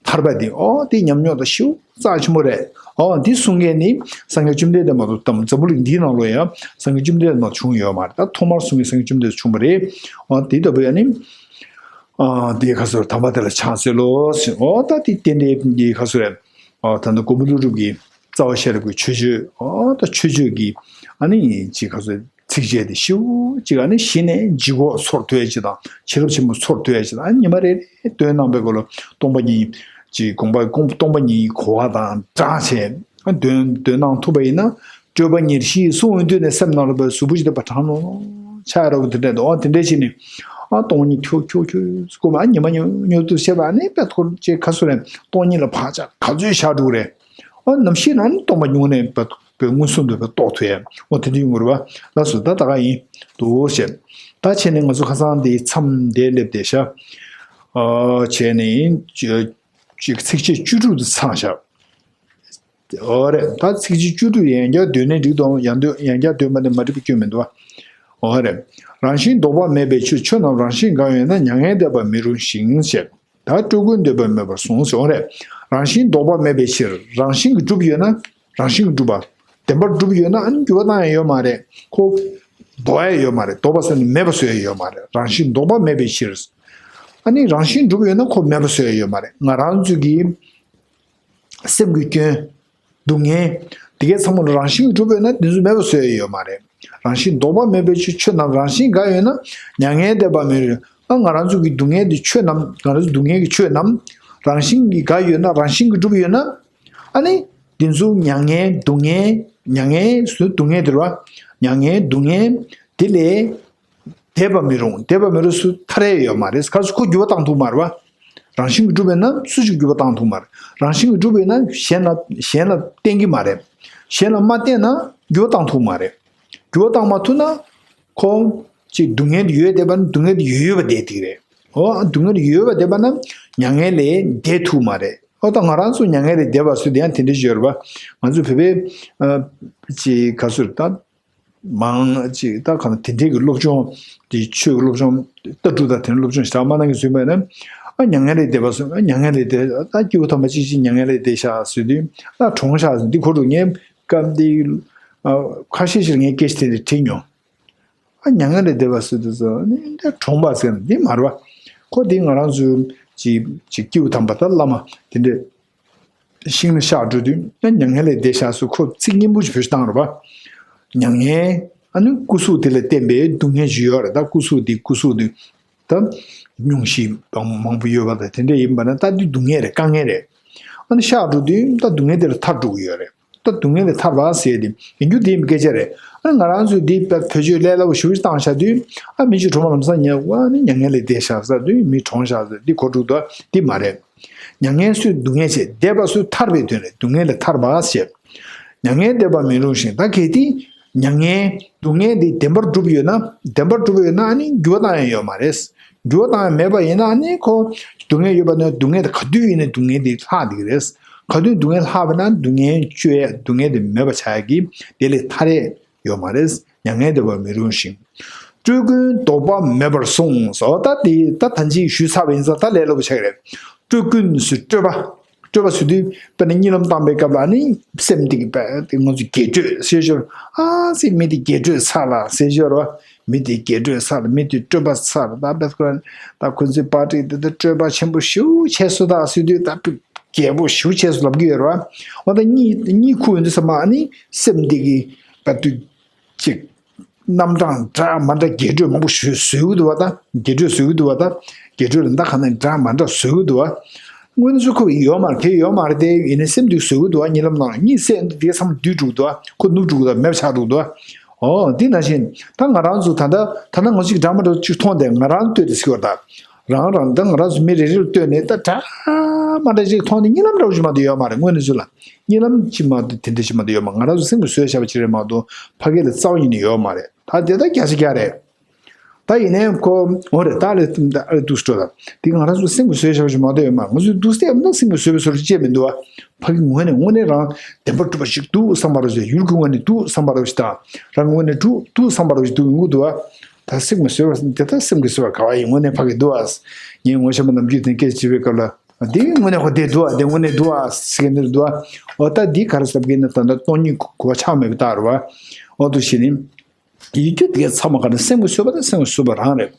ཐར་པ་དེ་ཨོ་དེ་ཉམས་མྱོང་དང་ཞི་བ་རྩ་ཆེན་པོ་རེད། ཨོ་འདི་གསུང་མཁན་ནི་སངས་རྒྱས་བཅོམ་ལྡན་འདས་མ་གཏོགས་དམ་འཛམ་བུ་གླིང་འདིའི་ནང་ལོགས་ཡང་སངས་རྒྱས་བཅོམ་ལྡན་འདས་མ་བྱུང་ཡོད་མ་རེད། ད་ཐོག་མར་གསུང་མཁན་སངས་རྒྱས་བཅོམ་ལྡན་འདས་བྱུང་བ་རེད། ཨོ་དེ་ལྟ་བུ་ཡང་ནི། ཨ་དེའི་ཁ་སོར་དམ་པ་དེ་ལ་ཕྱག་འཚལ་ལོ་ཟེར། ཨོ་ད་དེ་རྟེན་འབྲེལ་གྱི་ཁ་སོར་རེད། ཨོ་ད་ནི་མགོན་པོ་ཀླུ་སྒྲུབ་ཀྱི་རྩ་བ་ཤེས་རབ་ཀྱི་མཆོད་བརྗོད། ཨོ་ད་མཆོད་བརྗོད་ཀྱི་ཨ་ནི་ཅིག་ཁ་སོར་ཚིགས་བཅད་དེ་ཞེ་པོ་ཅིག་ཨ་ནི་གཞི་ནས་ལྗིད་ཁོག་ཚོར་ཐུབ་ཡ་ཅིག་དང་། བྱིན་རླབས་ཆེན་པོ་ཚོར་ཐུབ་ཡ་ཅིག་དང་། ཨ་ནི་ཉི་མ་རེ་རེ་འདོན་གནང་པའི་སྐོར་ལ་སྟོང་པ་ཉིད་ཀྱི་དགོངས་པ། སྟོང་པ་ཉིད་ཀྱི་གོ་བ་དང་སྦྲགས་བྱས། ཨ་འདོན་འདོན་གནང་ཐུབ་པ་ཡིན་ན། སྤྲོས་པ་ཉེར་ཞི་གསུང་ཡོང་དུས་ནས་སེམས་ནང་ལ་བབས། གཟུགས་པོ་ཞིག་དེ་བ་དྲང་ལོང་ལོང་ཆགས་ར་བ་དེ་འདྲ་འདུག་ཨ་དེ་འདྲ་བྱས་ནས་ཨ་སྟོང་ཉིད་ཁྱོད་ཁྱོད་ཁྱོད་སྐུ་མ་ཉི་མ་ཉོབ་ཉོབ་ཏུ་བཤད་པ་ནི་དཔེ་ཐོར་ཅེས་ཁ་སོ་རེ་སྟོང་ཉིད་ལ་བག་ཆགས་ག་ཚོད་བཞག་འགྲོ་རེད། ཨ་ནམ་ཤེས་ན་ནི་སྟོང་པ་ཉུང་ནས་བ་བ་མངོན་སུམ་དུ་བ་རྟོགས་ཐུབ་ཡ། ཨོ་དེ་འདྲ་ཡོང་དགོས་རེད་བ། ལགས་སོ། ད་ད་ག་ཡིན་འདུག་བཤད། ད་བྱས་ནས་ང་ཚོ་ཁ་སང་དེ་མཚམས་དེ་སླེབས་བསྡད་ཤག་ཨ་བྱས་ནས་ཅིག་ཚིགས་བཅད་བཅུ་དྲུག་ཏུ་ཚང་ཤག་འོ་རེད། ད་ཚིགས་བཅད་བཅུ་དྲུག་ཡང་བསྐྱར་འདོན་ནས་འགྲིག་དང་། ཡང་འདོན་ཡང་བསྐྱར་འདོན་པ་ནི་མ་འགྲིག་པའི་སྐྱོན་མི་འདུག་བ། འོ་རེད། རང་བཞིན་ལྡོག་པ་མེད་པའི་ཕྱིར། ཆོས་རྣམས་རང་བཞིན་འགའ་ཡོད་ན། མྱ་ངན་འདས་པ་མི་རུང་ཞིང་། ཞེས། ད་སྤྲུལ་སྐུའི་འདོད་པ་མེད་པར་གསུངས་ཟེར་བ་རེད། རང་བཞིན་ལྡོག་པ་མེད་པའི་ཕྱིར། རང་བཞིན་གྱིས་གྲུབ་ཡོད་ན། རང་བཞིན་གྱིས་གྲུབ་པ། བདེན་པར་གྲུབ་ཡོད་ན། ཨ་ནི་འགྱུར་བ་བཏང་ཡ་ཡོད་མ་རེད། ཁོ་ལྡོག་ཡ་ཡོད་མ་རེད། ལྡོག་པ་ཟེར་ནས་མེད་པ་བཟོ་ཡ་ཡོད་མ་རེད། རང་བཞིན་ལྡོག་པ་མེད་པའི་ཕྱིར། ཨ་ནི་རང་བཞིན་གྲུབ་ཡོད་ན་ཁོ་མེད་པ་བཟོ་ཡ་ཡོད་མ་རེད། ང་རང་ཚོ་གི་སེམས་ཀྱི་སྐྱོན། སྡུག་བསྔལ། དེ་གའི་ཚང་མ་ལ་རང་བཞིན་གྱིས་གྲུབ་ཡོད་ན་དེ་ཚོ་མེད་པ་བཟོ་ཡ་ཡོད་མ་རེད། རང་བཞིན་ལྡོག་པ་མེད་པའི་ཕྱིར། ཆོས་རྣམས་རང་བཞིན་འགའ་ཡོད་ན། མྱ་ངན་འདས་པ་མི་རུང་། ཨ་ང་རང་ཚོ་གི་སྡུག་བསྔལ་དེ། ཆོས་རྣམས། ང་རང་ཚོ་སྡུག་བསྔལ་གྱི་ཆོས་རྣམས་རང་བཞིན་གྱིས་འགའ་ཡོད་ན། རང་བཞིན་གྱིས་གྲུབ་ཡོད་ན། ཨ་ནི་དེ་ཚོ་མྱ་ངན་སྡུག་བསྔལ། མྱ་ངན་སྡུག་བསྔལ་དེ་རེད་བ། མྱ་ངན་སྡུག་བསྔལ་དེ་ལས་འདས་པ་མི་རུང་། འདས་པ་མི་རུང་སུ་ཐར་ཡ་ཡོད་མ་རེད། ག་སུ་ཁོ་འགྱུར་བ་བཏང་ཐུབ་མ་རེད་བ། རང་བཞིན་གྱིས་གྲུབ་པ་ཡིན་ན་སུ་ཞིག་འགྱུར་བ་བཏང་ཐུབ་མ་རེད། རང་བཞིན་གྱིས་གྲུབ་པ་ཡིན་ན་གཞན་ལ། གཞན་ལ་བརྟེན་གྱི་མ་རེད། གཞན་ལ་མ་བརྟེན་ན་འགྱུར་བ་བཏང་ཐུབ་མ་རེད། འགྱུར་བ་བཏང་མ་ཐུབ་ན་ཁོ་ཅིག་སྡུག་བསྔལ་དེ་ཡོད་བསྡད་པ་ནི་སྡུག་བསྔལ་དེ་ཡོད་ཡོད་པ་བསྡད་ཐིག་རེད། འོ་སྡུག་བསྔལ་དེ་ཡོད་ཡོད་པ་བསྡད་པ་ན་མྱ་ངན་ལས་འདས་ཐུབ་མ་རེད། འོ་ད་ང་རང་ཚོ་མྱ་ངན་ལས་འདས་པ་སུ་དེ་ཡང་དེ་འདྲ་ཞིག་ཡོད་རེད་བ། ང་ཚོ་བོད་པའི་ཨ་ཅིག་ག་སུ་རེད་ད། མང་ཅིག་ད་གང་དེ་འདྲའི་གི་སློབ་སྦྱོང་དེ། ཆོས་ཀྱི་སློབ་སྦྱོང་ལྟ་གྲུབ་དང་དེ་འདྲའི་སློབ་སྦྱོང་ཞེ་དྲག་མ་གནང་གི་བཟོས་པ་ཡིན་ན། ཨ་མྱ་ངན་ལས་འདས་པ་སོང་། ཨ་མྱ་ངན་ལས་འདས། ད་སྐྱེས་བུ་དམ་པ་གཅིག་གཅིག་མྱ་ངན་ལས་འདས་ཤག་ཟེར་དུས། ཨ་གྲོངས་ཤག་ཟེར། འདི་གོ་འགྲོ། ངས་སྐབས་འདི་ཨ་ཁ་ཤས་ཤིག་ངས་སྐད་ཆ་དེ་འདྲ་དྲིས་མྱོང་། ཨ་མྱ་ངན་ལས་འདས་པ་ཟེར་དུས་ཙང་ནི་འདི་གྲོངས་པ་ཟེར་ན་འདི་མ་རེད་བ། ཁོ་འདི་ང་རང་ཚོའི་ཅིག་ཅིག་སྐྱེས་བུ་དམ་པ་དང་བླ་མ་དེ་འདྲ། ཤིང་ལ་གཤེགས་འགྲོ་དུས་ཨ་མྱ་ངན་ལས་འདས་ཤག་ཟེར་ཁོ་ཚིག་སྙན་པོ་ཞིག་བེད་སྤྱོད་བཏང་རེད་བ། མྱ་ངན། ཨ་ནི་སྐུ་གཟུགས་དེ་ལ་བརྟེན་པའི་སྡུག་བསྔལ་ཞིག་ཡོད་རེད། ད་སྐུ་གཟུགས་འདི། སྐུ་གཟུགས་འདི་ད་སྙུང་གཞི་མང་པོ་ཡོད་པ་དང་དེ་འདྲ་ཡིན་པ་ན། ད་འདི་སྡུག་བསྔལ་རེད། དཀའ་ངལ་རེད། ཨ་ནི་གཤེགས་འགྲོ་དུས་ད་སྡུག་བསྔལ་དེ་ལས་ཐར་འགྲོ་གི་ཡོད་རེད། ད་སྡུག་བསྔལ་ལས་ཐར་བ་ཟེར་དེ་ཡིན་རྒྱུ་དེ་ཡིན་པའི་སྐད་ཆ་རེད། ཨ་ནི་ང་རང་ཚོས་འདི་བེད་སྤྱོད་ལས་སླ་པོ་ཞེ་པོ་ཞིག་བཏང་བཞག་དུས། ཨ་མི་གཅིག་གྲོངས་པ་ལམ་སང་ཉལ་བ་ནི་མྱ་ངན་ལས་འདས་ཤག་ཟེར་དུས། མི་གྲོངས་ཤག་ཟེར་འདི་གོ་འགྲོ་འདུག་འདི་མ་རེད། མྱ་ངན་སོས་སྡུག་བསྔལ་བྱེད། འདས་པ་སོས་ཐར་པའི་དོན་རེད། སྡུག་བསྔལ་ལས་ཐར་བ་ཞེས། མྱ་ངན་འདས་པ་མི་རུང་ཞིང་། ད་གལ་ཏེ་མྱ་ངན་སྡུག་བསྔལ་འདི་བདེན་པར་གྲུབ་ཡོད་ན། བདེན་པར་གྲུབ་ཡོད་ན་ཨ་ནི་འགྱུར་བ་བཏང་ཡ་ཡོད་མ་རེད། འགྱུར་བ་བཏང་ཡ་མེད་པ་ཡིན་ན་ཨ་ནི་ཁོ་སྡུག་བསྔལ་ཡོད་པ་ན་སྡུག་བསྔལ་དེ་ག་དུས་ཡིན་ནའི་སྡུག་བསྔལ་དེ་ལྷག་བསྡད་ཀྱི་རེད། ག་དུས་སྡུག་བསྔལ་ལྷག་པ་ན་སྡུག་བསྔལ་གཅོད་ཡ། སྡུག་བསྔལ་དེ་མེད་པ་བྱ་ཡ་གི་དེ་ལས་ཐར་ཡ་ཡོད་མ་རེད། མྱ་ངན་འདས་པ་མི་རུང་ཞིང་། སྤྲུལ་སྐུའི་ལྡོག་པ་མེད་པར་གསུངས་སོ། ད་དེ་ད་ད་ཅིག་ཞུས་ཚར་བ་ཡིན་ཙང་ད་ལས་སླ་པོ་ཆགས་ཀྱི་རེད། སྤྲུལ་སྐུ་ནི་སྤྲོས་པ། སྤྲོས་པ་ཟེར་དུས་དཔེར་ན་གཉིད་ལམ་བཏང་པའི་སྐབས་ལ་ནི་སེམས་དེ་གི་དཔེ་དེ་ང་ཚོ་རྒྱས་སྤྲོས་ཟེར་ཞོར། ཨ་ཙི་མི་དེ་རྒྱས་སྤྲོས་ཚར་ལ་ཟེར་ཞོར་བ། མི་དེ་རྒྱས་སྤྲོས་ཚར་ལ། མི་དེ་སྤྲོས་པ་ཚར་ལ། ད་དཔེ་ཁོ་ད་ཁོ་ཚོའི་པར་ཊི་དེ་ད་སྤྲོས་པ་ཆེན་པོ་ཞེ་པོ་བྱས་སོང་ད་ཟེར་དུས། ད་དཔེ་རྒྱས་པོ་ཞེ་པོ་བྱས་སོང་ལབ་ཀྱི་ཡོད་རེད་བ། འོ་ད་གཉིད་གཉིད་ཁུག་ཡོང་དུས་ཙམ་པ་ཨ་ནི་སེམས་དེ་གི་དཔེ་དུས་ཅིག་རྣམ་གྲངས་འདྲ་མ་འདྲ་རྒྱས་སྤྲོས་མང་པོ་ཞིག་བཟོས་ཀྱི་འདུག་བ། ད་རྒྱས་སྤྲོས་བཟོས་ཀྱི་འདུག་བ། ད་རྒྱས་སྤྲོས་ལ་ད་ག་ནས་འདྲ་མ་འདྲ་བཟོས་ཀྱི་འདུག་བ། དངོས་གནས་ཚུལ་ཁོ་ཡོད་མ་རེད། དེ་ཡོད་མ་རེད། དེ་ཡིན་ནའི་སེམས་སྡུག་བཟོས་ཀྱི་འདུག་བ། གཉིད་ལམ་ནང་ལ་གཉིད་སད་དེ་བསམ་བློ་སྡུག་འགྲོ་གི་འདུག་བ། ཁོ་ནུབ་འགྲོ་གི་འདུག་བ། མེད་པ་ཆགས་འགྲོ་གི་འདུག་བ། ཨོ་དེ་ནང་བཞིན་ད་ང་རང་ཚོ་ད་ལྟ་ད་ལྟ་ང་ཚོ་ཅིག་འདྲ་མ་འདྲ་ཅིག་མཐོང་དེ་ང་རང་ལྟོས་དེ་ཟེར་བ་ད། རང་རང་ད་ང་རང་ཚོ་མི་རེ་རེ་ལ་ལྟོས་ནས་ད་འདྲ་མ་འདྲ་ཅིག་མཐོང་དེ་གཉིད་ལམ་འདྲ་བོ་ཞིག་མ་གཏོགས་ཡོད་མ་རེད། དངོས་གནས་ཚུལ་ལ། གཉིད་ལམ་ཅིག་མ་གཏོགས་དེ་འདྲ་ཞིག་མ་གཏོགས་ཡོད་མ། ང་རང་ཚོ་སེམས་ཀྱིས་བཟོས་བཞག་པ་ཅིག་རེད་མ་གཏོགས་ཕ་གི་ལ་རྩ་བ་ཉིད་ནས་ཡོད་མ་རེད། ད་དེ་ད་བརྒྱ་ཆ་བརྒྱ་རེད། ད་ཡིན་ནའི་ཁོ་འོ་རེད། ད་ལས་ད་ཨ་རེ་འདུག་སྤྲོ་ད་དེ་ང་རང་ཚོ་སེམས་ཀྱིས་བཟོས་བཞག་པ་ཞིག་མ་གཏོགས་ཡོད་མ། ང་ཚོས་འདུག་སེམས་ན་སེམས་ཀྱིས་བཟོས་པའི་བཟོ་འདྲ་ཅིག་མི་འདུག་བ། ཕ་གི་ངོས་ནས་དངོས་གནས་རང་བདེན་པར་གྲུབ་པ་ཞིག་འདུག་བསམ་པ་རོ་ཞིག་ཡུལ་གྱི་ངོས་ནས་འདུག་བསམ་པ་རོ་ཞིག་དང་། རང་གི་ངོས་ནས་འདུག་འདུག་བསམ་པ་རོ་ཞིག་འདུག་ཡོང་གི་འདུག་བ། ད་སེམས་ཀྱིས་བཟོས་པ་དེ་ད་སེམས་ཀྱིས་བཟོས་པ་ག་བ་ཡིན། དངོས་གནས་ཕ་གི་འདུག་ཨ། ངས་ངོ་ཤེས་པ་ནམ་རྒྱུན་དེ་སྐད་ཆ་དྲིས་པའི་སྐབས་ལ། འདི་དངོས་གནས་ཁོ་དེ་འདུག་ཨ། དེ་དངོས་གནས་འདུག་ཨ་ཟེར་གྱི་འདུག་འདུག་ཨ། འོ་ད་འདི་ག་རེ་ཟེར་གྱི་ན་ད་ལྟ་སྟོང་ཉིད་གོ་བ་ཆགས་མེད་པའི་རྟགས་རེད་བ། འོ་འདུག་བྱས་ནས། ཡིན་རྒྱུ་དེ་གའི་ཚང་མ་ག་རེ་སེམས་ཀྱིས་བཟོས་པ་དང་སེམས་ཀྱིས་བཟོས་པ་རང་རེད།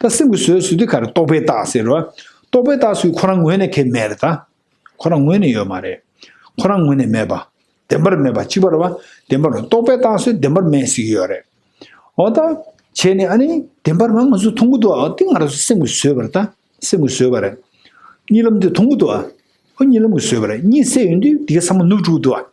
ད་སེམས་ཀྱིས་བཟོས་ཟེར་དུས་ག་རེ་རྟོག་པའི་རྟགས་ཟེར་རོ། རྟོག་པའི་རྟགས་ཟེར་ཁོ་རང་ངོས་ནས་ཁེ་མེད་རེད་ད། ཁོ་རང་ངོས་ནས་ཡོད་མ་རེད། ཁོ་རང་ངོས་ནས་མེད་པ། བདེན་པར་མེད་པ་གཅིག་པ་རེད་བ། བདེན་པར་རྟོག་པའི་རྟགས་ཟེར་བདེན་པར་མེད་ཟེར་གྱི་ཡོད་རེད། འོ་ད། བྱས་ནས་ཨ་ནི་བདེན་པར་མ་ང་ཚོས་མཐོང་གི་འདུག་ཨ། དེ་ང་རང་ཚོ་སེམས་ཀྱིས་བཟོས་པ་རེད་ད། སེམས་ཀྱིས་བཟོས་པ་རེད། གཉིད་ལམ་དེ་མཐོང་གི་འདུག་ཨ། ཨོ་གཉིད་ལམ་གྱིས་བཟོས་པ་རེད། གཉིད་སད་ཡོང་དུས་དེ་ག་ཚང་མ་ནུབ་འགྲོ་གི་འདུག་ཨ།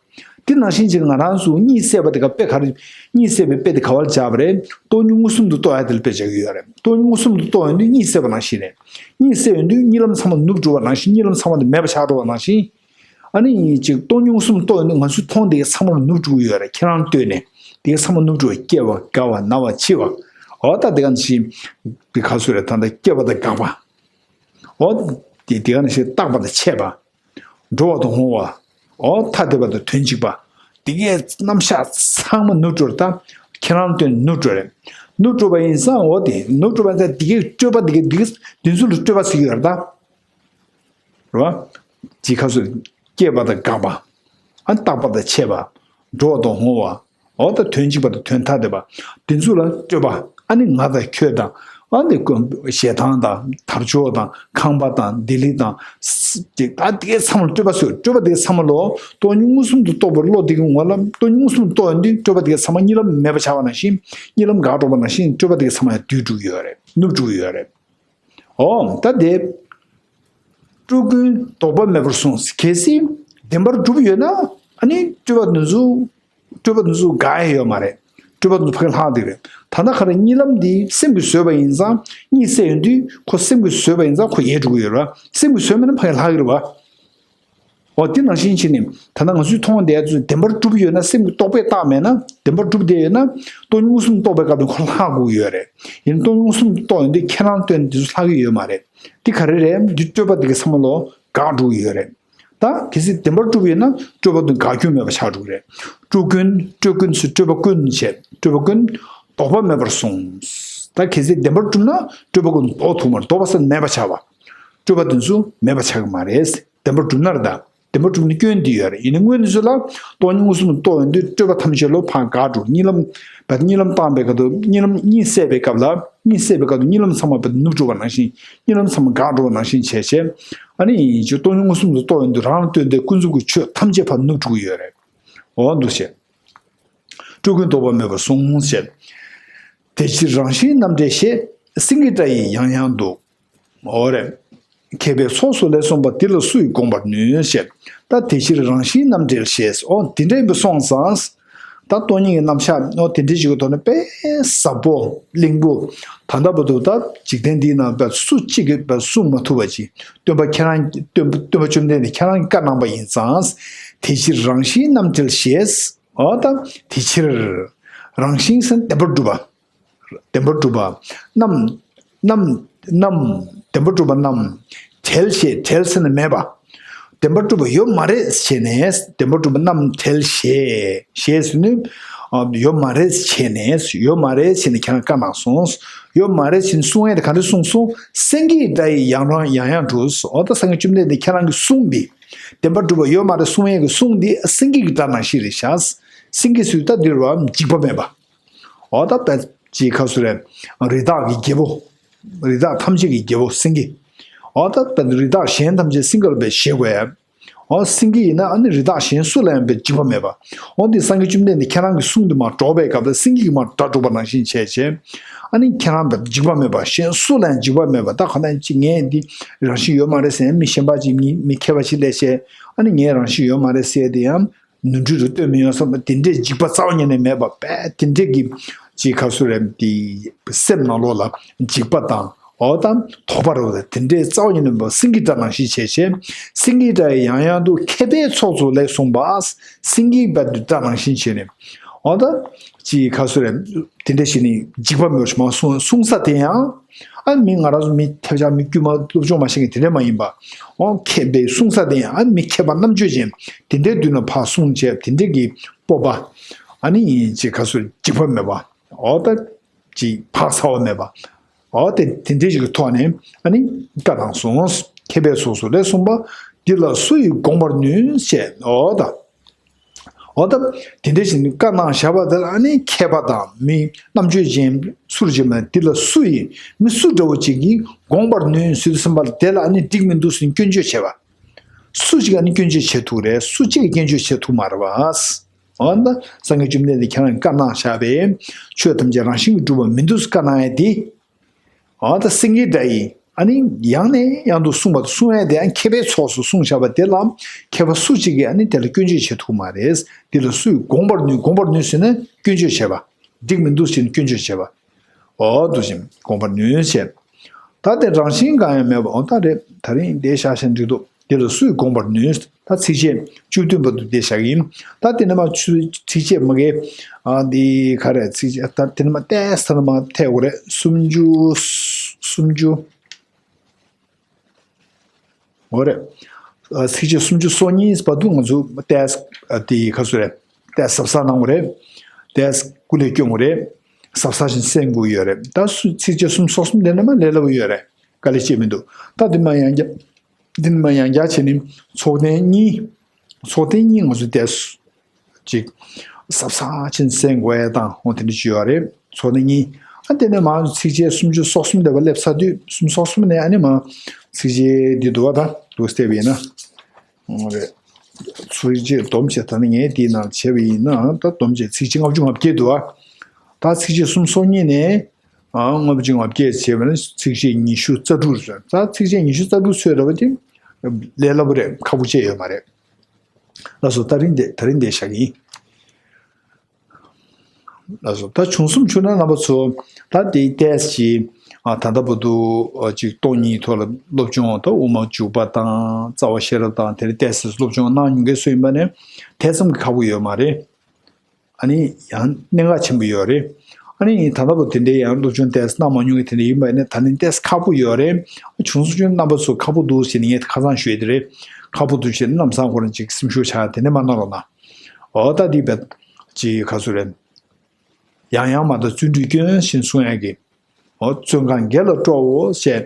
དེ་ནང་བཞིན་ཅིག་ང་རང་ཚོ་གཉིད་སད་པ་དེ་ག་དཔེ་ག་རེ། གཉིད་སད་པའི་དཔེ་དེ་ག་བར་སྦྱར་བ་རེད། སྟོང་ཉིད་མངོན་སུམ་དུ་རྟོགས་ཡ་དེ་ལ་དཔེ་སྦྱར་གྱི་ཡོད་རེད། སྟོང་ཉིད་མངོན་སུམ་དུ་རྟོགས་ཡོང་དུས་གཉིད་སད་པ་ནང་བཞིན་རེད། གཉིད་སད་ཡོང་དུས་གཉིད་ལམ་ཚང་མ་ནུབ་འགྲོ་བ་ནང་བཞིན། གཉིད་ལམ་ཚང་མ་དེ་མེད་པ་ཆགས་འགྲོ་བ་ནང་བཞིན། ཨ་ནི་ཅིག་སྟོང་ཉིད་མངོན་སུམ་དུ་རྟོགས་ཡོང་དུས་ང་ཚོའི་མཐོང་དེ་ག་ཚང་མ་ལ་ནུབ་འགྲོ་གི་ཡོད་རེད། ཁྱེད་རང་ལྟོས་ནས་དེ་ག་ཚང་མ་ནུབ་འགྲོ་བ། སྐྱེ་བ་རྒ་བ་ན་བ་འཆི་བ། འོ་ད་དེ་ག་ནང་བཞིན་དེ་ག་ཚོད་རེད། ད་ལྟ་སྐྱེ་བ་དང་འགག་པ། འོ་དེ་དེ་ག་ནང་བཞིན་རྟག་པ་དང་ཆད་པ། འགྲོ་བ་དང་འོང་བ། འོ་ཐ་དད་པ་དང་དོན་གཅིག་པ། དེ་གའི་རྣམ་གཞག་ཚང་མ་ནུབ་འགྲོ་རེད་ད། ཁྱེད་རང་དོན་ནུབ་འགྲོ་རེད། ནུབ་འགྲོ་བ་ཡིན་ཙང་འོ་དེ་ནུབ་འགྲོ་བ་ད་དེ་གའི་སྤྲོས་པ་དེ་གའི་དེ་གའི་དེ་ཚོ་ལ་སྤྲོས་པ་ཟེར་གྱི་ཡོད་རེད་ད། རེད་བ། ཅིག་ཁ་སོ། སྐྱེས་པ་དང་འགག་པ། ཨ་རྟག་པ་དང་ཆད་པ། འགྲོ་བ་དང་འོང་བ། འོ་ད་དོན་གཅིག་པ་དང་དོན་ཐ་དད་པ། དེ་ཚོ་ལ་སྤྲོས་པ། ཨ་ནི་ང་དང་ཁྱོད་དང་། ཨ་ནི་ཀོ་ཞེ་སྡང་དང་དར་ལྕོག་དང་ཁང་པ་དང་ལྡི་ལི་དང་། ཨ་དེ་གའི་ཚང་མ་ལ་སྤྲོས་པ་ཟེར། སྤྲོས་པ་དེ་གའི་ཚང་མ་ལོ་སྟོང་ཉིད་མངོན་སུམ་དུ་རྟོགས་པའི་བློ་དེ་གའི་ངོ་ལ་སྟོང་ཉིད་མངོན་སུམ་དུ་རྟོགས་ཡོང་དུས་སྤྲོས་པ་དེ་གའི་ཚང་མ་གཉིད་ལམ་མེད་པ་ཆགས་པ་ནང་བཞིན། གཉིད་ལམ་འགག་འགྲོ་བ་ནང་བཞིན་སྤྲོས་པ་དེ་གའི་ཚང་མ་ཡང་སྡུད་འགྲོ་གི་ཡོད་རེད། ནུབ་འགྲོ་གི་ཡོད་རེད། འོ་ད་དེ། སྤྲོས་ཀུན་ལྡོག་པ་མེད་པར་གསུངས། གལ་སྲིད་བདེན་པར་གྲུབ་ཡོད་ན། ཨ་ནི་སྤྲོས་པ་འདི་ཚོ། སྤྲོས་པ་འདི་ཚོ་འགག་ཡ་ཡོད་མ་རེད། སྤྲོས་པ་འདི་ཚོ་ཕ་གིར་ལྷག་གི་རེད། ད་ལྟ་ག་རེ་གཉིད་ལམ་འདི་སེམས་ཀྱིས་བཟོས་པ་ཡིན་ཙང་གཉིད་སད་ཡོང་དུས་ཁོ་སེམས་ཀྱིས་བཟོས་པ་ཡིན་ཙང་ཁོ་ཡལ་འགྲོ་གི་ཡོད་རེད་བ། སེམས་ཀྱིས་བཟོས་མེད་ན་ཕ་གིར་ལྷག་གི་རེད་བ། འོ་དེ་ནང་བཞིན་བྱས་ནས་ད་ལྟ་ང་ཚོས་མཐོང་བསྡད་ཚོ་བདེན་པར་གྲུབ་ཡོད་ན། སེམས་ཀྱི་རྟོག་པས་བཏགས་མེད་ན། བདེན་པར་གྲུབ་བསྡད་ཡོད་ན། སྟོང་ཉིད་མངོན་སུམ་རྟོགས་པའི་སྐབས་དུ་ཁོ་ལྷག་དགོས་ཀྱི་ཡོད་རེད། ཡིན་ན་སྟོང་ཉིད་མངོན་སུམ་རྟོགས་ཡོང་དུས་ཁྱེད་རང་དོན་དེ་ཚོ་ལྷག་གི་ཡོད་མ་རེད། དེ་ག་རེ་རེད། འདི་སྤྲོས་པ་དེ་གའི་ཚང་མ་ལོ་འགག་འགྲོ་གི་ཡོད་རེད། ད་གལ་སྲིད་བདེན་པར་གྲུབ་ཡོད་ན་སྤྲོས་པ་དེ་འགག་རྒྱུ་མེད་པ་ཆགས་འགྲོ་གི་རེད། སྤྲོས་ཀུན། སྤྲོས་ཀུན་ཟེར་སྤྲོས་པ་ཀུན་བྱས། སྤྲོས་པ་ཀུན་ལྡོག་པ་མེད་པར་གསུངས། ད་གལ་སྲིད་བདེན་པར་གྲུབ་ན་སྤྲོས་པ་ཀུན་ལྡོག་ཐུབ་མ་རེད། ལྡོག་པ་ཟེར་ན་མེད་པ་ཆགས་པ། སྤྲོས་པ་དེ་ཚོ་མེད་པ་ཆགས་ཀྱི་མ་རེད། བདེན་པར་གྲུབ་ན་རེད་ད། བདེན་པར་གྲུབ་ན་སྐྱོན་འདི་ཡོད་རེད། ཡིན་ན་སྔོན་དུས་ལ་སྟོང་ཉིད་མངོན་སུམ་དུ་རྟོགས་ཡོང་དུས་སྤྲོས་པ་ཐམས་ཅད་ལོ་ཕར་འགག་འགྲོ། གཉིད་ལམ། བས་གཉིད་ལམ་བཏང་བའི་སྐབས་དུ་གཉིད་ལམ་གཉིད་སད་པའི་སྐབས་ལ། གཉིད་སད་པའི་སྐབས་དུ་གཉིད་ལམ་ཚང་མ་བས་ནུབ་འགྲོ་བ་ནང་བཞིན། གཉིད་ལམ་ཚང་མ་འགག་འགྲོ་བ་ནང་བཞིན་བྱས་བྱས། ཨ་ནི་ཡིན་གྱི་སྟོང་ཉིད་མངོན་སུམ་དུ་རྟོགས་ཡོང་དུས་རང་ལ་ལྟོས་ཏེ་ཀུན་རྫོབ་ཀྱི་ཆོས་ཐམས་ཅད་ཕར་ནུབ་འགྲོ་གི་ཡོད་རེད། འོ་འདུག་བྱས། སྤྲོས་ཀུན་ལྡོག་པ་མེད་པར་གསུངས་བྱས། དེ་ཕྱིར་རང་བཞིན་རྣམ་བྲལ་ཞེས། སེང་གེའི་སྒྲ་ཡིས་ཡང་ཡང་དུ། འོ་རེད། མཁས་པའི་ཚོགས་སུ་ལས་གསུངས་པ། འདི་ལ་སུ་ཡིས་དགོངས་པར་ནུས་ཞེས། ད་དེ་ཕྱིར་རང་བཞིན་རྣམ་བྲལ་ཞེས། འོ་དེ་འདྲ་ཡིན་པ་སོང་ཙང་། ད་སྟོང་ཉིད་ཀྱི་རྣམ་གཞག་འོ་དེ་འདྲ་ཞིག་གི་ཐོག་ནས་དཔེ་ཟབ་པོ་བརླིང་པོ། ད་ལྟ་བར་དུ་ད་འཇིག་རྟེན་འདིའི་ནང་དཔེ་སུ་གཅིག་གིས་དཔེ་གསུང་མ་ཐུབ་པ་ཅིག་སྟོན་པ་ཁྱེད་རང་གིས་སྟོན་པ་སྟོན་པ་བཅོམ་ལྡན་འདས་ཁྱེད་རང་གིས་བཀའ་གནང་པ་ཡིན་ཙང་། དེ་ཕྱིར་རང་བཞིན་རྣམ་བྲལ་ཞེས། འོ་ད་དེ་ཕྱིར། རང་བཞིན་ཟེར་ན་བདེན་པར་གྲུབ་པ། བདེན་པར་གྲུབ་པ། རྣམ། རྣམ། རྣམ། བདེན་པར་གྲུབ་པ་རྣམ། བྲལ་ཞེས། བྲལ་ཟེར་ན་མེད་པ། བདེན་པར་གྲུབ་པ་ཡོད་མ་རེད་བྱས་ནས། བདེན་པར་གྲུབ་པ་རྣམ་བྲལ་ཞེས། ཞེས་ཟེར་ནས། ཨ། ཡོད་མ་རེད་བྱས་ནས། ཡོད་མ་རེད་བྱས་ནས་ཁྱེད་རང་བཀའ་གནང་སོང་། ཡོད་མ་རེད་བྱས་ནས་གསུང་ཡས་དེ་ག་འདྲ་གསུངས་སོང་། སེང་གེའི་སྒྲ་ཡིས་ཡང་རང་ཡང་ཡང་དུ། འོ་ད་སངས་རྒྱས་བཅོམ་ལྡན་འདས་ཁྱེད་རང་གི་གསུང་འདི། བདེན་པར་གྲུབ་པ་ཡོད་མ་རེད་གསུང་ཡས་ཀྱི་གསུང་འདི་སེང་གེ་གི་སྒྲ་ནང་བཞིན་རེད་ཤག་སེང་གེ་ཟེར་དུས་ད་འདིར་བ་འཇིགས་པ་མེད་པ། འོ་ད་དཔེ་ཅིག་ཁ་སུ་རེད། རི་དྭགས་ཀྱི་རྒྱལ་པོ། རི་དྭགས་ཐམས་ཅད་ཀྱི་རྒྱལ་པོ་སེང་གེ། འོ་ད་དཔེ་རི་དྭགས་གཞན་ཐམས་ཅད་སེང་གེ་ལ་དཔེ་ཞེད་དགོས་ཡ། འོ་སེང་གེ་ཡིན་ན་ཨ་ནི་རི་དྭགས་གཞན་སུ་ལ་ཡང་དཔེ་འཇིགས་པ་མེད་པ། འོ་འདི་སངས་རྒྱས་བཅོམ་ལྡན་འདས་ཁྱེད་རང་གི་གསུང་འདི་མར་སྒྲོག་པའི་སྐབས་ལ་སེང་གེ་གིས་མར་སྒྲ་སྒྲོག་པ་ནང་བཞིན་བྱས་བྱས། ཨ་ནི་ཁྱེད་རང་དཔེ་འཇིགས་པ་མེད་པ། གཞན་སུ་ལ་ཡང་འཇིགས་པ་མེད་པ། ད་ཁོ་ན་ཅིག་ངས་འདི་རང་བཞིན་ཡོད་མ་རེད་ཟེར་ཡང་མི་གཞན་པ་ཅིག་མི་མི་མཁས་པ་ཅིག་སླེབས་བྱས། ཨ་ནི་ངས་རང་བཞིན་ཡོད་མ་རེད་ཟེར་དེ་ཡང་། ནོར་འཁྲུལ་རུ་ལྟོས་མི་ཡོང་བསམ་པ་དེ་འདྲས་འཇིགས་པ་རྩ་བ་ཉིད་ནས་མེད་པ། དཔེ་དེ་འདྲས་ཀྱི་ཅིག་ཁ་སུ་རེད་དེ་སེམས་ནང་ལོགས་ལ་འཇིགས་པ་དང་འོ་དང་དོགས་པ་རུ་དེ་འདྲས་རྩ་བ་ཉིད་ནས་མེད་པ་སེང་གེ་སྒྲ་ནང་བཞིན་བྱས་བྱས། སེང་གེའི་སྒྲ་ཡང་ཡང་དུ་མཁས་པའི་ཚོགས་སུ་ལས་གསུངས་པ། སེང་གེའི་སྒྲ་ནང་བཞིན་བྱས་ནས་འོ་ད་ཅིག་ཁ་སུ་རེད་དེ་འདྲས་བྱས་ནས་འཇིགས་པ་མེད་པ་མ་གསུང་གསུང་ས་དེ་ཡང་། ཨ་མི་ང་རང་ཚོ་མི་ཐེབས་ཆག་མི་དཀྱུས་མ་སློབ་སྦྱོང་མ་ཤེས་མཁན་དེ་འདྲས་མ་ཡིན་པ། འོ་མཁས་པའི་གསུང་ས་དེ་ཡང་ཨ་མི་མཁས་པ་རྣམ་དཔྱོད་ཅན་དེ་འདྲས་མདུན་ལ་ཕར་གསུང་བྱས་དེ་འདྲས་ཀྱི་སྤོབས་པ། ཨ་ནི་ཡིན་ཅེས་ག་ཚོད་འཇིགས་པ་མེད་པ། འོ་ད་ཅིག་བག་ཚ་བ་མེད་པ། འོ་དེ་དེ་འདྲས་ཅིག་གི་ཐོག་ནས་ཨ་ནི་བཀའ་གནང་སོང་། མཁས་པའི་ཚོགས་སུ་ལས་གསུངས་པ། འདི་ལ་སུ་ཡིས་དགོངས་པར་ནུས་ཞེས་འོ་ད། འོ་ད། དེ་འདྲ་ཞིག་བཀའ་གནང་བཞག་པ་དེ་ལ་ཨ་ནི་མཁས་པ་དང་མི་རྣམ་དཔྱོད་ཅན་སུ་རུ་བྱེད་མ་འདི་ལ་སུ་ཡིས་མི་སུ་འདྲ་བོ་ཅིག་གིས་དགོངས་པར་ནུས་ཟེར་དུས་ཙམ་པ་ལ་དེ་ལ་ཨ་ནི་འགྲིག་མི་འདུག་ཟེར་སྐྱོན་བརྗོད་བྱས་པ། སུ་གཅིག་ཨ་ནི་སྐྱོན་བརྗོད་བྱེད་ཐུབ་རེད། སུ་གཅིག་གིས་སྐྱོན་བརྗོད་བྱེད་ཐུབ་མ་རེད་བ། འོ་ན་སངས་རྒྱས་བཅོམ་ལྡན་འདས་ཁྱེད་རང་གིས་བཀའ་གནང་བཞག་པའི་ཆོས་ཐམས་ཅད་རང་བཞིན་གྱིས་གྲུབ་པ་མི་འདུག་ཟེར་བཀའ་གནང་ཡ་དེ། འོ་ད་སེང་གེའི་སྒྲ་ཡིས་ཨ་ནི་ཡང་ནས་ཡང་དུ་གསུངས་པ་དང་གསུང་ཡས་དེ་ཡང་མཁས་པའི་ཚོགས་སུ་གསུངས་བཞག་པ་དེ་ལ་མཁས་པ་སུ་གཅིག་གིས་ཨ་ནི་དེ་ལ་སྐྱོན་བརྗོད་བྱེད་ཐུབ་མ་རེད། འདི་ལ་སུས་དགོངས་པར་ནུས། དགོངས་པར་ནུས་ཟེར་ན་སྐྱོན་བརྗོད་བྱས་པ། འགྲིག་མི་འདུག་ཟེར་ནས་སྐྱོན་བརྗོད་བྱས་པ། འོ་འདུག་ཅིང་དགོངས་པར་ནུས་བྱས། ད་དེ་རང་བཞིན་གང་ཡང་མེད་པ། འོ་ད་རེད་ད་རིང་འདི་བཞག་བཞག་འགྲིག་འདུག་འདི་ལ་སུས་དགོངས་པར་ནུས། ད་ཚིགས་བཅད་བཅུ་བདུན་བར་དུ་འདི་བཞག་གི་ཡིན། ད་དེ་ནས་མ་ཚིགས་བཅད་མ་གི་ཨ་འདི་ག་རེ་ཚིགས་བཅད་ད་དེ་ནས་མ་ཏོག་ཙམ་མ་ཐེག་དགོས་རེད། སུམ་ཅུ། སུམ་ཅུ། འོ་རེད། ཚིགས་བཅད་སུམ་ཅུ་སོ་གཉིས་བར་དུ་ང་ཚོ་ཏོག་ཙམ་དེ་ག་ཚོད་རེད། ཏོག་ཙམ་གཟབ་གཟབ་གནང་དགོས་རེད། ཏོག་ཙམ་སྐུ་ལས་སྐྱོན་དགོས་རེད། གཟབ་གཟབ་བྱས་གསན་དགོས་ཡོད་རེད། ད་སུ་ཚིགས་བཅད་སུམ་ཅུ་སོ་གསུམ་དེ་ནས་མར་ལས་སླ་པོ་ཡོད་རེད། དཀའ་ལས་བྱེད་མི་འདུག་ད་འདི་མར་ཡང་བསྐྱར། འདི་མར་ཡང་བསྐྱར་བྱས་ནས་ཚོགས་ཐེངས་གཉིས། ཚོགས་ཐེངས་གཉིས་ང་ཚོ་ཏོག་ཙམ་ཅིག་གཟབ་གཟབ་བྱས་གསན་དགོས་ཡ་དང་འོ་དེ་འདྲ་ཅིག་ཡོད་རེད། ཚོགས་ཐེངས་གཉིས། ཨ་དེ་ནས་མར་ཚིགས་བཅད་སུམ་ཅུ་སོ་གསུམ་དེ་བ་སླེབས་ཚར་དུས་སུམ་ཅུ་སོ་གསུམ་ནས་ཨ་ནི་མར་ཚིགས་བཅད་འདི་འདུག་བ། ད་འདུག་སེ་བལྟས་པ་ཡིན་ན། འོ་རེད། ཚིགས་བཅད་སྡོམ་བྱས་ད་ནི་ངས་འདིའི་ནང་བྱས་པ་ཡིན་ན་ད་སྡོམ་བྱས་ཚིགས་བཅད་ལྔ་བཅུ་ང་བརྒྱད་འདུག་བ། ད་ཚིགས་བཅད་སུམ་ཅུ་སོ་གཉིས་ནས། ཨ་ལྔ་བཅུ་ང་བརྒྱད་བྱས་པ་ན་ཚིགས་བཅད་ཉི་ཤུ་རྩ་དྲུག་རེད། ད་ཚིགས་བཅད་ཉི་ཤུ་རྩ་དྲུག་ཚོད་རེད་བ་དེ་ལས་སླ་པོ་རེད། ཁག་པོ་ཅིག་ཡོད་མ་རེད། ལགས་སོ། ད་རིང་འདི་ད་རིང་འདི་བཞག་གི་ཡིན། ལགས་སོ། ད་བྱུང་སེམས་བྱུང་ན་རྣམ་པ་ཚོ་ད་འདི་ཏོག་ཙམ་ཅིག་ཨ་ད་ལྟ་བར་དུ་ཨ་ཅིག་སྟོང་ཉིད་ཐོག་ལ་སློབ་སྦྱོང་ད་དབུ་མ་འཇུག་པ་དང་རྩ་བ་ཤེས་རབ་དང་དེ་རིང་ཏོག་ཙམ་སློབ་སྦྱོང་གནང་མྱོང་མཁན་ཚོ་ཡིན་པ་ནས་དེ་ཙམ་གྱི་ཁག་པོ་ཡོད་མ་རེད། ཨ་ནི་ཡང་གནད་འགག་ཆེན་པོ་ཡོད་རེད། ཨ་ནི་ད་ལྟ་བར་དེ་འདྲའི་ཡང་སློབ་སྦྱོང་ཏོག་ཙམ་གནང་མ་མྱོང་མཁན་དེ་འདྲ་ཡིན་པ་ནི་ད་ནི་ཏོག་ཙམ་ཁག་པོ་ཡོད་རེད། བྱུང་སོང་བྱུང་རྣམ་པ་ཚོ་ཁག་པོ་འདུག་ཟེར་ནས་ངས་ཁ་སང་ཞུས་དེ་རེད། ཁག་པོ་འདུག་ཟེར་ནས་ལམ་སང་ཁོ་རང་ཅིག་སེམས་ཤུགས་ཆག་དེ་འདྲ་མ་གནང་རོགས་གནང་། འོ་ད་འདི་བས་ཅིག་ག་ཚོད་རེད། ཡང་ཡང་མ་གཏོགས་བརྩོན་འགྲུས་སྐྱོན་ཞེས་གསུང་ཡག་གི། འོ་བརྩོན་གང་དགེ་ལ་སྤྲོའོ་ཞེས།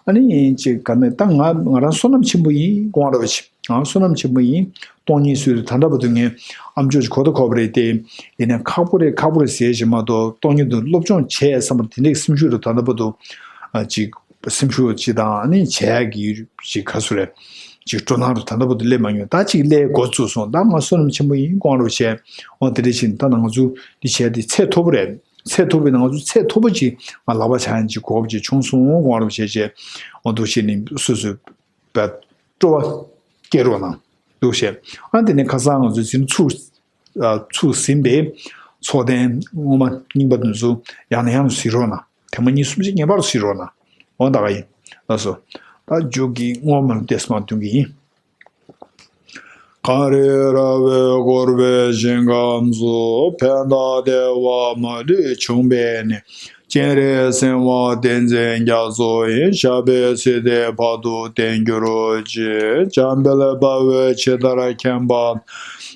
ཨ་ནི་ཅིག་ག་ནས་ད་ང་ང་རང་བསོད་ནམས་ཆེན་པོ་ཡིན་དགོངས་ར་བ་ཞིག་ང་བསོད་ནམས་ཆེན་པོ་ཡིན། སྟོང་ཉིད་སུས་རེད་ད་ལྟ་བར་དུ་ངས་ཨམ་ཅོག་ཅིག་གོ་ད་གོ་བ་རེད་དེ། ཡིན་ནའི་ཁག་པོ་རེད་ཁག་པོ་རེད་ཟེར་ཞིག་མ་གཏོགས་སྟོང་ཉིད་དུ་སློབ་སྦྱོང་བྱས་བསམ་པ་དེ་འདྲའི་སེམས་ཤུགས་རེད་ད་ལྟ་བར་དུ། ཨ་ཅིག་སེམས་ཤུགས་ཅིག་དང་ཨ་ནི་བྱས་ཀྱི་ཅིག་ག་ཚོད་རེད། ཅིག་སྤྲོ་སྣང་རུ་ད་ལྟ་བར་དུ་སླེབས་མ་མྱོང་། ད་ཅིག་སླེབས་འགོ་བཙུགས་སོང་། ད་ང་བསོད་ནམས་ཆེན་པོ་ཡིན་དགོངས་ར་བ་བྱས། འོ་དེ་འདྲ་བྱས་ནས་ད་ང་ཚོ་འདི་བྱས་ཏེ་ཚད་མཐོ་པོ་རེད། ཚད་མཐོ་པོའི་ནང་ང་ཚོ་ཚད་མཐོ་པོ་ཅིག་ང་ལག་པ་འཆང་ཡག་ཅིག་གོ་སྐབས་ཅིག་བྱུང་སོང་དགོངས་ར་བ་བྱས་བྱས། འོ་འདུག་བྱས་ནས་སོ་སོའི་བས་སྤྲོ་བ་སྐྱེ་རོགས་གནང་། འདུག་བྱས། ཨ་དེ་ནས་ཁ་སང་ང་ཚོས་ཟིན་ཚུགས། ཨ་ཚུགས་ཟིན་པའི་ཚོགས་ཐེངས་སྔོན་མ་རྙིང་པ་དེ་ཚོ་ཡང་ནས་ཡང་དུ་ཟིན་རོགས་གནང་། ཐེངས་མ་གཉིས་གསུམ་བཞི་ངེས་པར་དུ་ཟིན་རོགས་གནང་། འོ་ད་ག་ཡིན། ལགས་སོ། ད་མཇུག་གི་སྔོན་མ་ལ་ཏོག་ཙམ་མར་འདོན་གྱི་ཡིན། གངས་རི་ར་བས་བསྐོར་བའི་ཞིང་ཁམས་སུ། ཕན་དང་བདེ་བ་མ་ལུས་འབྱུང་བའི་གནས། སྤྱན་རས་གཟིགས་དབང་བསྟན་འཛིན་རྒྱ་མཚོ་ཡི། ཞབས་པད་སྲིད་མཐའི་བར་དུ་བརྟན་གྱུར་ཅིག་འཇམ་དཔལ་དཔའ་བོས་ཇི་ལྟར་མཁྱེན་པ།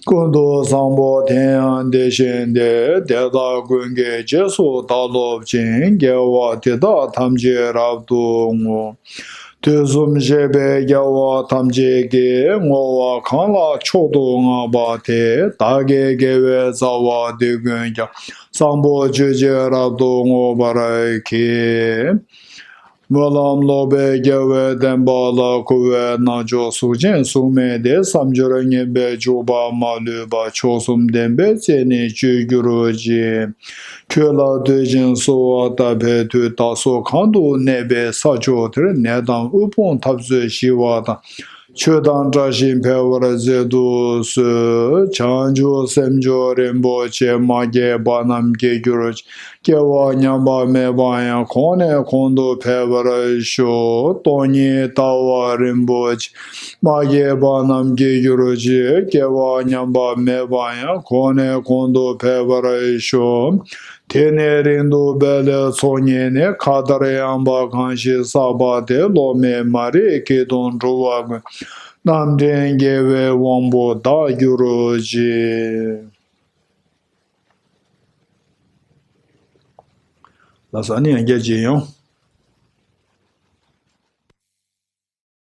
ཀུན་ཏུ་བཟང་པོ་དེ་ཡང་དེ་བཞིན་ཏེ། དེ་དག་ཀུན་གྱི་རྗེས་སུ་བདག་སློབ་ཅིང་། དགེ་བ་འདི་དག་ཐམས་ཅད་རབ་ཏུ་བསྔོ། དུས་གསུམ་གཤེགས་པའི་རྒྱལ་བ་ཐམས་ཅད་ཀྱིས། བསྔོ་བ་གང་ལ་མཆོག་ཏུ་བསྔགས་པ་དེས། བདག་གི་དགེ་བའི་རྩ་བ་འདི་ཀུན་ཀྱང་། བཟང་པོ་སྤྱོད་ཕྱིར་རབ་ཏུ་བསྔོ་བར་བགྱི། སྨོན་ལམ་ལོག་པའི་དགེ་བའི་བདེན་པ་ལ། འཁོར་བའི་རྣལ་འབྱོར་གཟུགས་ཅན་གཟུགས་མེད་དེ། བསམ་སྦྱོར་ངན་པས་འཇུག་པ་མ་ལུས་པ། མཆོག་གསུམ་བདེན་པའི་རྩེ་ནས་སྤྱོད་གྱུར་ཅིག་ཆོས་ལ་འདོད་ཅིང་གསོལ་བ་བཏབ་པའི་མཐུས། བདག་སོགས་གང་དུ་གནས་པའི་ས་ཕྱོགས་དེར། ནད་དང་དབུལ་ཕོངས་འཐབ་རྩོད་ཞི་བ་དང་། ཆོས་དང་བཀྲ་ཤིས་འཕེལ་བར་མཛད་དུ་གསོལ། བྱང་ཆུབ་སེམས་མཆོག་རིན་པོ་ཆེ། མ་སྐྱེས་པ་རྣམས་སྐྱེ་གྱུར་ཅིག་སྐྱེ་བ་ཉམས་པ་མེད་པ་ཡང་། གོང་ནས་གོང་དུ་འཕེལ་བར་ཤོག་སྟོང་ཉིད་ལྟ་བ་རིན་པོ་ཆེ། མ་སྐྱེས་པ་རྣམས་སྐྱེ་གྱུར་ཅིག་སྐྱེ་བ་ཉམས་པ་མེད་པ་ཡང་། གོང་ནས་གོང་དུ་འཕེལ་བར་ཤོག་དེ་ནས་རིང་དུ་སྦས་པའི་ཚོགས་བརྙེས་ནས། མཁའ་ལྟར་ཡངས་པ་གང་ཞིག་བསགས་པ་དེ། སློབ་མའི་མ་རིག་གི་དོན་འགྲོ་བ་ཀུན། རྣམ་འདྲེན་དགེ་བའི་དབང་པོ་བདག་གྱུར་ཅིག་ལགས་སོ། ཨ་ནི་ཡང་བསྐྱར་མཇལ་ཡོང་།